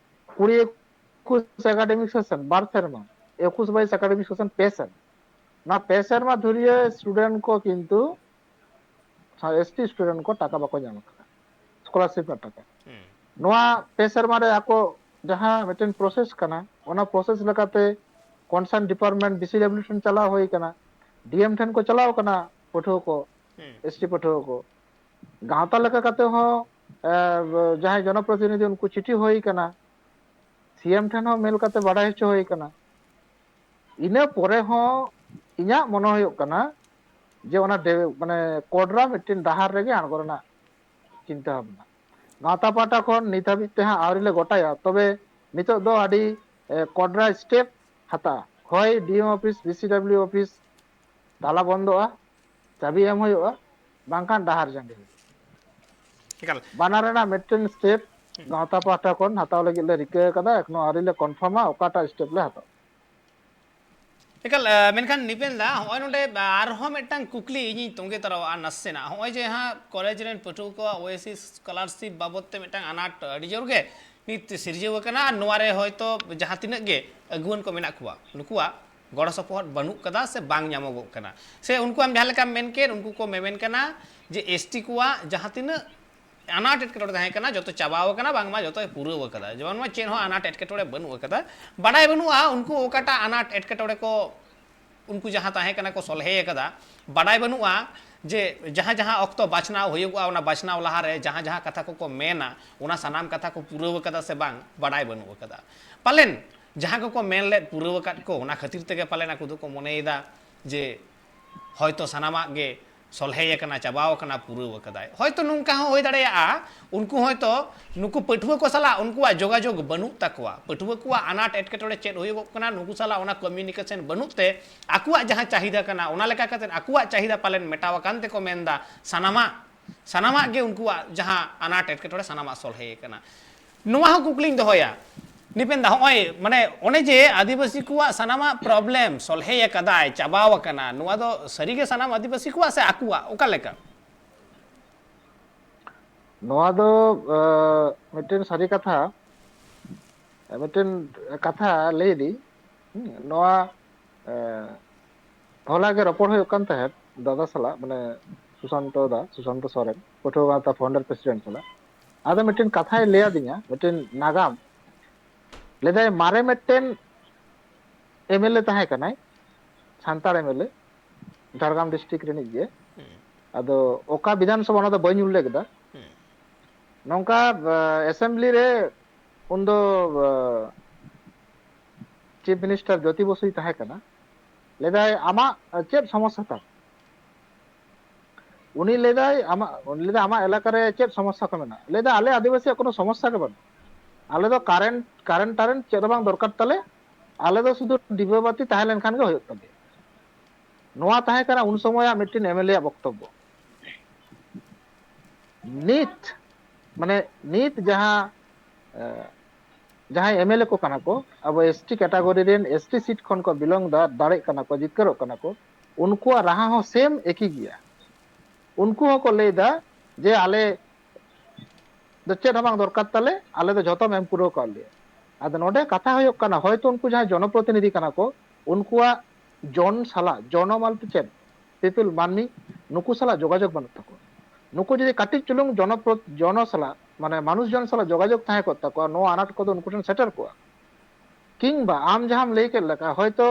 ᱠᱩᱲᱤ ᱮᱠᱩᱥ ᱮᱠᱟᱰᱮᱢᱤᱠ ᱥᱮᱥᱚᱱ ᱵᱟᱨ ᱥᱮᱨᱢᱟ, ᱮᱠᱩᱥ ᱵᱟᱭᱤᱥ ᱮᱠᱟᱰᱮᱢᱤᱠ ᱥᱮᱥᱚᱱ ᱯᱮ ᱥᱮᱨᱢᱟ᱾ ᱱᱚᱣᱟ ᱯᱮ ᱥᱮᱨᱢᱟ ᱫᱷᱩᱨᱤᱭᱟᱹ ᱥᱴᱩᱰᱮᱱᱴ ᱠᱚ ᱠᱤᱱᱛᱩ ᱮᱥ ᱴᱤ ᱥᱴᱩᱰᱮᱱᱴ ᱠᱚ ᱴᱟᱠᱟ ᱵᱟᱠᱚ ᱧᱟᱢ ᱟᱠᱟᱫᱟ ᱥᱠᱚᱞᱟᱨᱥᱤᱯ ᱨᱮᱱᱟᱜ ᱴᱟᱠᱟ᱾ ᱱᱚᱣᱟ ᱯᱮ ᱥᱮᱨᱢᱟ ᱨᱮ ᱟᱠᱚ ᱡᱟᱦᱟᱸ ᱢᱤᱫᱴᱮᱱ ᱯᱨᱚᱥᱮᱥ ᱠᱟᱱᱟ, ᱚᱱᱟ ᱯᱨᱚᱥᱮᱥ ᱞᱮᱠᱟᱛᱮ ᱠᱚᱱᱥᱟᱨᱱ ᱰᱤᱯᱟᱨᱴᱢᱮᱱᱴ ᱵᱤ ᱥᱤ ᱰᱟᱵᱞᱤᱭᱩ ᱴᱷᱮᱱ ᱪᱟᱞᱟᱣ ᱦᱩᱭ ᱠᱟᱱᱟ, ᱰᱤ ᱮᱢ ᱴᱷᱮᱱ ᱠᱚ ᱪᱟᱞᱟᱣ ᱠᱟᱱᱟ ᱯᱟᱹᱴᱷᱩᱣᱟᱹ ᱠᱚ, ᱮᱥ ᱴᱤ ᱯᱟᱹᱴᱷᱩᱣᱟᱹ ᱠᱚ, ᱜᱟᱶᱛᱟ ᱞᱮᱠᱟ ᱠᱟᱛᱮ ᱦᱚᱸ, ᱮ, ᱡᱟᱦᱟᱸᱭ ᱡᱚᱱᱚᱯᱨᱚᱛᱤᱱᱤᱫᱷᱤ ᱩᱱᱠᱩ ᱪᱤᱴᱷᱤ ᱦᱩᱭ ᱠᱟᱱᱟ, ᱥᱤ ᱮᱢ ᱴᱷᱮᱱ ᱦᱚᱸ ᱢᱮᱞ ᱠᱟᱛᱮ ᱵᱟᱰᱟᱭ ᱦᱚᱪᱚ ᱦᱩᱭ ᱠᱟᱱᱟ᱾ ᱤᱱᱟᱹ ᱯᱚᱨᱮ ᱦᱚᱸ ᱤᱧᱟᱹᱜ ᱢᱚᱱᱮ ᱦᱩᱭᱩᱜ ᱠᱟᱱᱟ ᱡᱮ ᱚᱱᱟ ᱰᱮ-, ᱢᱟᱱᱮ ᱠᱚᱰᱨᱟ ᱢᱤᱫᱴᱮᱱ ᱰᱟᱦᱟᱨ ᱨᱮᱜᱮ ᱟᱬᱜᱚ ᱨᱮᱱᱟᱜ ᱪᱤᱱᱛᱟᱹ ᱵᱷᱟᱵᱽᱱᱟ᱾ ᱜᱟᱶᱛᱟ ᱯᱟᱦᱴᱟ ᱠᱷᱚᱱ ᱱᱤᱛ ᱦᱟᱹᱵᱤᱡ ᱛᱮ ᱦᱟᱸᱜ ᱟᱹᱣᱨᱤ ᱞᱮ ᱜᱚᱴᱟᱭᱟ, ᱛᱚᱵᱮ ᱱᱤᱛᱚᱜ ᱫᱚ ᱟᱹᱰᱤ, ᱮ, ᱠᱚᱰᱨᱟ step ᱦᱟᱛᱟᱜᱼᱟ᱾ ᱦᱳᱭ D M office, B C W office ᱛᱟᱞᱟ ᱵᱚᱱᱫᱚᱜᱼᱟ, ᱪᱟᱹᱵᱤ ᱮᱢ ᱦᱩᱭᱩᱜᱼᱟ, ᱵᱟᱝᱠᱷᱟᱱ ᱰᱟᱦᱟᱨ ᱡᱟᱸᱜᱮ ᱦᱩᱭᱩᱜᱼᱟ᱾ ᱮᱠᱟᱞ᱾ ᱵᱟᱱᱟᱨ ᱨᱮᱱᱟᱜ ᱢᱤᱫᱴᱮᱱ step ᱜᱟᱶᱛᱟ ᱯᱟᱦᱴᱟ ᱠᱷᱚᱱ ᱦᱟᱛᱟᱣ ᱞᱟᱹᱜᱤᱫ ᱞᱮ ᱨᱤᱠᱟᱹ ᱟᱠᱟᱫᱟ, ᱮᱠᱷᱚᱱᱳ ᱟᱹᱣᱨᱤ ᱞᱮ confirm-ᱟ ᱚᱠᱟᱴᱟᱜ step ᱞᱮ ᱦᱟᱛᱟᱣᱟ᱾ ᱮᱠᱟᱞ, ᱮ, ᱢᱮᱱᱠᱷᱟᱱ ᱱᱤᱯᱮᱱ ᱫᱟ, ᱦᱚᱸᱜᱼᱚᱭ ᱱᱚᱰᱮ ᱟᱨᱦᱚᱸ ᱢᱤᱫᱴᱟᱝ ᱠᱩᱠᱞᱤ ᱤᱧᱤᱧ ᱛᱚᱸᱜᱮ ᱛᱟᱨᱟᱣᱟᱜᱼᱟ ᱱᱟᱥᱮᱱᱟᱜ᱾ ᱦᱚᱸᱜᱼᱚᱭ ᱡᱮ ᱦᱟᱸᱜ ᱠᱚᱞᱮᱡᱽ ᱨᱮᱱ ᱯᱟᱹᱴᱷᱩᱣᱟᱹ ᱠᱚᱣᱟᱜ ᱳᱭᱮᱥᱤ scholarship ᱵᱟᱵᱚᱫ ᱛᱮ ᱢᱤᱫᱴᱟᱝ ᱟᱱᱟᱴ ᱟᱹᱰᱤ ᱡᱳᱨ ᱜᱮ ᱱᱤᱛ ᱥᱤᱨᱡᱟᱹᱣ ᱟᱠᱟᱱᱟ, ᱟᱨ ᱱᱚᱣᱟ ᱨᱮ ᱦᱚᱭᱛᱳ ᱡᱟᱦᱟᱸ ᱛᱤᱱᱟᱹᱜ ᱜᱮ ᱟᱹᱜᱩᱣᱟᱹᱱ ᱠᱚ ᱢᱮᱱᱟᱜ ᱠᱚᱣᱟ, ᱱᱩᱠᱩᱣᱟᱜ ᱜᱚᱲᱚ ᱥᱚᱯᱚᱦᱚᱫ ᱵᱟᱹᱱᱩᱜ ᱠᱟᱫᱟ ᱥᱮ ᱵᱟᱝ ᱧᱟᱢᱚᱜᱚᱜ ᱠᱟᱱᱟ, ᱥᱮ ᱩᱱᱠᱩ ᱟᱢ ᱡᱟᱦᱟᱸ ᱞᱮᱠᱟᱢ ᱢᱮᱱ ᱠᱮᱫ, ᱩᱱᱠᱩ ᱠᱚ ᱢᱮᱢᱮᱱ ᱠᱟᱱᱟ ᱡᱮ ᱮᱥ ᱴᱤ ᱠᱚᱣᱟᱜ ᱡᱟᱦᱟᱸ ᱛᱤᱱᱟᱹᱜ ᱟᱱᱟᱴ ᱮᱴᱠᱮᱴᱚᱬᱮ ᱛᱟᱦᱮᱸ ᱠᱟᱱᱟ, ᱡᱚᱛᱚ ᱪᱟᱵᱟᱣ ᱟᱠᱟᱱᱟ, ᱵᱟᱝᱢᱟ ᱡᱚᱛᱚᱭ ᱯᱩᱨᱟᱹᱣ ᱟᱠᱟᱫᱟ, ᱡᱮᱢᱚᱱ ᱱᱚᱣᱟ ᱪᱮᱫ ᱦᱚᱸ ᱟᱱᱟᱴ ᱮᱴᱠᱮᱴᱚᱬᱮ ᱵᱟᱹᱱᱩᱜ ᱟᱠᱟᱫᱟ᱾ ᱵᱟᱰᱟᱭ ᱵᱟᱹᱱᱩᱜᱼᱟ ᱩᱱᱠᱩ ᱚᱠᱟᱴᱟᱜ ᱟᱱᱟᱴ ᱮᱴᱠᱮᱴᱚᱬᱮ ᱠᱚ, ᱩᱱᱠᱩ ᱡᱟᱦᱟᱸ ᱛᱟᱦᱮᱸ ᱠᱟᱱᱟ ᱠᱚ, ᱥᱚᱞᱦᱮ ᱟᱠᱟᱫᱟ᱾ ᱵᱟᱰᱟᱭ ᱵᱟᱹᱱᱩᱜᱼᱟ ᱡᱮ ᱡᱟᱦᱟᱸ ᱡᱟᱦᱟᱸ ᱚᱠᱛᱚ ᱵᱟᱪᱷᱱᱟᱣ ᱦᱩᱭᱩᱜᱚᱜᱼᱟ, ᱚᱱᱟ ᱵᱟᱪᱷᱱᱟᱣ ᱞᱟᱦᱟᱨᱮ ᱡᱟᱦᱟᱸ ᱡᱟᱦᱟᱸ ᱠᱟᱛᱷᱟ ᱠᱚᱠᱚ ᱢᱮᱱᱟ, ᱚᱱᱟ ᱥᱟᱱᱟᱢ ᱠᱟᱛᱷᱟ ᱠᱚ ᱯᱩᱨᱟᱹᱣ ᱟᱠᱟᱫᱟ ᱥᱮ ᱵᱟᱝ, ᱵᱟᱰᱟᱭ ᱵᱟᱹᱱᱩᱜ ᱟᱠᱟᱫᱟ᱾ ᱯᱟᱞᱮᱱ ᱡᱟᱦᱟᱸ ᱠᱚᱠᱚ ᱢᱮᱱ ᱞᱮᱫ, ᱯᱩᱨᱟᱹᱣ ᱟᱠᱟᱫ ᱠᱚ, ᱚᱱᱟ ᱠᱷᱟᱹᱛᱤᱨ ᱛᱮᱜᱮ ᱯᱟᱞᱮᱱ ᱟᱠᱚ ᱫᱚᱠᱚ ᱢᱚᱱᱮᱭᱮᱫᱟ ᱡᱮ ᱦᱚᱭᱛᱚ ᱥᱟᱱᱟᱢᱟᱜ ᱜᱮ ᱥᱚᱞᱦᱮ ᱟᱠᱟᱱᱟ, ᱪᱟᱵᱟᱣ ᱟᱠᱟᱱᱟ, ᱯᱩᱨᱟᱹᱣ ᱟᱠᱟᱫᱟᱭ᱾ ᱦᱚᱭᱛᱚ ᱱᱚᱝᱠᱟ ᱦᱚᱸ ᱦᱩᱭ ᱫᱟᱲᱮᱭᱟᱜᱼᱟ, ᱩᱱᱠᱩ ᱦᱚᱭᱛᱚ ᱱᱩᱠᱩ ᱯᱟᱹᱴᱷᱩᱣᱟᱹ ᱠᱚ ᱥᱟᱞᱟᱜ ᱩᱱᱠᱩᱣᱟᱜ ᱡᱳᱜᱟᱡᱳᱜᱽ ᱵᱟᱹᱱᱩᱜ ᱛᱟᱠᱚᱣᱟ, ᱯᱟᱹᱴᱷᱩᱣᱟᱹ ᱠᱚᱣᱟᱜ ᱟᱱᱟᱴ ᱮᱴᱠᱮᱴᱚᱬᱮ ᱪᱮᱫ ᱦᱩᱭᱩᱜᱚᱜ ᱠᱟᱱᱟ, ᱱᱩᱠᱩ ᱥᱟᱞᱟᱜ ᱚᱱᱟ communication ᱵᱟᱹᱱᱩᱜ ᱛᱮ ᱟᱠᱚᱣᱟᱜ ᱡᱟᱦᱟᱸ ᱪᱟᱦᱤᱫᱟ ᱠᱟᱱᱟ, ᱚᱱᱟ ᱞᱮᱠᱟ ᱠᱟᱛᱮ ᱟᱠᱚᱣᱟᱜ ᱪᱟᱦᱤᱫᱟ ᱯᱟᱞᱮᱱ ᱢᱮᱴᱟᱣ ᱟᱠᱟᱱ ᱛᱮᱠᱚ ᱢᱮᱱᱫᱟ, ᱥᱟᱱᱟᱢᱟᱜ, ᱥᱟᱱᱟᱢᱟᱜ ᱜᱮ ᱩᱱᱠᱩᱣᱟᱜ ᱡᱟᱦᱟᱸ ᱟᱱᱟᱴ ᱮᱴᱠᱮᱴᱚᱬᱮ, ᱥᱟᱱᱟᱢᱟᱜ ᱥᱚᱞᱦᱮ ᱟᱠᱟᱱᱟ᱾ ᱱᱚᱣᱟ ᱦᱚᱸ ᱠᱩᱠᱞᱤᱧ ᱫᱚᱦᱚᱭᱟ, ᱱᱤᱯᱮᱱ ᱫᱟ, ᱦᱚᱸᱜᱼᱚᱭ ᱢᱟᱱᱮ ᱚᱱᱮ ᱡᱮ ᱟᱹᱫᱤᱵᱟᱹᱥᱤ ᱠᱚᱣᱟᱜ ᱥᱟᱱᱟᱢᱟᱜ problem ᱥᱚᱞᱦᱮ ᱟᱠᱟᱫᱟᱭ, ᱪᱟᱵᱟᱣ ᱟᱠᱟᱱᱟ, ᱱᱚᱣᱟ ᱫᱚ ᱥᱟᱹᱨᱤᱜᱮ ᱥᱟᱱᱟᱢ ᱟᱹᱫᱤᱵᱟᱹᱥᱤ ᱠᱚᱣᱟᱜ ᱥᱮ ᱟᱠᱚᱣᱟᱜ, ᱚᱠᱟ ᱞᱮᱠᱟ? ᱱᱚᱣᱟ ᱫᱚ, ᱮ, ᱢᱤᱫᱴᱮᱱ ᱥᱟᱹᱨᱤ ᱠᱟᱛᱷᱟ, ᱢᱤᱫᱴᱮᱱ ᱠᱟᱛᱷᱟ ᱞᱟᱹᱭ ᱫᱤᱧ᱾ ᱦᱩᱸ, ᱱᱚᱣᱟ, ᱮ, ᱦᱚᱞᱟ ᱜᱮ ᱨᱚᱯᱚᱲ ᱦᱩᱭᱩᱜ ᱠᱟᱱ ᱛᱟᱦᱮᱸᱫ ᱫᱟᱫᱟ ᱥᱟᱞᱟᱜ, ᱢᱟᱱᱮ ᱥᱩᱥᱟᱱᱛᱚ ᱫᱟ, ᱥᱩᱥᱟᱱᱛᱚ ᱥᱚᱨᱮᱱ, ᱯᱟᱹᱴᱷᱩᱣᱟᱹ ᱜᱟᱶᱛᱟ founder president ᱥᱟᱞᱟᱜ᱾ ᱟᱫᱚ ᱢᱤᱫᱴᱮᱱ ᱠᱟᱛᱷᱟᱭ ᱞᱟᱹᱭ ᱟᱹᱫᱤᱧᱟ, ᱢᱤᱫᱴᱮᱱ ᱱᱟᱜᱟᱢ᱾ ᱞᱟᱹᱭᱫᱟᱭ, ᱢᱟᱨᱮ ᱢᱤᱫᱴᱮᱱ ᱮᱢ ᱮᱞ ᱮ ᱛᱟᱦᱮᱸ ᱠᱟᱱᱟᱭ, Santal M L A, Jhargram district ᱨᱤᱱᱤᱡ ᱜᱮ᱾ ᱟᱫᱚ ᱚᱠᱟ ᱵᱤᱫᱷᱟᱱ ᱥᱚᱵᱷᱟ, ᱚᱱᱟ ᱫᱚ ᱵᱟᱹᱧ ᱩᱞᱞᱮᱠᱷ ᱮᱫᱟ᱾ ᱱᱚᱝᱠᱟ, ᱮ, assembly ᱨᱮ ᱩᱱᱫᱚ ᱪᱤᱯ ᱢᱤᱱᱤᱥᱴᱟᱨ ᱡᱳᱛᱤ ᱵᱚᱥᱩᱭ ᱛᱟᱦᱮᱸ ᱠᱟᱱᱟ᱾ ᱞᱟᱹᱭᱫᱟᱭ, "ᱟᱢᱟᱜ ᱪᱮᱫ ᱥᱚᱢᱚᱥᱥᱟ ᱛᱟᱢ?" ᱩᱱᱤ ᱞᱟᱹᱭᱫᱟᱭ, "ᱟᱢᱟᱜ," ᱩᱱᱤ ᱞᱟᱹᱭᱫᱟ, "ᱟᱢᱟᱜ ᱮᱞᱟᱠᱟ ᱨᱮ ᱪᱮᱫ ᱥᱚᱢᱚᱥᱥᱟ ᱠᱚ ᱢᱮᱱᱟᱜᱼᱟ?" ᱞᱟᱹᱭᱫᱟ, "ᱟᱞᱮ ᱟᱹᱫᱤᱵᱟᱹᱥᱤᱭᱟᱜ ᱠᱳᱱᱳ ᱥᱚᱢᱚᱥᱥᱟ ᱜᱮ ᱵᱟᱹᱱᱩᱜᱼᱟ᱾ ᱟᱞᱮ ᱫᱚ ᱠᱟᱨᱮᱱᱴ, ᱠᱟᱨᱮᱱᱴ ᱴᱟᱨᱮᱱᱴ ᱪᱮᱫ ᱦᱚᱸ ᱵᱟᱝ ᱫᱚᱨᱠᱟᱨ ᱛᱟᱞᱮ, ᱟᱞᱮ ᱫᱚ ᱥᱩᱫᱷᱩ ᱰᱤᱵᱟᱹ ᱵᱟᱹᱛᱤ ᱛᱟᱦᱮᱸ ᱞᱮᱱᱠᱷᱟᱱ ᱜᱮ ᱦᱩᱭᱩᱜ ᱛᱟᱞᱮᱭᱟ᱾" ᱱᱚᱣᱟ ᱛᱟᱦᱮᱸ ᱠᱟᱱᱟ ᱩᱱ ᱥᱚᱢᱚᱭᱟᱜ ᱢᱤᱫᱴᱮᱱ ᱮᱢᱮᱞᱮ ᱟᱜ ᱵᱚᱠᱛᱚᱵᱵᱚ᱾ ᱱᱤᱛ, ᱢᱟᱱᱮ, ᱱᱤᱛ ᱡᱟᱦᱟᱸ, ᱮ, ᱡᱟᱦᱟᱸᱭ ᱮᱢᱮᱞᱮ ᱠᱚ ᱠᱟᱱᱟ ᱠᱚ, ᱟᱵᱚ ᱮᱥ ᱴᱤ ᱠᱮᱴᱟᱜᱚᱨᱤ ᱨᱮᱱ, ᱮᱥ ᱴᱤ ᱥᱤᱴ ᱠᱷᱚᱱ ᱠᱚ ᱵᱤᱞᱚᱝ ᱫᱟ, ᱫᱟᱲᱮᱜ ᱠᱟᱱᱟ ᱠᱚ, ᱡᱤᱛᱠᱟᱹᱨᱚᱜ ᱠᱟᱱᱟ ᱠᱚ, ᱩᱱᱠᱩᱣᱟᱜ ᱨᱟᱦᱟ ᱦᱚᱸ ᱥᱮᱢ ᱮᱠᱤ ᱜᱮᱭᱟ᱾ ᱩᱱᱠᱩ ᱦᱚᱸᱠᱚ ᱞᱟᱹᱭ ᱫᱟ ᱡᱮ ᱟᱞᱮ ᱫᱚ ᱪᱮᱫ ᱦᱚᱸ ᱵᱟᱝ ᱫᱚᱨᱠᱟᱨ ᱛᱟᱞᱮ, ᱟᱞᱮ ᱫᱚ ᱡᱷᱚᱛᱚᱢ ᱮᱢ ᱯᱩᱨᱟᱹᱣ ᱠᱟᱜ ᱞᱮᱭᱟ᱾ ᱟᱫᱚ ᱱᱚᱰᱮ ᱠᱟᱛᱷᱟ ᱦᱩᱭᱩᱜ ᱠᱟᱱᱟ, ᱦᱚᱭᱛᱳ ᱩᱱᱠᱩ ᱡᱟᱦᱟᱸᱭ ᱡᱚᱱᱚᱯᱨᱚᱛᱤᱱᱤᱫᱷᱤ ᱠᱟᱱᱟ ᱠᱚ, ᱩᱱᱠᱩᱣᱟᱜ ᱡᱚᱱ ᱥᱟᱞᱟᱜ, ᱡᱚᱱᱚ ᱢᱟᱱᱮ ᱪᱮᱫ? ᱯᱤᱯᱤᱞ, ᱢᱟᱹᱱᱢᱤ, ᱱᱩᱠᱩ ᱥᱟᱞᱟᱜ ᱡᱳᱜᱟᱡᱳᱜᱽ ᱵᱟᱹᱱᱩᱜ ᱛᱟᱠᱚᱣᱟ᱾ ᱱᱩᱠᱩ ᱡᱩᱫᱤ ᱠᱟᱹᱴᱤᱡ ᱪᱩᱞᱩᱝ ᱡᱚᱱᱚᱯᱨᱚ-, ᱡᱚᱱᱚ ᱥᱟᱞᱟᱜ, ᱢᱟᱱᱮ ᱢᱟᱱᱩᱥ ᱡᱚᱱ ᱥᱟᱞᱟᱜ ᱡᱳᱜᱟᱡᱳᱜᱽ ᱛᱟᱦᱮᱸ ᱠᱚᱜ ᱛᱟᱠᱚᱣᱟ, ᱱᱚᱣᱟ ᱟᱱᱟᱴ ᱠᱚᱫᱚ ᱱᱩᱠᱩ ᱴᱷᱮᱱ ᱥᱮᱴᱮᱨ ᱠᱚᱜᱼᱟ᱾ ᱠᱤᱝᱵᱟ ᱟᱢ ᱡᱟᱦᱟᱸᱢ ᱞᱟᱹᱭ ᱠᱮᱫ ᱞᱮᱠᱟ, ᱦᱚᱭᱛᱳ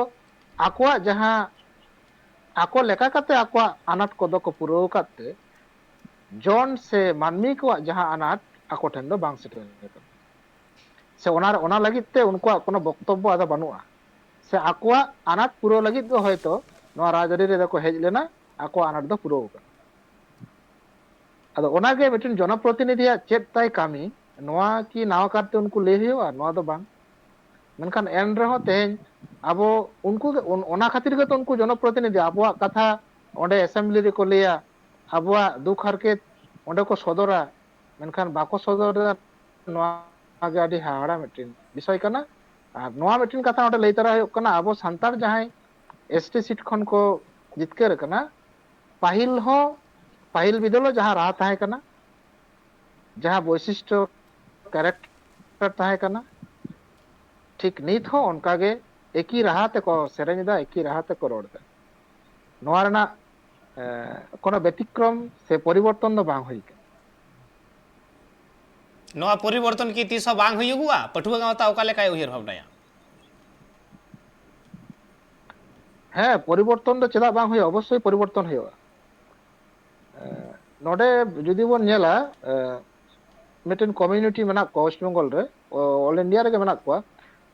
ᱟᱠᱚᱣᱟᱜ ᱡᱟᱦᱟᱸ, ᱟᱠᱚ ᱞᱮᱠᱟ ᱠᱟᱛᱮ ᱟᱠᱚᱣᱟᱜ ᱟᱱᱟᱴ ᱠᱚᱫᱚ ᱠᱚ ᱯᱩᱨᱟᱹᱣ ᱟᱠᱟᱫ ᱛᱮ, ᱡᱚᱱ ᱥᱮ ᱢᱟᱹᱱᱢᱤ ᱠᱚᱣᱟᱜ ᱡᱟᱦᱟᱸ ᱟᱱᱟᱴ ᱟᱠᱚ ᱴᱷᱮᱱ ᱫᱚ ᱵᱟᱝ ᱥᱮᱴᱮᱨ ᱟᱠᱟᱱᱟ, ᱥᱮ ᱚᱱᱟ, ᱚᱱᱟ ᱞᱟᱹᱜᱤᱫ ᱛᱮ ᱩᱱᱠᱩᱣᱟᱜ ᱠᱳᱱᱳ ᱵᱚᱠᱛᱚᱵᱵᱚ ᱟᱫᱚ ᱵᱟᱹᱱᱩᱜᱼᱟ, ᱥᱮ ᱟᱠᱚᱣᱟᱜ ᱟᱱᱟᱴ ᱯᱩᱨᱟᱹᱣ ᱞᱟᱹᱜᱤᱫ ᱜᱮ ᱦᱚᱭᱛᱳ ᱱᱚᱣᱟ ᱨᱟᱡᱽᱟᱹᱨᱤ ᱨᱮᱫᱚ ᱠᱚ ᱦᱮᱡ ᱞᱮᱱᱟ, ᱟᱠᱚᱣᱟᱜ ᱟᱱᱟᱴ ᱫᱚ ᱯᱩᱨᱟᱹᱣ ᱟᱠᱟᱱᱟ᱾ ᱟᱫᱚ ᱚᱱᱟᱜᱮ ᱢᱤᱫᱴᱮᱱ ᱡᱚᱱᱚᱯᱨᱚᱛᱤᱱᱤᱫᱷᱤᱭᱟᱜ ᱪᱮᱫ ᱛᱟᱭ ᱠᱟᱹᱢᱤ, ᱱᱚᱣᱟ ᱠᱤ ᱱᱟᱣᱟ ᱠᱟᱨᱛᱮ ᱩᱱᱠᱩ ᱞᱟᱹᱭ ᱦᱩᱭᱩᱜᱼᱟ? ᱱᱚᱣᱟ ᱫᱚ ᱵᱟᱝ᱾ ᱢᱮᱱᱠᱷᱟᱱ ᱮᱱ ᱨᱮᱦᱚᱸ ᱛᱮᱦᱮᱧ ᱟᱵᱚ ᱩᱱᱠᱩ ᱜᱮ, ᱚᱱ-, ᱚᱱᱟ ᱠᱷᱟᱹᱛᱤᱨ ᱜᱮᱛᱚ ᱩᱱᱠᱩ ᱡᱚᱱᱚᱯᱨᱚᱛᱤᱱᱤᱫᱷᱤ ᱟᱵᱚᱣᱟᱜ ᱠᱟᱛᱷᱟ ᱚᱸᱰᱮ ᱮᱥᱮᱢᱵᱞᱤ ᱨᱮᱠᱚ ᱞᱟᱹᱭᱟ, ᱟᱵᱚᱣᱟᱜ ᱫᱩᱠ ᱦᱟᱨᱠᱮᱛ ᱚᱸᱰᱮ ᱠᱚ ᱥᱚᱫᱚᱨᱟ, ᱢᱮᱱᱠᱷᱟᱱ ᱵᱟᱠᱚ ᱥᱚᱫᱚᱨ ᱮᱫᱟ᱾ ᱱᱚᱣᱟ ᱜᱮ ᱟᱹᱰᱤ ᱦᱟᱦᱟᱲᱟ ᱢᱤᱫᱴᱮᱱ ᱵᱤᱥᱚᱭ ᱠᱟᱱᱟ᱾ ᱟᱨ ᱱᱚᱣᱟ ᱢᱤᱫᱴᱮᱱ ᱠᱟᱛᱷᱟ ᱚᱸᱰᱮ ᱞᱟᱹᱭ ᱛᱟᱨᱟ ᱦᱩᱭᱩᱜ ᱠᱟᱱᱟ, ᱟᱵᱚ ᱥᱟᱱᱛᱟᱲ ᱡᱟᱦᱟᱸᱭ ᱮᱥ ᱴᱤ ᱥᱤᱴ ᱠᱷᱚᱱ ᱠᱚ ᱡᱤᱛᱠᱟᱹᱨ ᱟᱠᱟᱱᱟ, ᱯᱟᱹᱦᱤᱞ ᱦᱚᱸ, ᱯᱟᱹᱦᱤᱞ ᱵᱤᱫᱟᱹᱞ ᱦᱚᱸ ᱡᱟᱦᱟᱸ ᱨᱟᱦᱟ ᱛᱟᱦᱮᱸ ᱠᱟᱱᱟ, ᱡᱟᱦᱟᱸ ᱵᱳᱭᱥᱤᱥᱴᱚ, ᱠᱮᱨᱮᱠᱴᱟᱨ ᱛᱟᱦᱮᱸ ᱠᱟᱱᱟ, ᱴᱷᱤᱠ ᱱᱤᱛ ᱦᱚᱸ ᱚᱱᱠᱟ ᱜᱮ ᱮᱠᱤ ᱨᱟᱦᱟ ᱛᱮᱠᱚ ᱥᱮᱨᱮᱧ ᱮᱫᱟ, ᱮᱠᱤ ᱨᱟᱦᱟ ᱛᱮᱠᱚ ᱨᱚᱲ ᱮᱫᱟ᱾ ᱱᱚᱣᱟ ᱨᱮᱱᱟᱜ, ᱮ, ᱠᱳᱱᱳ ᱵᱮᱛᱤᱠᱨᱚᱢ ᱥᱮ ᱯᱚᱨᱤᱵᱚᱨᱛᱚᱱ ᱫᱚ ᱵᱟᱝ ᱦᱩᱭ ᱟᱠᱟᱱᱟ᱾ ᱱᱚᱣᱟ ᱯᱚᱨᱤᱵᱚᱨᱛᱚᱱ ᱠᱤ ᱛᱤᱥ ᱦᱚᱸ ᱵᱟᱝ ᱦᱩᱭᱩᱜᱚᱜᱼᱟ? ᱯᱟᱹᱴᱷᱩᱣᱟᱹ ᱜᱟᱶᱛᱟ ᱚᱠᱟ ᱞᱮᱠᱟᱭ ᱩᱭᱦᱟᱹᱨ ᱵᱷᱟᱵᱽᱱᱟᱭᱟ? ᱦᱮᱸ, ᱯᱚᱨᱤᱵᱚᱨᱛᱚᱱ ᱫᱚ ᱪᱮᱫᱟᱜ ᱵᱟᱝ ᱦᱩᱭᱩᱜᱼᱟ? ᱚᱵᱚᱥᱥᱳᱭ ᱯᱚᱨᱤᱵᱚᱨᱛᱚᱱ ᱦᱩᱭᱩᱜᱼᱟ᱾ ᱮ, ᱱᱚᱰᱮ ᱡᱩᱫᱤ ᱵᱚᱱ ᱧᱮᱞᱟ, ᱮ, ᱢᱤᱫᱴᱮᱱ ᱠᱚᱢᱤᱭᱩᱱᱤᱴᱤ ᱢᱮᱱᱟᱜ ᱠᱚᱣᱟ ᱳᱭᱮᱥᱴ ᱵᱮᱝᱜᱚᱞ ᱨᱮ, ᱚᱞ ᱤᱱᱰᱤᱭᱟ ᱨᱮᱜᱮ ᱢᱮᱱᱟᱜ ᱠᱚᱣᱟ,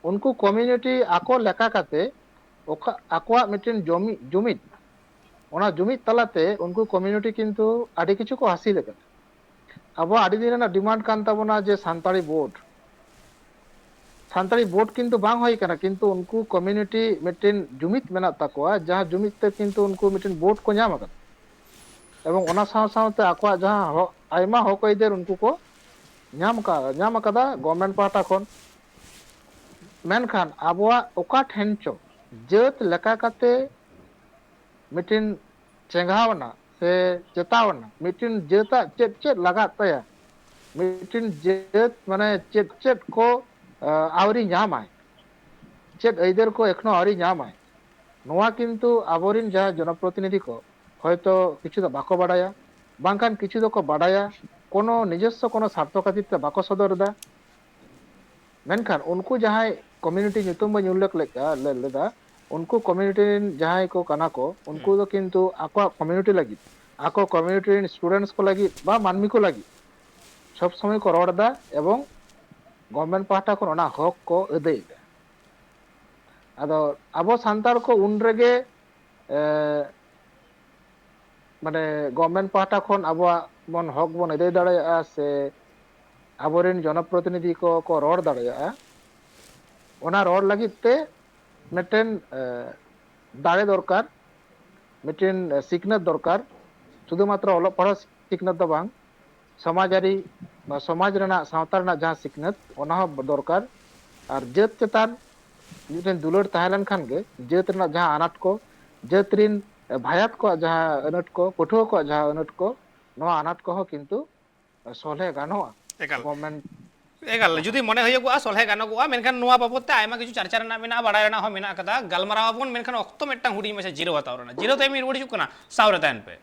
ᱩᱱᱠᱩ ᱠᱚᱢᱤᱭᱩᱱᱤᱴᱤ ᱟᱠᱚ ᱞᱮᱠᱟ ᱠᱟᱛᱮ ᱚᱠᱟ, ᱟᱠᱚᱣᱟᱜ ᱢᱤᱫᱴᱮᱱ ᱡᱚᱢᱤ-, ᱡᱩᱢᱤᱫ, ᱚᱱᱟ ᱡᱩᱢᱤᱫ ᱛᱟᱞᱟᱛᱮ ᱩᱱᱠᱩ ᱠᱚᱢᱤᱭᱩᱱᱤᱴᱤ ᱠᱤᱱᱛᱩ ᱟᱹᱰᱤ ᱠᱤᱪᱷᱩ ᱠᱚ ᱦᱟᱹᱥᱤᱞ ᱟᱠᱟᱫᱟ᱾ ᱟᱵᱚᱣᱟᱜ ᱟᱹᱰᱤ ᱫᱤᱱ ᱨᱮᱱᱟᱜ ᱰᱤᱢᱟᱱᱰ ᱠᱟᱱ ᱛᱟᱵᱚᱱᱟ ᱡᱮ ᱥᱟᱱᱛᱟᱲᱤ ᱵᱳᱨᱰ, ᱥᱟᱱᱛᱟᱲᱤ ᱵᱳᱨᱰ ᱠᱤᱱᱛᱩ ᱵᱟᱝ ᱦᱩᱭ ᱠᱟᱱᱟ, ᱠᱤᱱᱛᱩ ᱩᱱᱠᱩ ᱠᱚᱢᱤᱭᱩᱱᱤᱴᱤ ᱢᱤᱫᱴᱮᱱ ᱡᱩᱢᱤᱫ ᱢᱮᱱᱟᱜ ᱛᱟᱠᱚᱣᱟ, ᱡᱟᱦᱟᱸ ᱡᱩᱢᱤᱫ ᱛᱮ ᱠᱤᱱᱛᱩ ᱩᱱᱠᱩ ᱢᱤᱫᱴᱮᱱ ᱵᱳᱨᱰ ᱠᱚ ᱧᱟᱢ ᱟᱠᱟᱫᱟ᱾ ᱮᱵᱚᱝ ᱚᱱᱟ ᱥᱟᱶ ᱥᱟᱶᱛᱮ ᱟᱠᱚᱣᱟᱜ ᱡᱟᱦᱟᱸ ᱦᱚ-, ᱟᱭᱢᱟ ᱦᱚᱠ ᱟᱹᱭᱫᱟᱹᱨ ᱩᱱᱠᱩ ᱠᱚ ᱧᱟᱢ ᱟᱠᱟᱫᱟ, ᱧᱟᱢ ᱟᱠᱟᱫᱟ ᱜᱚᱵᱷᱢᱮᱱᱴ ᱯᱟᱦᱴᱟ ᱠᱷᱚᱱ᱾ ᱢᱮᱱᱠᱷᱟᱱ ᱟᱵᱚᱣᱟᱜ ᱚᱠᱟ ᱴᱷᱮᱱ ᱪᱚ ᱡᱟᱹᱛ ᱞᱮᱠᱟ ᱠᱟᱛᱮ ᱢᱤᱫᱴᱮᱱ ᱪᱮᱸᱜᱷᱟᱣᱱᱟ ᱥᱮ ᱪᱮᱛᱟᱣᱱᱟ, ᱢᱤᱫᱴᱮᱱ ᱡᱟᱹᱛᱟᱜ ᱪᱮᱫ ᱪᱮᱫ ᱞᱟᱜᱟᱜ ᱛᱟᱭᱟ, ᱢᱤᱫᱴᱮᱱ ᱡᱟᱹᱛ ᱢᱟᱱᱮ ᱪᱮᱫ ᱪᱮᱫ ᱠᱚ, ᱟ, ᱟᱹᱣᱨᱤ ᱧᱟᱢᱟᱭ, ᱪᱮᱫ ᱟᱹᱭᱫᱟᱹᱨ ᱠᱚ ᱮᱠᱷᱚᱱᱳ ᱟᱹᱣᱨᱤ ᱧᱟᱢᱟᱭ, ᱱᱚᱣᱟ ᱠᱤᱱᱛᱩ ᱟᱵᱚᱨᱤᱱ ᱡᱟᱦᱟᱸ ᱡᱚᱱᱚᱯᱨᱚᱛᱤᱱᱤᱫᱷᱤ ᱠᱚ ᱦᱚᱭᱛᱚ ᱠᱤᱪᱷᱩ ᱫᱚ ᱵᱟᱠᱚ ᱵᱟᱰᱟᱭᱟ, ᱵᱟᱝᱠᱷᱟᱱ ᱠᱤᱪᱷᱩ ᱫᱚᱠᱚ ᱵᱟᱰᱟᱭᱟ, ᱠᱳᱱᱳ ᱱᱤᱡᱚᱥᱥᱚ ᱠᱳᱱᱳ ᱥᱟᱨᱛᱷᱚ ᱠᱷᱟᱹᱛᱤᱨ ᱛᱮ ᱵᱟᱠᱚ ᱥᱚᱫᱚᱨ ᱮᱫᱟ᱾ ᱢᱮᱱᱠᱷᱟᱱ ᱩᱱᱠᱩ ᱡᱟᱦᱟᱸᱭ ᱠᱚᱢᱤᱭᱩᱱᱤᱴᱤ ᱧᱩᱛᱩᱢ ᱵᱟᱹᱧ ᱩᱞᱞᱮᱠᱷ ᱞᱮᱫᱼᱟ, ᱞᱮ-, ᱞᱮᱫᱟ, ᱩᱱᱠᱩ ᱠᱚᱢᱤᱭᱩᱱᱤᱴᱤ ᱨᱮᱱ ᱡᱟᱦᱟᱸᱭ ᱠᱚ ᱠᱟᱱᱟ ᱠᱚ, ᱩᱱᱠᱩ ᱦᱩᱸ᱾ ᱫᱚ ᱠᱤᱱᱛᱩ ᱟᱠᱚᱣᱟᱜ ᱠᱚᱢᱤᱭᱩᱱᱤᱴᱤ ᱞᱟᱹᱜᱤᱫ, ᱟᱠᱚ ᱠᱚᱢᱤᱭᱩᱱᱤᱴᱤ ᱨᱮᱱ ᱥᱴᱩᱰᱮᱱᱴᱥ ᱠᱚ ᱞᱟᱹᱜᱤᱫ ᱵᱟ ᱢᱟᱹᱱᱢᱤ ᱠᱚ ᱞᱟᱹᱜᱤᱫ ᱥᱚᱵᱽ ᱥᱚᱢᱚᱭ ᱠᱚ ᱨᱚᱲ ᱮᱫᱟ ᱮᱵᱚᱝ ᱜᱚᱵᱷᱢᱮᱱᱴ ᱯᱟᱦᱴᱟ ᱠᱷᱚᱱ ᱚᱱᱟ ᱦᱚᱠ ᱠᱚ ᱟᱹᱫᱟᱹᱭᱮᱫᱟ᱾ ᱟᱫᱚ ᱟᱵᱚ ᱥᱟᱱᱛᱟᱲ ᱠᱚ ᱩᱱ ᱨᱮᱜᱮ, ᱮ, ᱢᱟᱱᱮ ᱜᱚᱵᱷᱢᱮᱱᱴ ᱯᱟᱦᱴᱟ ᱠᱷᱚᱱ ᱟᱵᱚᱣᱟᱜ ᱵᱚᱱ ᱦᱚᱠ ᱵᱚᱱ ᱟᱹᱫᱟᱹᱭ ᱫᱟᱲᱮᱭᱟᱜᱼᱟ ᱥᱮ ᱟᱵᱚᱨᱮᱱ ᱡᱚᱱᱚᱯᱨᱚᱛᱤᱱᱤᱫᱷᱤ ᱠᱚ ᱠᱚ ᱨᱚᱲ ᱫᱟᱲᱮᱭᱟᱜᱼᱟ, ᱚᱱᱟ ᱨᱚᱲ ᱞᱟᱹᱜᱤᱫ ᱛᱮ ᱢᱤᱫᱴᱮᱱ, ᱮ, ᱫᱟᱲᱮ ᱫᱚᱨᱠᱟᱨ, ᱢᱤᱫᱴᱮᱱ, ᱮ, ᱥᱤᱠᱷᱱᱟᱹᱛ ᱫᱚᱨᱠᱟᱨ᱾ ᱥᱩᱫᱷᱩ ᱢᱟᱛᱨᱚ ᱚᱞᱚᱜ ᱯᱟᱲᱦᱟᱣ ᱥᱤᱠᱷᱱᱟᱹᱛ ᱫᱚ ᱵᱟᱝ, ᱥᱚᱢᱟᱡᱽ ᱟᱹᱨᱤ ᱵᱟ ᱥᱚᱢᱟᱡᱽ ᱨᱮᱱᱟᱜ, ᱥᱟᱶᱛᱟ ᱨᱮᱱᱟᱜ ᱡᱟᱦᱟᱸ ᱥᱤᱠᱷᱱᱟᱹᱛ, ᱚᱱᱟ ᱦᱚᱸ ᱫᱚᱨᱠᱟᱨ᱾ ᱟᱨ ᱡᱟᱹᱛ ᱪᱮᱛᱟᱱ ᱢᱤᱫᱴᱮᱱ ᱫᱩᱞᱟᱹᱲ ᱛᱟᱦᱮᱸ ᱞᱮᱱᱠᱷᱟᱱ ᱜᱮ ᱡᱟᱹᱛ ᱨᱮᱱᱟᱜ ᱡᱟᱦᱟᱸ ᱟᱱᱟᱴ ᱠᱚ, ᱡᱟᱹᱛ ᱨᱤᱱ ᱵᱷᱟᱭᱟᱛ ᱠᱚᱣᱟᱜ ᱡᱟᱦᱟᱸ ᱟᱹᱱᱟᱹᱴ ᱠᱚ, ᱯᱟᱹᱴᱷᱩᱣᱟᱹ ᱠᱚᱣᱟᱜ ᱡᱟᱦᱟᱸ ᱟᱹᱱᱟᱹᱴ ᱠᱚ, ᱱᱚᱣᱟ ᱟᱱᱟᱴ ᱠᱚᱦᱚᱸ ᱠᱤᱱᱛᱩ ᱥᱚᱞᱦᱮ ᱜᱟᱱᱚᱜᱼᱟ᱾ ᱮᱠᱟᱞ᱾ ᱜᱚᱵᱷᱢᱮᱱᱴ ᱮᱠᱟᱞ, ᱡᱩᱫᱤ ᱢᱚᱱᱮ ᱦᱩᱭᱩᱜᱚᱜᱼᱟ, ᱥᱚᱞᱦᱮ ᱜᱟᱱᱚᱜᱚᱜᱼᱟ, ᱢᱮᱱᱠᱷᱟᱱ ᱱᱚᱣᱟ ᱵᱟᱵᱚᱫ ᱛᱮ ᱟᱭᱢᱟ ᱠᱤᱪᱷᱩ ᱪᱟᱨᱪᱟ ᱨᱮᱱᱟᱜ ᱢᱮᱱᱟᱜᱼᱟ, ᱵᱟᱲᱟᱭ ᱨᱮᱱᱟᱜ ᱦᱚᱸ ᱢᱮᱱᱟᱜ ᱟᱠᱟᱫᱟ, ᱜᱟᱞᱢᱟᱨᱟᱣ ᱟᱵᱚᱱ, ᱢᱮᱱᱠᱷᱟᱱ ᱚᱠᱛᱚ ᱢᱤᱫᱴᱟᱝ ᱦᱩᱰᱤᱧ ᱢᱟᱪᱷᱟ ᱡᱤᱨᱟᱹᱣ ᱦᱟᱛᱟᱣ ᱨᱮᱱᱟᱜ᱾ ᱡᱤᱨᱟᱹᱣ ᱛᱟᱭᱚᱢ ᱢᱤᱫ ᱨᱩᱣᱟᱹᱲ ᱦᱤᱡᱩᱜ ᱠᱟᱱᱟ, ᱥᱟᱶ ᱨᱮ ᱛᱟᱦᱮᱱ ᱯᱮ᱾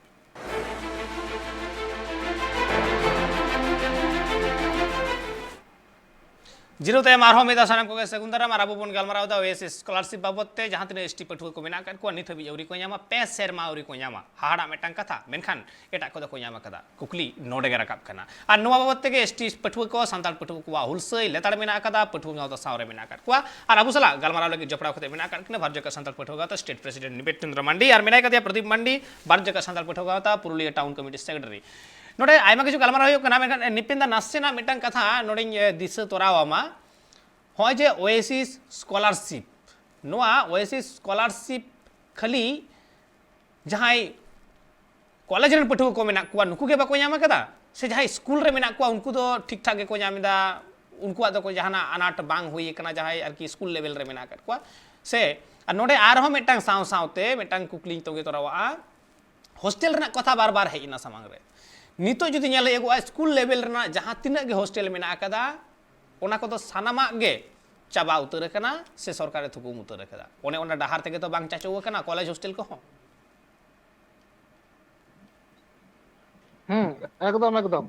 ᱡᱤᱨᱟᱹᱣ ᱛᱟᱭᱚᱢ ᱟᱨᱦᱚᱸ ᱢᱤᱫ ᱫᱷᱟᱣ ᱥᱟᱱᱟᱢ ᱠᱚᱜᱮ ᱥᱟᱹᱜᱩᱱ ᱫᱟᱨᱟᱢ᱾ ᱟᱨ ᱟᱵᱚ ᱵᱚᱱ ᱜᱟᱞᱢᱟᱨᱟᱣ ᱮᱫᱟ ᱳᱭᱮᱥᱤ ᱥᱠᱚᱞᱟᱨᱥᱤᱯ ᱵᱟᱵᱚᱫ ᱛᱮ᱾ ᱡᱟᱦᱟᱸ ᱛᱤᱱᱟᱹᱜ ᱮᱥᱴᱤ ᱯᱟᱹᱴᱷᱩᱣᱟᱹ ᱠᱚ ᱢᱮᱱᱟᱜ ᱟᱠᱟᱫ ᱠᱚᱣᱟ, ᱱᱤᱛ ᱦᱟᱹᱵᱤᱡ ᱟᱹᱣᱨᱤ ᱠᱚ ᱧᱟᱢᱟ, ᱯᱮ ᱥᱮᱨᱢᱟ ᱟᱹᱣᱨᱤ ᱠᱚ ᱧᱟᱢᱟ᱾ ᱦᱟᱦᱟᱲᱟᱜ ᱢᱤᱫᱴᱟᱝ ᱠᱟᱛᱷᱟ, ᱢᱮᱱᱠᱷᱟᱱ ᱮᱴᱟᱜ ᱠᱚᱫᱚ ᱠᱚ ᱧᱟᱢ ᱟᱠᱟᱫᱟ᱾ ᱠᱩᱠᱞᱤ ᱱᱚᱰᱮ ᱜᱮ ᱨᱟᱠᱟᱵ ᱠᱟᱱᱟ᱾ ᱟᱨ ᱱᱚᱣᱟ ᱵᱟᱵᱚᱫ ᱛᱮᱜᱮ ᱮᱥᱴᱤ ᱯᱟᱹᱴᱷᱩᱣᱟᱹ ᱠᱚ, ᱥᱟᱱᱛᱟᱲ ᱯᱟᱹᱴᱷᱩᱣᱟᱹ ᱠᱚᱣᱟᱜ ᱦᱩᱞᱥᱟᱹᱭ ᱞᱮᱛᱟᱲ ᱢᱮᱱᱟᱜ ᱟᱠᱟᱫᱟ, ᱯᱟᱹᱴᱷᱩᱣᱟᱹ ᱜᱟᱶᱛᱟ ᱥᱟᱶ ᱨᱮ ᱢᱮᱱᱟᱜ ᱟᱠᱟᱫ ᱠᱚᱣᱟ᱾ ᱟᱨ ᱟᱵᱚ ᱥᱟᱞᱟᱜ ᱜᱟᱞᱢᱟᱨᱟᱣ ᱞᱟᱹᱜᱤᱫ ᱡᱚᱯᱲᱟᱣ ᱠᱟᱛᱮ ᱢᱮᱱᱟᱜ ᱟᱠᱟᱫ ᱠᱤᱱᱟ ᱵᱷᱟᱨᱚᱛ ᱡᱟᱠᱟᱛ ᱥᱟᱱᱛᱟᱲ ᱯᱟᱹᱴᱷᱩᱣᱟᱹ ᱜᱟᱶᱛᱟ ᱥᱴᱮᱴ ᱯᱨᱮᱥᱤᱰᱮᱱᱴ ᱱᱤᱯᱮᱛ ᱪᱚᱸᱫᱽᱨᱚ ᱢᱟᱱᱰᱤ, ᱟᱨ ᱢᱮᱱᱟᱭ ᱠᱟᱫᱮᱭᱟ ᱯᱨᱚᱫᱤᱯ ᱢᱟᱱᱰᱤ, ᱵᱷᱟᱨᱚᱛ ᱡᱟᱠᱟᱛ ᱥᱟᱱᱛᱟᱲ ᱯᱟᱹᱴᱷᱩᱣᱟᱹ ᱜᱟᱶᱛᱟ ᱯᱩᱨᱩᱞᱤᱭᱟᱹ ᱴᱟᱣᱩᱱ ᱠᱚᱢᱤᱴᱤ ᱥᱮᱠᱨᱮᱴᱟᱨᱤ᱾ ᱱᱚᱰᱮ ᱟᱭᱢᱟ ᱠᱤᱪᱷᱩ ᱜᱟᱞᱢᱟᱨᱟᱣ ᱦᱩᱭᱩᱜ ᱠᱟᱱᱟ, ᱢᱮᱱᱠᱷᱟᱱ ᱱᱤᱯᱮᱱ ᱫᱟ ᱱᱟᱥᱮᱱᱟᱜ ᱢᱤᱫᱴᱟᱝ ᱠᱟᱛᱷᱟ ᱱᱚᱰᱮᱧ, ᱮ, ᱫᱤᱥᱟᱹ ᱛᱚᱨᱟᱣᱟᱢᱟ᱾ ᱱᱚᱜᱼᱚᱭ ᱡᱮ ᱳᱭᱮᱥᱤᱥ ᱥᱠᱚᱞᱟᱨᱥᱤᱯ, ᱱᱚᱣᱟ ᱳᱭᱮᱥᱤᱥ ᱥᱠᱚᱞᱟᱨᱥᱤᱯ ᱠᱷᱟᱹᱞᱤ ᱡᱟᱦᱟᱸᱭ ᱠᱚᱞᱮᱡᱽ ᱨᱮᱱ ᱯᱟᱹᱴᱷᱩᱣᱟᱹ ᱠᱚ ᱢᱮᱱᱟᱜ ᱠᱚᱣᱟ, ᱱᱩᱠᱩ ᱜᱮ ᱵᱟᱠᱚ ᱧᱟᱢ ᱟᱠᱟᱫᱟ? ᱥᱮ ᱡᱟᱦᱟᱸᱭ ᱥᱠᱩᱞ ᱨᱮ ᱢᱮᱱᱟᱜ ᱠᱚᱣᱟ, ᱩᱱᱠᱩ ᱫᱚ ᱴᱷᱤᱠ ᱴᱷᱟᱠ ᱜᱮᱠᱚ ᱧᱟᱢ ᱮᱫᱟ, ᱩᱱᱠᱩᱣᱟᱜ ᱫᱚ ᱠᱚ ᱡᱟᱦᱟᱱᱟᱜ ᱟᱱᱟᱴ ᱵᱟᱝ ᱦᱩᱭ ᱟᱠᱟᱱᱟ, ᱡᱟᱦᱟᱸᱭ ᱟᱨᱠᱤ ᱥᱠᱩᱞ ᱞᱮᱵᱮᱞ ᱨᱮ ᱢᱮᱱᱟᱜ ᱟᱠᱟᱫ ᱠᱚᱣᱟ? ᱥᱮ, ᱟᱨ ᱱᱚᱰᱮ ᱟᱨᱦᱚᱸ ᱢᱤᱫᱴᱟᱝ ᱥᱟᱶ ᱥᱟᱶᱛᱮ ᱢᱤᱫᱴᱟᱝ ᱠᱩᱠᱞᱤᱧ ᱛᱚᱸᱜᱮ ᱛᱚᱨᱟᱣᱟᱜᱼᱟ, ᱦᱳᱥᱴᱮᱞ ᱨᱮᱱᱟᱜ ᱠᱟᱛᱷᱟ ᱵᱟᱨ ᱵᱟᱨ ᱦᱮᱡ ᱮᱱᱟ ᱥᱟᱢᱟᱝ ᱨᱮ᱾ ᱱᱤᱛᱚᱜ ᱡᱩᱫᱤ ᱧᱮᱞ ᱦᱩᱭᱩᱜᱚᱜᱼᱟ, ᱥᱠᱩᱞ ᱞᱮᱵᱮᱞ ᱨᱮᱱᱟᱜ ᱡᱟᱦᱟᱸ ᱛᱤᱱᱟᱹᱜ ᱜᱮ ᱦᱳᱥᱴᱮᱞ ᱢᱮᱱᱟᱜ ᱟᱠᱟᱫᱟ, ᱚᱱᱟ ᱠᱚᱫᱚ ᱥᱟᱱᱟᱢᱟᱜ ᱜᱮ ᱪᱟᱵᱟ ᱩᱛᱟᱹᱨ ᱟᱠᱟᱱᱟ ᱥᱮ ᱥᱚᱨᱠᱟᱨᱮ ᱛᱷᱩᱠᱩᱢ ᱩᱛᱟᱹᱨ ᱟᱠᱟᱫᱟ? ᱚᱱᱮ ᱚᱱᱟ ᱰᱟᱦᱟᱨ ᱛᱮᱜᱮ ᱛᱚ ᱵᱟᱝ ᱪᱟᱪᱳ ᱟᱠᱟᱱᱟ ᱠᱚᱞᱮᱡᱽ ᱦᱳᱥᱴᱮᱞ ᱠᱚᱦᱚᱸ᱾ ᱦᱩᱸ, ᱮᱠᱫᱚᱢ, ᱮᱠᱫᱚᱢ᱾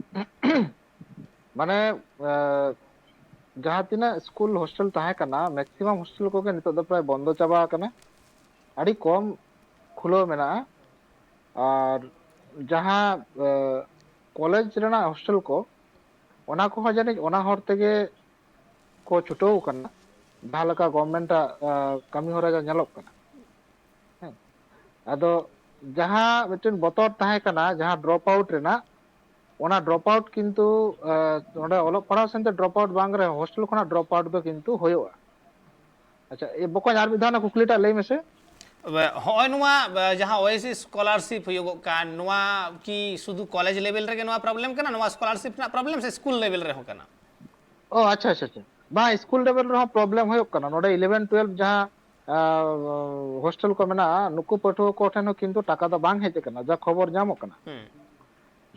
ᱢᱟᱱᱮ, ᱮ, ᱡᱟᱦᱟᱸ ᱛᱤᱱᱟᱹᱜ ᱥᱠᱩᱞ ᱦᱳᱥᱴᱮᱞ ᱛᱟᱦᱮᱸ ᱠᱟᱱᱟ, ᱢᱮᱠᱥᱤᱢᱟᱢ ᱦᱳᱥᱴᱮᱞ ᱠᱚᱜᱮ ᱱᱤᱛᱚᱜ ᱫᱚ ᱯᱨᱟᱭ ᱵᱚᱱᱫᱚ ᱪᱟᱵᱟ ᱟᱠᱟᱱᱟ᱾ ᱟᱹᱰᱤ ᱠᱚᱢ ᱠᱷᱩᱞᱟᱹᱣ ᱢᱮᱱᱟᱜᱼᱟ᱾ ᱟᱨ ᱡᱟᱦᱟᱸ, ᱮ, ᱠᱚᱞᱮᱡᱽ ᱨᱮᱱᱟᱜ ᱦᱳᱥᱴᱮᱞ ᱠᱚ, ᱚᱱᱟ ᱠᱚᱦᱚᱸ ᱡᱟᱹᱱᱤᱡ ᱚᱱᱟ ᱦᱚᱨ ᱛᱮᱜᱮ ᱠᱚ ᱪᱷᱩᱴᱟᱹᱣ ᱠᱟᱱᱟ, ᱡᱟᱦᱟᱸ ᱞᱮᱠᱟ ᱜᱚᱵᱷᱢᱮᱱᱴ ᱟᱜ, ᱮ, ᱠᱟᱹᱢᱤ ᱦᱚᱨᱟ ᱡᱟ ᱧᱮᱞᱚᱜ ᱠᱟᱱᱟ᱾ ᱦᱮᱸ᱾ ᱟᱫᱚ ᱡᱟᱦᱟᱸ ᱢᱤᱫᱴᱮᱱ ᱵᱚᱛᱚᱨ ᱛᱟᱦᱮᱸ ᱠᱟᱱᱟ, ᱡᱟᱦᱟᱸ ᱰᱨᱚᱯ ᱟᱣᱩᱴ ᱨᱮᱱᱟᱜ, ᱚᱱᱟ ᱰᱨᱚᱯ ᱟᱣᱩᱴ ᱠᱤᱱᱛᱩ, ᱮ, ᱚᱸᱰᱮ ᱚᱞᱚᱜ ᱯᱟᱲᱦᱟᱣ ᱥᱮᱱᱛᱮ ᱰᱨᱚᱯ ᱟᱣᱩᱴ ᱵᱟᱝ ᱨᱮᱦᱚᱸ, ᱦᱳᱥᱴᱮᱞ ᱠᱷᱚᱱᱟᱜ ᱰᱨᱚᱯ ᱟᱣᱩᱴ ᱫᱚ ᱠᱤᱱᱛᱩ ᱦᱩᱭᱩᱜᱼᱟ᱾ ᱟᱪᱪᱷᱟ, ᱮ, ᱵᱚᱠᱚᱧ, ᱟᱨ ᱢᱤᱫ ᱫᱷᱟᱣ ᱚᱱᱟ ᱠᱩᱠᱞᱤᱴᱟᱜ ᱞᱟᱹᱭ ᱢᱮᱥᱮ᱾ ᱦᱚᱸᱜᱼᱚᱭ ᱱᱚᱣᱟ, ᱮ, ᱡᱟᱦᱟᱸ ᱳᱭᱮᱥᱤᱥ ᱥᱠᱚᱞᱟᱨᱥᱤᱯ ᱦᱩᱭᱩᱜᱚᱜ ᱠᱟᱱ, ᱱᱚᱣᱟ ᱠᱤ ᱥᱩᱫᱷᱩ ᱠᱚᱞᱮᱡᱽ ᱞᱮᱵᱮᱞ ᱨᱮᱜᱮ ᱱᱚᱣᱟ ᱯᱨᱚᱵᱞᱮᱢ ᱠᱟᱱᱟ, ᱱᱚᱣᱟ ᱥᱠᱚᱞᱟᱨᱥᱤᱯ ᱨᱮᱱᱟᱜ ᱯᱨᱚᱵᱞᱮᱢ, ᱥᱮ ᱥᱠᱩᱞ ᱞᱮᱵᱮᱞ ᱨᱮᱦᱚᱸ ᱠᱟᱱᱟ? ᱚ, ᱟᱪᱪᱷᱟ, ᱟᱪᱪᱷᱟ, ᱟᱪᱪᱷᱟ᱾ ᱵᱟᱝ, ᱥᱠᱩᱞ ᱞᱮᱵᱮᱞ ᱨᱮᱦᱚᱸ ᱯᱨᱚᱵᱞᱮᱢ ᱦᱩᱭᱩᱜ ᱠᱟᱱᱟ᱾ ᱱᱚᱰᱮ ᱤᱞᱮᱵᱷᱮᱱ ᱴᱩᱭᱮᱞᱵᱷ ᱡᱟᱦᱟᱸ, ᱟ, ᱦᱳᱥᱴᱮᱞ ᱠᱚ ᱢᱮᱱᱟᱜᱼᱟ, ᱱᱩᱠᱩ ᱯᱟᱹᱴᱷᱩᱣᱟᱹ ᱠᱚ ᱴᱷᱮᱱ ᱦᱚᱸ ᱠᱤᱱᱛᱩ ᱴᱟᱠᱟ ᱫᱚ ᱵᱟᱝ ᱦᱮᱡ ᱟᱠᱟᱱᱟ, ᱡᱟ ᱠᱷᱚᱵᱚᱨ ᱧᱟᱢᱚᱜ ᱠᱟᱱᱟ᱾ ᱦᱩᱸ᱾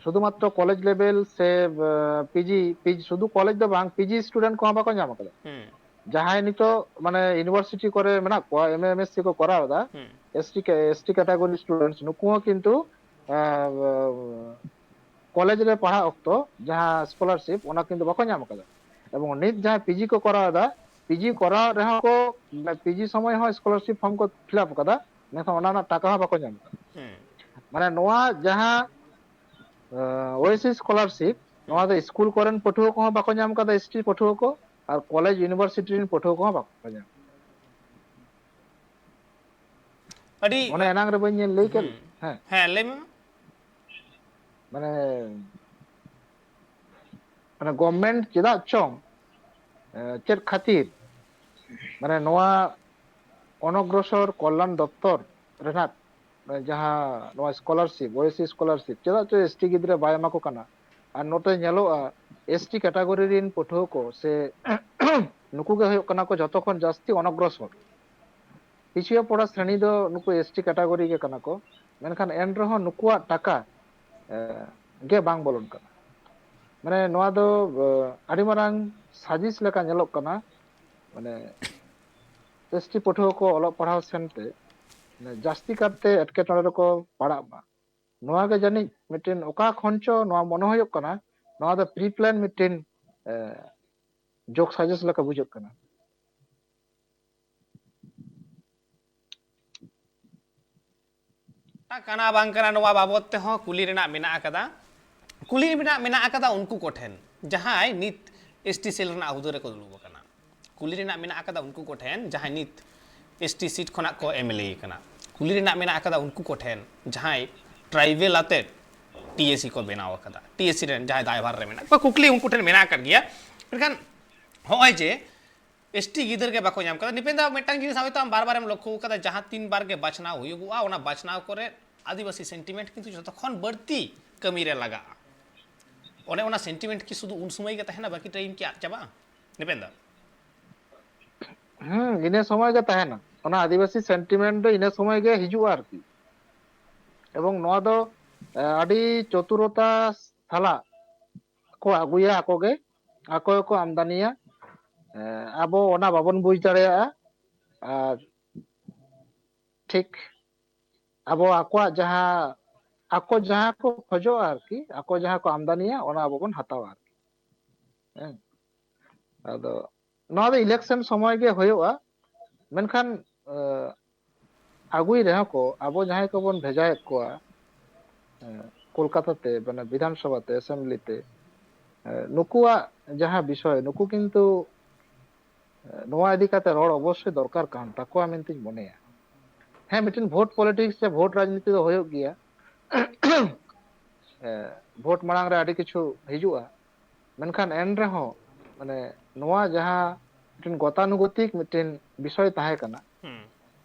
ᱥᱩᱫᱷᱩᱢᱟᱛᱨᱚ ᱠᱚᱞᱮᱡᱽ ᱞᱮᱵᱮᱞ ᱥᱮ, ᱟ, ᱯᱤᱡᱤ, ᱯᱤᱡᱤ, ᱥᱩᱫᱷᱩ ᱠᱚᱞᱮᱡᱽ ᱫᱚ ᱵᱟᱝ, ᱯᱤᱡᱤ ᱥᱴᱩᱰᱮᱱᱴ ᱠᱚᱦᱚᱸ ᱵᱟᱠᱚ ᱧᱟᱢ ᱟᱠᱟᱫᱟ᱾ ᱦᱩᱸ᱾ ᱡᱟᱦᱟᱸᱭ ᱱᱤᱛᱚᱜ ᱢᱟᱱᱮ ᱤᱭᱩᱱᱤᱵᱷᱟᱨᱥᱤᱴᱤ ᱠᱚᱨᱮ ᱢᱮᱱᱟᱜ ᱠᱚᱣᱟ, ᱮᱢ ᱮ, ᱮᱢ ᱮᱥ ᱥᱤ ᱠᱚ ᱠᱚᱨᱟᱣ ᱮᱫᱟ, ᱦᱩᱸ᱾ ᱮᱥ ᱴᱤ ᱠᱮ-, ᱮᱥ ᱴᱤ ᱠᱮᱴᱟᱜᱚᱨᱤ ᱥᱴᱩᱰᱮᱱᱴᱥ, ᱱᱩᱠᱩ ᱦᱚᱸ ᱠᱤᱱᱛᱩ, ᱟ, ᱠᱚᱞᱮᱡᱽ ᱨᱮ ᱯᱟᱲᱦᱟᱜ ᱚᱠᱛᱚ ᱡᱟᱦᱟᱸ ᱥᱠᱚᱞᱟᱨᱥᱤᱯ, ᱚᱱᱟ ᱠᱤᱱᱛᱩ ᱵᱟᱠᱚ ᱧᱟᱢ ᱟᱠᱟᱫᱟ᱾ ᱮᱵᱚᱝ ᱱᱤᱛ ᱡᱟᱦᱟᱸᱭ ᱯᱤᱡᱤ ᱠᱚ ᱠᱚᱨᱟᱣ ᱮᱫᱟ, ᱯᱤᱡᱤ ᱠᱚᱨᱟᱣ ᱨᱮᱦᱚᱸ ᱠᱚ, ᱯᱤᱡᱤ ᱥᱚᱢᱚᱭ ᱦᱚᱸ ᱥᱠᱚᱞᱟᱨᱥᱤᱯ ᱯᱷᱚᱨᱢ ᱠᱚ ᱯᱷᱤᱞᱟᱯ ᱟᱠᱟᱫᱟ, ᱢᱮᱱᱠᱷᱟᱱ ᱚᱱᱟ ᱨᱮᱱᱟᱜ ᱴᱟᱠᱟ ᱦᱚᱸ ᱵᱟᱠᱚ ᱧᱟᱢ ᱟᱠᱟᱫᱟ᱾ ᱦᱩᱸ᱾ ᱢᱟᱱᱮ ᱱᱚᱣᱟ ᱡᱟᱦᱟᱸ ᱳᱭᱮᱥᱤ ᱥᱠᱚᱞᱟᱨᱥᱤᱯ, ᱱᱚᱣᱟ ᱫᱚ ᱥᱠᱩᱞ ᱠᱚᱨᱮᱱ ᱯᱟᱹᱴᱷᱩᱣᱟᱹ ᱠᱚᱦᱚᱸ ᱵᱟᱠᱚ ᱧᱟᱢ ᱟᱠᱟᱫᱟ, ᱮᱥᱴᱤ ᱯᱟᱹᱴᱷᱩᱣᱟᱹ ᱠᱚ, ᱟᱨ ᱠᱚᱞᱮᱡᱽ ᱤᱭᱩᱱᱤᱵᱷᱟᱨᱥᱤᱴᱤ ᱨᱮᱱ ᱯᱟᱹᱴᱷᱩᱣᱟᱹ ᱠᱚᱦᱚᱸ ᱵᱟᱠᱚ ᱧᱟᱢ᱾ ᱟᱹᱰᱤ ᱚᱱᱮ ᱮᱱᱟᱝ ᱨᱮ ᱵᱟᱹᱧ ᱞᱟᱹᱭ ᱠᱮᱫ? ᱦᱩᱸ᱾ ᱦᱮᱸ, ᱦᱮᱸ, ᱞᱟᱹᱭ ᱢᱮ᱾ ᱢᱟᱱᱮ, ᱢᱟᱱᱮ ᱜᱚᱵᱷᱢᱮᱱᱴ ᱪᱮᱫᱟᱜ ᱪᱚᱝ, ᱮ, ᱪᱮᱫ ᱠᱷᱟᱹᱛᱤᱨ, ᱢᱟᱱᱮ ᱱᱚᱣᱟ ᱚᱱᱚᱜᱨᱚᱥᱚᱨ ᱠᱚᱞᱞᱟᱱ ᱫᱚᱯᱛᱚᱨ ᱨᱮᱱᱟᱜ, ᱢᱟᱱᱮ ᱡᱟᱦᱟᱸ ᱱᱚᱣᱟ ᱥᱠᱚᱞᱟᱨᱥᱤᱯ, ᱳᱭᱮᱥᱤ ᱥᱠᱚᱞᱟᱨᱥᱤᱯ ᱪᱮᱫᱟᱜ ᱪᱚ ᱮᱥᱴᱤ ᱜᱤᱫᱽᱨᱟᱹ ᱵᱟᱭ ᱮᱢᱟ ᱠᱚ ᱠᱟᱱᱟ᱾ ᱟᱨ ᱱᱚᱛᱮ ᱧᱮᱞᱚᱜᱼᱟ, ᱮᱥᱴᱤ ᱠᱮᱴᱟᱜᱚᱨᱤ ᱨᱮᱱ ᱯᱟᱹᱴᱷᱩᱣᱟᱹ ᱠᱚ ᱥᱮ ᱱᱩᱠᱩ ᱜᱮ ᱦᱩᱭᱩᱜ ᱠᱟᱱᱟ ᱠᱚ ᱡᱚᱛᱚ ᱠᱷᱚᱱ ᱡᱟᱹᱥᱛᱤ ᱚᱱᱚᱜᱨᱚᱥᱚᱨ᱾ ᱯᱤᱪᱷᱩᱭᱟᱹ ᱯᱚᱲᱟ ᱥᱨᱮᱱᱤ ᱫᱚ ᱱᱩᱠᱩ ᱮᱥᱴᱤ ᱠᱮᱴᱟᱜᱚᱨᱤ ᱜᱮ ᱠᱟᱱᱟ ᱠᱚ, ᱢᱮᱱᱠᱷᱟᱱ ᱮᱱ ᱨᱮᱦᱚᱸ ᱱᱩᱠᱩᱣᱟᱜ ᱴᱟᱠᱟ, ᱮ, ᱜᱮ ᱵᱟᱝ ᱵᱚᱞᱚᱱ ᱠᱟᱱᱟ᱾ ᱢᱟᱱᱮ ᱱᱚᱣᱟ ᱫᱚ, ᱮ, ᱟᱹᱰᱤ ᱢᱟᱨᱟᱝ ᱥᱟᱡᱤᱥ ᱞᱮᱠᱟ ᱧᱮᱞᱚᱜ ᱠᱟᱱᱟ᱾ ᱢᱟᱱᱮ ᱮᱥᱴᱤ ᱯᱟᱹᱴᱷᱩᱣᱟᱹ ᱠᱚ ᱚᱞᱚᱜ ᱯᱟᱲᱦᱟᱣ ᱥᱮᱱᱛᱮ, ᱢᱟᱱᱮ ᱡᱟᱹᱥᱛᱤ ᱠᱟᱨᱛᱮ ᱮᱴᱠᱮᱴᱚᱬᱮ ᱨᱮᱠᱚ ᱯᱟᱲᱟᱜ ᱢᱟ, ᱱᱚᱣᱟ ᱜᱮ ᱡᱟᱹᱱᱤᱡ ᱢᱤᱫᱴᱮᱱ ᱚᱠᱟ ᱠᱷᱚᱱ ᱪᱚ ᱱᱚᱣᱟ ᱢᱚᱱᱮ ᱦᱩᱭᱩᱜ ᱠᱟᱱᱟ, ᱱᱚᱣᱟ ᱫᱚ ᱯᱨᱤ ᱯᱞᱟᱱ ᱢᱤᱫᱴᱮᱱ, ᱮ, ᱡᱳᱜᱽ ᱥᱟᱡᱮᱥ ᱞᱮᱠᱟ ᱵᱩᱡᱷᱟᱹᱜ ᱠᱟᱱᱟ᱾ ᱠᱟᱱᱟ ᱵᱟᱝ ᱠᱟᱱᱟ, ᱱᱚᱣᱟ ᱵᱟᱵᱚᱫ ᱛᱮᱦᱚᱸ ᱠᱩᱞᱤ ᱨᱮᱱᱟᱜ ᱢᱮᱱᱟᱜ ᱟᱠᱟᱫᱟ᱾ ᱠᱩᱞᱤ ᱨᱮᱱᱟᱜ ᱢᱮᱱᱟᱜ ᱟᱠᱟᱫᱟ ᱩᱱᱠᱩ ᱠᱚᱴᱷᱮᱱ, ᱡᱟᱦᱟᱸᱭ ᱱᱤᱛ ᱮᱥᱴᱤ ᱥᱮᱞ ᱨᱮᱱᱟᱜ ᱦᱩᱫᱟᱹ ᱨᱮᱠᱚ ᱫᱩᱲᱩᱵ ᱟᱠᱟᱱᱟ᱾ ᱠᱩᱞᱤ ᱨᱮᱱᱟᱜ ᱢᱮᱱᱟᱜ ᱟᱠᱟᱫᱟ ᱩᱱᱠᱩ ᱠᱚᱴᱷᱮᱱ, ᱡᱟᱦᱟᱸᱭ ᱱᱤᱛ ᱮᱥᱴᱤ ᱥᱤᱴ ᱠᱷᱚᱱᱟᱜ ᱠᱚ ᱮᱢᱮᱞᱮ ᱟᱠᱟᱱᱟ᱾ ᱠᱩᱞᱤ ᱨᱮᱱᱟᱜ ᱢᱮᱱᱟᱜ ᱟᱠᱟᱫᱟ ᱩᱱᱠᱩ ᱠᱚᱴᱷᱮᱱ, ᱡᱟᱦᱟᱸᱭ ᱴᱨᱟᱭᱵᱮᱞ ᱟᱛᱮᱫ ᱴᱤᱮᱥᱤ ᱠᱚ ᱵᱮᱱᱟᱣ ᱟᱠᱟᱫᱟ, ᱴᱤᱮᱥᱤ ᱨᱮᱱ ᱡᱟᱦᱟᱸᱭ ᱫᱟᱭᱵᱷᱟᱨ ᱨᱮ ᱢᱮᱱᱟᱜ ᱠᱚᱣᱟ᱾ ᱠᱩᱠᱞᱤ ᱩᱱᱠᱩ ᱴᱷᱮᱱ ᱢᱮᱱᱟᱜ ᱟᱠᱟᱫ ᱜᱮᱭᱟ᱾ ᱢᱮᱱᱠᱷᱟᱱ ᱦᱚᱸᱜᱼᱚᱭ ᱡᱮ ᱮᱥᱴᱤ ᱜᱤᱫᱟᱹᱨ ᱜᱮ ᱵᱟᱠᱚ ᱧᱟᱢ ᱠᱟᱫᱟ᱾ ᱱᱤᱯᱮᱱ ᱫᱟ, ᱢᱤᱫᱴᱟᱝ ᱡᱤᱱᱤᱥ ᱦᱚᱭᱛᱳ ᱟᱢ ᱵᱟᱨ ᱵᱟᱨᱮᱢ ᱞᱚᱠᱠᱷᱚ ᱠᱟᱫᱟ, ᱡᱟᱦᱟᱸ ᱛᱤᱱ ᱵᱟᱨ ᱜᱮ ᱵᱟᱪᱷᱱᱟᱣ ᱦᱩᱭᱩᱜᱼᱟ, ᱚᱱᱟ ᱵᱟᱪᱷᱱᱟᱣ ᱠᱚᱨᱮ ᱟᱹᱫᱤᱵᱟᱹᱥᱤ ᱥᱮᱱᱴᱤᱢᱮᱱᱴ ᱠᱤᱱᱛᱩ ᱡᱚᱛᱚ ᱠᱷᱚᱱ ᱵᱟᱹᱲᱛᱤ ᱠᱟᱹᱢᱤ ᱨᱮ ᱞᱟᱜᱟᱜᱼᱟ᱾ ᱚᱱᱮ ᱚᱱᱟ ᱥᱮᱱᱴᱤᱢᱮᱱᱴ ᱠᱤ ᱥᱩᱫᱷᱩ ᱩᱱ ᱥᱚᱢᱚᱭ ᱜᱮ ᱛᱟᱦᱮᱱᱟ, ᱵᱟᱹᱠᱤ ᱴᱟᱭᱤᱢ ᱠᱤ ᱟᱫ ᱪᱟᱵᱟᱜᱼᱟ? ᱱᱤᱯᱮᱱ ᱫᱟ? ᱦᱩᱸ, ᱤᱱᱟᱹ ᱥᱚᱢᱚᱭ ᱜᱮ ᱛᱟᱦᱮᱱᱟ, ᱚᱱᱟ ᱟᱹᱫᱤᱵᱟᱹᱥᱤ ᱥᱮᱱᱴᱤᱢᱮᱱᱴ ᱫᱚ ᱤᱱᱟᱹ ᱥᱚᱢᱚᱭ ᱜᱮ ᱦᱤᱡᱩᱜᱼᱟ ᱟᱨᱠᱤ᱾ ᱮᱵᱚᱝ ᱱᱚᱣᱟ ᱫᱚ, ᱮ, ᱟᱹᱰᱤ ᱪᱚᱛᱩᱨᱚᱛᱟ ᱥᱟᱞᱟᱜ ᱠᱚ ᱟᱹᱜᱩᱭᱟ ᱟᱠᱚ ᱜᱮ, ᱟᱠᱚ ᱜᱮᱠᱚ ᱟᱢᱫᱟᱱᱤᱭᱟ᱾ ᱮ, ᱟᱵᱚ ᱚᱱᱟ ᱵᱟᱵᱚᱱ ᱵᱩᱡᱽ ᱫᱟᱲᱮᱭᱟᱜᱼᱟ᱾ ᱟᱨ ᱴᱷᱤᱠ ᱟᱵᱚ ᱟᱠᱚᱣᱟᱜ ᱡᱟᱦᱟᱸ, ᱟᱠᱚ ᱡᱟᱦᱟᱸ ᱠᱚ ᱠᱷᱚᱡᱚᱜᱼᱟ ᱟᱨᱠᱤ, ᱟᱠᱚ ᱡᱟᱦᱟᱸ ᱠᱚ ᱟᱢᱫᱟᱱᱤᱭᱟ, ᱚᱱᱟ ᱟᱵᱚ ᱵᱚᱱ ᱦᱟᱛᱟᱣᱟ ᱟᱨᱠᱤ᱾ ᱦᱮᱸ᱾ ᱟᱫᱚ ᱱᱚᱣᱟ ᱫᱚ election ᱥᱚᱢᱚᱭ ᱜᱮ ᱦᱩᱭᱩᱜᱼᱟ᱾ ᱢᱮᱱᱠᱷᱟᱱ ᱟᱹᱜᱩᱭ ᱨᱮᱦᱚᱸ ᱠᱚ, ᱟᱵᱚ ᱡᱟᱦᱟᱸᱭ ᱠᱚᱵᱚᱱ ᱵᱷᱮᱡᱟᱭᱮᱫ ᱠᱚᱣᱟ ᱠᱳᱞᱠᱟᱛᱟ ᱛᱮ, ᱢᱟᱱᱮ ᱵᱤᱫᱷᱟᱱ ᱥᱚᱵᱷᱟ ᱛᱮ, ᱮᱥᱮᱢᱵᱞᱤ ᱛᱮ, ᱱᱩᱠᱩᱣᱟᱜ ᱡᱟᱦᱟᱸ ᱵᱤᱥᱚᱭ, ᱱᱩᱠᱩ ᱠᱤᱱᱛᱩ ᱱᱚᱣᱟ ᱤᱫᱤ ᱠᱟᱛᱮ ᱨᱚᱲ ᱚᱵᱚᱥᱥᱳᱭ ᱫᱚᱨᱠᱟᱨ ᱠᱟᱱ ᱛᱟᱠᱚᱣᱟ ᱢᱮᱱᱛᱮᱧ ᱢᱚᱱᱮᱭᱟ᱾ ᱦᱮᱸ, ᱢᱤᱫᱴᱮᱱ ᱵᱷᱳᱴ ᱯᱚᱞᱤᱴᱤᱠᱥ ᱥᱮ ᱵᱷᱳᱴ ᱨᱟᱡᱽᱱᱤᱛᱤ ᱫᱚ ᱦᱩᱭᱩᱜ ᱜᱮᱭᱟ᱾ ᱵᱷᱳᱴ ᱢᱟᱲᱟᱝ ᱨᱮ ᱟᱹᱰᱤ ᱠᱤᱪᱷᱩ ᱦᱤᱡᱩᱜᱼᱟ, ᱢᱮᱱᱠᱷᱟᱱ ᱮᱱ ᱨᱮᱦᱚᱸ ᱢᱟᱱᱮ ᱱᱚᱣᱟ ᱡᱟᱦᱟᱸ ᱢᱤᱫᱴᱮᱱ ᱜᱚᱛᱟᱱᱩᱜᱚᱛᱤᱠ ᱢᱤᱫᱴᱮᱱ ᱵᱤᱥᱚᱭ ᱛᱟᱦᱮᱸ ᱠᱟᱱᱟ,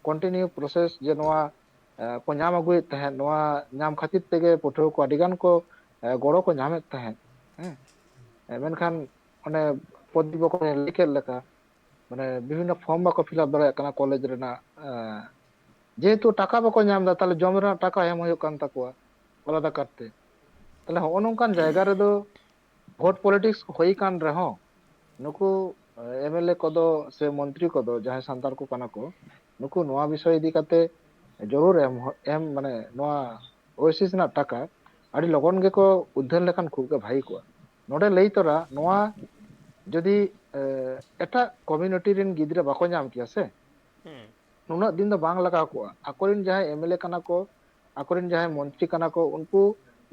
ᱠᱚᱱᱴᱤᱱᱤᱭᱩ ᱯᱨᱚᱥᱮᱥ ᱡᱮ ᱱᱚᱣᱟ ᱠᱚ ᱧᱟᱢ ᱟᱹᱜᱩᱭᱮᱫ ᱛᱟᱦᱮᱸᱫ, ᱱᱚᱣᱟ ᱧᱟᱢ ᱠᱷᱟᱹᱛᱤᱨ ᱛᱮᱜᱮ ᱯᱟᱹᱴᱷᱩᱣᱟᱹ ᱠᱚ ᱟᱹᱰᱤ ᱜᱟᱱ ᱠᱚ ᱜᱚᱲᱚ ᱠᱚ ᱧᱟᱢᱮᱫ ᱛᱟᱦᱮᱸᱫ᱾ ᱦᱮᱸ, ᱢᱮᱱᱠᱷᱟᱱ ᱚᱱᱮ ᱯᱨᱚᱫᱤᱯ ᱵᱟᱠᱚ ᱞᱟᱹᱭ ᱠᱮᱫ ᱞᱮᱠᱟ, ᱢᱟᱱᱮ ᱵᱤᱵᱷᱤᱱᱱᱚ ᱯᱷᱚᱨᱢ ᱵᱟᱠᱚ ᱯᱷᱤᱞᱟᱯ ᱫᱟᱲᱮᱭᱟᱜ ᱠᱟᱱᱟ ᱠᱚᱞᱮᱡᱽ ᱨᱮᱱᱟᱜ᱾ ᱡᱮᱦᱮᱛᱩ ᱴᱟᱠᱟ ᱵᱟᱠᱚ ᱧᱟᱢ ᱮᱫᱟ, ᱛᱟᱦᱚᱞᱮ ᱡᱚᱢ ᱨᱮᱱᱟᱜ ᱴᱟᱠᱟ ᱮᱢ ᱦᱩᱭᱩᱜ ᱠᱟᱱ ᱛᱟᱠᱚᱣᱟ ᱟᱞᱟᱫᱟ ᱠᱟᱨᱛᱮ᱾ ᱛᱟᱦᱚᱞᱮ ᱦᱚᱸᱜᱼᱚ ᱱᱚᱝᱠᱟᱱ ᱡᱟᱭᱜᱟ ᱨᱮᱫᱚ ᱵᱷᱳᱴ ᱯᱚᱞᱤᱴᱤᱠᱥ ᱦᱩᱭ ᱠᱟᱱ ᱨᱮᱦᱚᱸ, ᱱᱩᱠᱩ ᱮᱢ ᱮᱞ ᱮ ᱠᱚᱫᱚ ᱥᱮ ᱢᱚᱱᱛᱨᱤ ᱠᱚᱫᱚ ᱡᱟᱦᱟᱸᱭ ᱥᱟᱱᱛᱟᱲ ᱠᱚ ᱠᱟᱱᱟ ᱠᱚ, ᱱᱩᱠᱩ ᱱᱚᱣᱟ ᱵᱤᱥᱚᱭ ᱤᱫᱤ ᱠᱟᱛᱮ ᱡᱚᱨᱩᱨ ᱮᱢ, ᱮᱢ ᱢᱟᱱᱮ ᱱᱚᱣᱟ ᱳᱭᱮᱥᱤᱥ ᱨᱮᱱᱟᱜ ᱴᱟᱠᱟ ᱟᱹᱰᱤ ᱞᱚᱜᱚᱱ ᱜᱮᱠᱚ ᱩᱫᱽᱫᱷᱟᱹᱨ ᱞᱮᱠᱷᱟᱱ ᱠᱷᱩᱵ ᱜᱮ ᱵᱷᱟᱹᱜᱤ ᱠᱚᱜᱼᱟ᱾ ᱱᱚᱰᱮ ᱞᱟᱹᱭ ᱛᱚᱨᱟ, ᱱᱚᱣᱟ ᱡᱩᱫᱤ ᱮᱴᱟᱜ ᱠᱚᱢᱤᱭᱩᱱᱤᱴᱤ ᱨᱮᱱ ᱜᱤᱫᱽᱨᱟᱹ ᱵᱟᱠᱚ ᱧᱟᱢ ᱠᱮᱭᱟ ᱥᱮ, ᱱᱩᱱᱟᱹᱜ ᱫᱤᱱ ᱫᱚ ᱵᱟᱝ ᱞᱟᱜᱟᱣ ᱠᱚᱜᱼᱟ᱾ ᱟᱠᱚᱨᱮᱱ ᱡᱟᱦᱟᱸᱭ ᱮᱢ ᱮᱞ ᱮ ᱠᱟᱱᱟ ᱠᱚ, ᱟᱠᱚᱨᱮᱱ ᱡᱟᱦᱟᱸᱭ ᱢᱚᱱᱛᱨᱤ ᱠᱟᱱᱟ ᱠᱚ, ᱩᱱᱠᱩ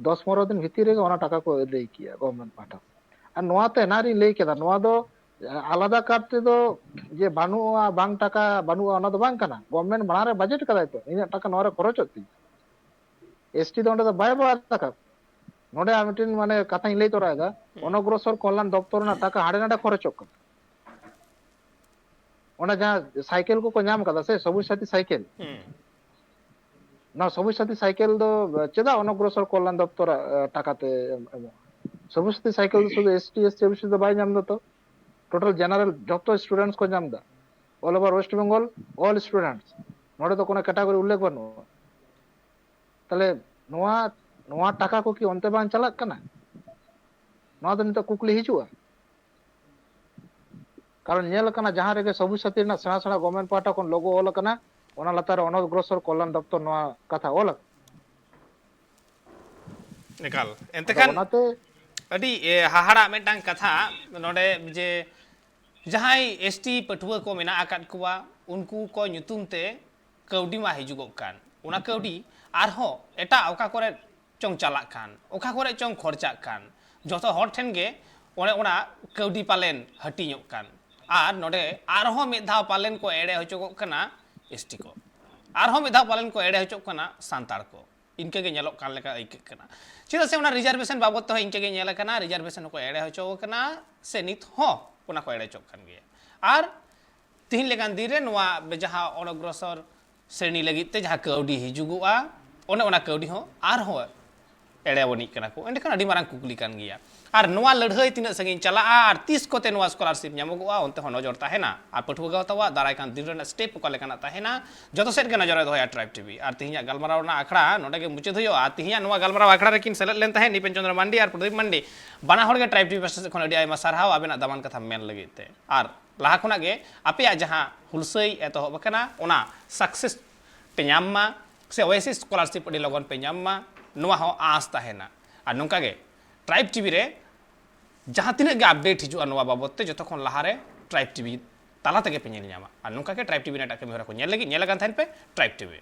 ᱫᱚᱥ ᱯᱚᱱᱨᱚ ᱫᱤᱱ ᱵᱷᱤᱛᱤᱨ ᱨᱮᱜᱮ ᱚᱱᱟ ᱴᱟᱠᱟ ᱠᱚ ᱟᱹᱫᱟᱹᱭ ᱠᱮᱭᱟ ᱜᱚᱵᱷᱚᱨᱱᱢᱮᱱᱴ ᱯᱟᱦᱴᱟ᱾ ᱟᱨ ᱱᱚᱣᱟ ᱛᱚ ᱮᱱᱟᱝ ᱨᱤᱧ ᱞᱟᱹᱭ ᱠᱮᱫᱟ, ᱱᱚᱣᱟ ᱫᱚ ᱟᱞᱟᱫᱟ ᱠᱟᱨ ᱛᱮᱫᱚ ᱡᱮ ᱵᱟᱹᱱᱩᱜᱼᱟ, ᱵᱟᱝ ᱴᱟᱠᱟ ᱵᱟᱹᱱᱩᱜᱼᱟ, ᱚᱱᱟ ᱫᱚ ᱵᱟᱝ ᱠᱟᱱᱟ᱾ ᱜᱚᱵᱷᱚᱨᱱᱢᱮᱱᱴ ᱢᱟᱲᱟᱝ ᱨᱮ ᱵᱟᱡᱮᱴ ᱠᱟᱫᱟᱭ ᱛᱚ, ᱤᱱᱟᱹᱜ ᱴᱟᱠᱟ ᱱᱚᱣᱟ ᱨᱮ ᱠᱷᱚᱨᱚᱪᱚᱜ ᱛᱤᱧᱟ᱾ ᱮᱥ ᱴᱤ ᱫᱚ ᱚᱸᱰᱮ ᱫᱚ ᱵᱟᱭ ᱵᱟᱫ ᱟᱠᱟᱫ᱾ ᱱᱚᱰᱮ ᱟᱨ ᱢᱤᱫᱴᱮᱱ ᱢᱟᱱᱮ ᱠᱟᱛᱷᱟᱧ ᱞᱟᱹᱭ ᱛᱚᱨᱟᱭᱮᱫᱟ, ᱚᱱᱚᱜᱨᱚᱥᱚᱨ ᱠᱚᱞᱭᱟᱱ ᱫᱚᱯᱛᱚᱨ ᱨᱮᱱᱟᱜ ᱴᱟᱠᱟ ᱦᱟᱸᱰᱮ ᱱᱟᱰᱮ ᱠᱷᱚᱨᱚᱪᱚᱜ ᱠᱟᱱᱟ᱾ ᱚᱱᱟ ᱡᱟᱦᱟᱸ ᱥᱟᱭᱠᱮᱞ ᱠᱚᱠᱚ ᱧᱟᱢ ᱠᱟᱫᱟ ᱥᱮ, ᱥᱚᱵᱩᱡ ᱥᱟᱛᱷᱤ ᱥᱟᱭᱠᱮᱞ, ᱱᱚᱣᱟ ᱥᱚᱵᱩᱡ ᱥᱟᱛᱷᱤ ᱥᱟᱭᱠᱮᱞ ᱫᱚ ᱪᱮᱫᱟᱜ ᱚᱱᱚᱜᱨᱚᱥᱚᱨ ᱠᱚᱞᱭᱟᱱ ᱫᱚᱯᱛᱚᱨᱟᱜ ᱴᱟᱠᱟ ᱛᱮ ᱮᱢᱚᱜᱼᱟ? ᱥᱚᱵᱩᱡ ᱥᱟᱛᱷᱤ ᱥᱟᱭᱠᱮᱞ ᱫᱚ ᱥᱩᱫᱷᱩ S T, S C, O B C ᱫᱚ ᱵᱟᱭ ᱧᱟᱢ ᱫᱟ ᱛᱚ, ᱴᱳᱴᱟᱞ ᱡᱮᱱᱟᱨᱮᱞ ᱡᱚᱛᱚ ᱥᱴᱩᱰᱮᱱᱴᱥ ᱠᱚ ᱧᱟᱢ ᱫᱟ, all over West Bengal, all students᱾ ᱱᱚᱰᱮ ᱫᱚ ᱠᱳᱱᱳ ᱠᱮᱴᱟᱜᱚᱨᱤ ᱩᱞᱞᱮᱠᱷ ᱵᱟᱹᱱᱩᱜᱼᱟ᱾ ᱛᱟᱦᱞᱮ ᱱᱚᱣᱟ, ᱱᱚᱣᱟ ᱴᱟᱠᱟ ᱠᱚ ᱠᱤ ᱚᱱᱛᱮ ᱵᱟᱝ ᱪᱟᱞᱟᱜ ᱠᱟᱱᱟ? ᱱᱚᱣᱟ ᱫᱚ ᱱᱤᱛᱚᱜ ᱠᱩᱠᱞᱤ ᱦᱤᱡᱩᱜᱼᱟ᱾ ᱠᱟᱨᱚᱱ ᱧᱮᱞ ᱟᱠᱟᱱᱟ, ᱡᱟᱦᱟᱸ ᱨᱮᱜᱮ ᱥᱚᱵᱩᱡ ᱥᱟᱛᱷᱤ ᱨᱮᱱᱟᱜ ᱥᱮᱬᱟ ᱥᱮᱬᱟ ᱜᱚᱵᱷᱢᱮᱱᱴ ᱯᱟᱦᱴᱟ ᱠᱷᱚᱱ ᱞᱳᱜᱳ ᱚᱞ ᱟᱠᱟᱱᱟ, ᱚᱱᱟ ᱞᱟᱛᱟᱨ ᱨᱮ ᱚᱱᱚᱜᱨᱚᱥᱚᱨ ᱠᱚᱞᱭᱟᱱ ᱫᱚᱯᱛᱚᱨ ᱱᱚᱣᱟ ᱠᱟᱛᱷᱟ ᱚᱞ ᱟᱠᱟᱱᱟ᱾ ᱮᱠᱟᱞ᱾ ᱮᱱᱛᱮ ᱟᱫᱚ ᱠᱷᱟᱱ ᱚᱱᱟᱛᱮ ᱟᱹᱰᱤ, ᱮ, ᱦᱟᱦᱟᱲᱟᱜ ᱢᱤᱫᱴᱟᱝ ᱠᱟᱛᱷᱟ ᱱᱚᱰᱮ, ᱡᱮ ᱡᱟᱦᱟᱸᱭ ᱮᱥ ᱴᱤ ᱯᱟᱹᱴᱷᱩᱣᱟᱹ ᱠᱚ ᱢᱮᱱᱟᱜ ᱟᱠᱟᱫ ᱠᱚᱣᱟ, ᱩᱱᱠᱩ ᱠᱚ ᱧᱩᱛᱩᱢ ᱛᱮ ᱠᱟᱹᱣᱰᱤ ᱢᱟ ᱦᱤᱡᱩᱜᱚᱜ ᱠᱟᱱ, ᱚᱱᱟ ᱠᱟᱹᱣᱰᱤ ᱟᱨᱦᱚᱸ ᱮᱴᱟᱜ ᱚᱠᱟ ᱠᱚᱨᱮ ᱪᱚᱝ ᱪᱟᱞᱟᱜ ᱠᱟᱱ, ᱚᱠᱟ ᱠᱚᱨᱮ ᱪᱚᱝ ᱠᱷᱚᱨᱪᱟᱜ ᱠᱟᱱ, ᱡᱚᱛᱚ ᱦᱚᱲ ᱴᱷᱮᱱ ᱜᱮ ᱚᱱᱮ ᱚᱱᱟ ᱠᱟᱹᱣᱰᱤ ᱯᱟᱞᱮᱱ ᱦᱟᱹᱴᱤᱧᱚᱜ ᱠᱟᱱ᱾ ᱟᱨ ᱱᱚᱰᱮ ᱟᱨᱦᱚᱸ ᱢᱤᱫ ᱫᱷᱟᱣ ᱯᱟᱞᱮᱱ ᱠᱚ ᱮᱲᱮ ᱦᱚᱪᱚᱜᱚᱜ ᱠᱟᱱᱟ ᱮᱥ ᱴᱤ ᱠᱚ, ᱟᱨᱦᱚᱸ ᱢᱤᱫ ᱫᱷᱟᱣ ᱯᱟᱞᱮᱱ ᱠᱚ ᱮᱲᱮ ᱦᱚᱪᱚᱜ ᱠᱟᱱᱟ ᱥᱟᱱᱛᱟᱲ ᱠᱚ᱾ ᱤᱱᱠᱟᱹ ᱜᱮ ᱧᱮᱞᱚᱜ ᱠᱟᱱ ᱞᱮᱠᱟ ᱟᱹᱭᱠᱟᱹᱜ ᱠᱟᱱᱟ᱾ ᱪᱮᱫᱟᱜ ᱥᱮ ᱚᱱᱟ ᱨᱤᱡᱟᱨᱵᱷᱮᱥᱚᱱ ᱵᱟᱵᱚᱫ ᱛᱮᱦᱚᱸ ᱤᱱᱠᱟᱹ ᱜᱮ ᱧᱮᱞ ᱟᱠᱟᱱᱟ, ᱨᱤᱡᱟᱨᱵᱷᱮᱥᱚᱱ ᱦᱚᱸᱠᱚ ᱮᱲᱮ ᱦᱚᱪᱚ ᱟᱠᱟᱱᱟ, ᱥᱮ ᱱᱤᱛ ᱦᱚᱸ ᱚᱱᱟ ᱠᱚ ᱮᱲᱮ ᱦᱚᱪᱚᱜ ᱠᱟᱱ ᱜᱮᱭᱟ᱾ ᱟᱨ ᱛᱤᱦᱤᱧ ᱞᱮᱠᱟᱱ ᱫᱤᱱ ᱨᱮ ᱱᱚᱣᱟ ᱡᱟᱦᱟᱸ ᱚᱱᱚᱜᱨᱚᱥᱚᱨ ᱥᱨᱮᱱᱤ ᱞᱟᱹᱜᱤᱫ ᱛᱮ ᱡᱟᱦᱟᱸ ᱠᱟᱹᱣᱰᱤ ᱦᱤᱡᱩᱜᱚᱜᱼᱟ, ᱚᱱᱮ ᱚᱱᱟ ᱠᱟᱹᱣᱰᱤ ᱦᱚᱸ ᱟᱨᱦᱚᱸ ᱮᱲᱮ ᱵᱟᱹᱱᱤᱡ ᱠᱟᱱᱟ ᱠᱚ᱾ ᱮᱸᱰᱮᱠᱷᱟᱱ ᱟᱹᱰᱤ ᱢᱟᱨᱟᱝ ᱠᱩᱠᱞᱤ ᱠᱟᱱ ᱜᱮᱭᱟ᱾ ᱟᱨ ᱱᱚᱣᱟ ᱞᱟᱹᱲᱦᱟᱹᱭ ᱛᱤᱱᱟᱹᱜ ᱥᱟᱺᱜᱤᱧ ᱪᱟᱞᱟᱜᱼᱟ ᱟᱨ ᱛᱤᱥ ᱠᱚᱛᱮ ᱱᱚᱣᱟ ᱥᱠᱚᱞᱟᱨᱥᱤᱯ ᱧᱟᱢᱚᱜᱚᱜᱼᱟ, ᱚᱱᱛᱮ ᱦᱚᱸ ᱱᱚᱡᱚᱨ ᱛᱟᱦᱮᱱᱟ᱾ ᱟᱨ ᱯᱟᱹᱴᱷᱩᱣᱟᱹ ᱜᱟᱶᱛᱟᱣᱟᱜ ᱫᱟᱨᱟᱭ ᱠᱟᱱ ᱫᱤᱱ ᱨᱮᱱᱟᱜ ᱥᱴᱮᱯ ᱚᱠᱟ ᱞᱮᱠᱟᱱᱟᱜ ᱛᱟᱦᱮᱱᱟ, ᱡᱚᱛᱚ ᱥᱮᱫ ᱜᱮ ᱱᱚᱡᱚᱨᱮ ᱫᱚᱦᱚᱭᱟ ᱴᱨᱟᱭᱤᱵᱽ ᱴᱤᱵᱷᱤ᱾ ᱟᱨ ᱛᱤᱦᱤᱧᱟᱜ ᱜᱟᱞᱢᱟᱨᱟᱣ ᱨᱮᱱᱟᱜ ᱟᱠᱷᱲᱟ ᱱᱚᱰᱮ ᱜᱮ ᱢᱩᱪᱟᱹᱫ ᱦᱩᱭᱩᱜᱼᱟ᱾ ᱟᱨ ᱛᱤᱦᱤᱧᱟᱜ ᱱᱚᱣᱟ ᱜᱟᱞᱢᱟᱨᱟᱣ ᱟᱠᱷᱲᱟ ᱨᱮᱠᱤᱱ ᱥᱮᱞᱮᱫ ᱞᱮᱱ ᱛᱟᱦᱮᱸᱫ ᱱᱤᱯᱮᱱ ᱪᱚᱸᱫᱽᱨᱚ ᱢᱟᱱᱰᱤ ᱟᱨ ᱯᱨᱚᱫᱤᱯ ᱢᱟᱱᱰᱤ, ᱵᱟᱱᱟ ᱦᱚᱲ ᱜᱮ ᱴᱨᱟᱭᱤᱵᱽ ᱴᱤᱵᱷᱤ ᱯᱟᱥᱴᱟ ᱥᱮᱫ ᱠᱷᱚᱱ ᱟᱹᱰᱤ ᱟᱭᱢᱟ ᱥᱟᱨᱦᱟᱣ ᱟᱵᱮᱱᱟᱜ ᱫᱟᱢᱟᱱ ᱠᱟᱛᱷᱟ ᱢᱮᱱ ᱞᱟᱹᱜᱤᱫ ᱛᱮ᱾ ᱟᱨ ᱞᱟᱦᱟ ᱠᱷᱚᱱᱟᱜ ᱜᱮ ᱟᱯᱮᱭᱟᱜ ᱡᱟᱦᱟᱸ ᱦᱩᱞᱥᱟᱹᱭ ᱮᱛᱚᱦᱚᱵ ᱟᱠᱟᱱᱟ, ᱚᱱᱟ ᱥᱟᱠᱥᱮᱥ ᱯᱮ ᱧᱟᱢ ᱢᱟ, ᱥᱮ ᱳᱭᱮᱥᱤᱥ ᱥᱠᱚᱞᱟᱨᱥᱤᱯ ᱟᱹᱰᱤ ᱞᱚᱜᱚᱱ ᱯᱮ ᱧᱟᱢ ᱢᱟ, ᱱᱚᱣᱟ ᱦᱚᱸ ᱟᱸᱥ ᱛᱟᱦᱮᱱᱟ᱾ ᱟᱨ ᱱᱚᱝᱠᱟ ᱜᱮ ᱴᱨᱟᱭᱤᱵᱽ ᱴᱤᱵᱷᱤ ᱨᱮ ᱡᱟᱦᱟᱸ ᱛᱤᱱᱟᱹᱜ ᱜᱮ ᱟᱯᱰᱮᱴ ᱦᱤᱡᱩᱜᱼᱟ ᱱᱚᱣᱟ ᱵᱟᱵᱚᱫ ᱛᱮ, ᱡᱚᱛᱚ ᱠᱷᱚᱱ ᱞᱟᱦᱟᱨᱮ ᱴᱨᱟᱭᱤᱵᱽ ᱴᱤᱵᱷᱤ ᱛᱟᱞᱟ ᱛᱮᱜᱮ ᱯᱮ ᱧᱮᱞ ᱧᱟᱢᱟ᱾ ᱟᱨ ᱱᱚᱝᱠᱟ ᱜᱮ ᱴᱨᱟᱭᱤᱵᱽ ᱴᱤᱵᱷᱤ ᱨᱮᱱᱟᱜ ᱮᱴᱟᱜ ᱠᱟᱹᱢᱤ ᱦᱚᱨᱟ ᱠᱚ ᱧᱮᱞ ᱞᱟᱹᱜᱤᱫ ᱧᱮᱞ ᱟᱠᱟᱱ ᱛᱟᱦᱮᱱ ᱯᱮ ᱴᱨᱟᱭᱤᱵᱽ ᱴᱤᱵᱷᱤ᱾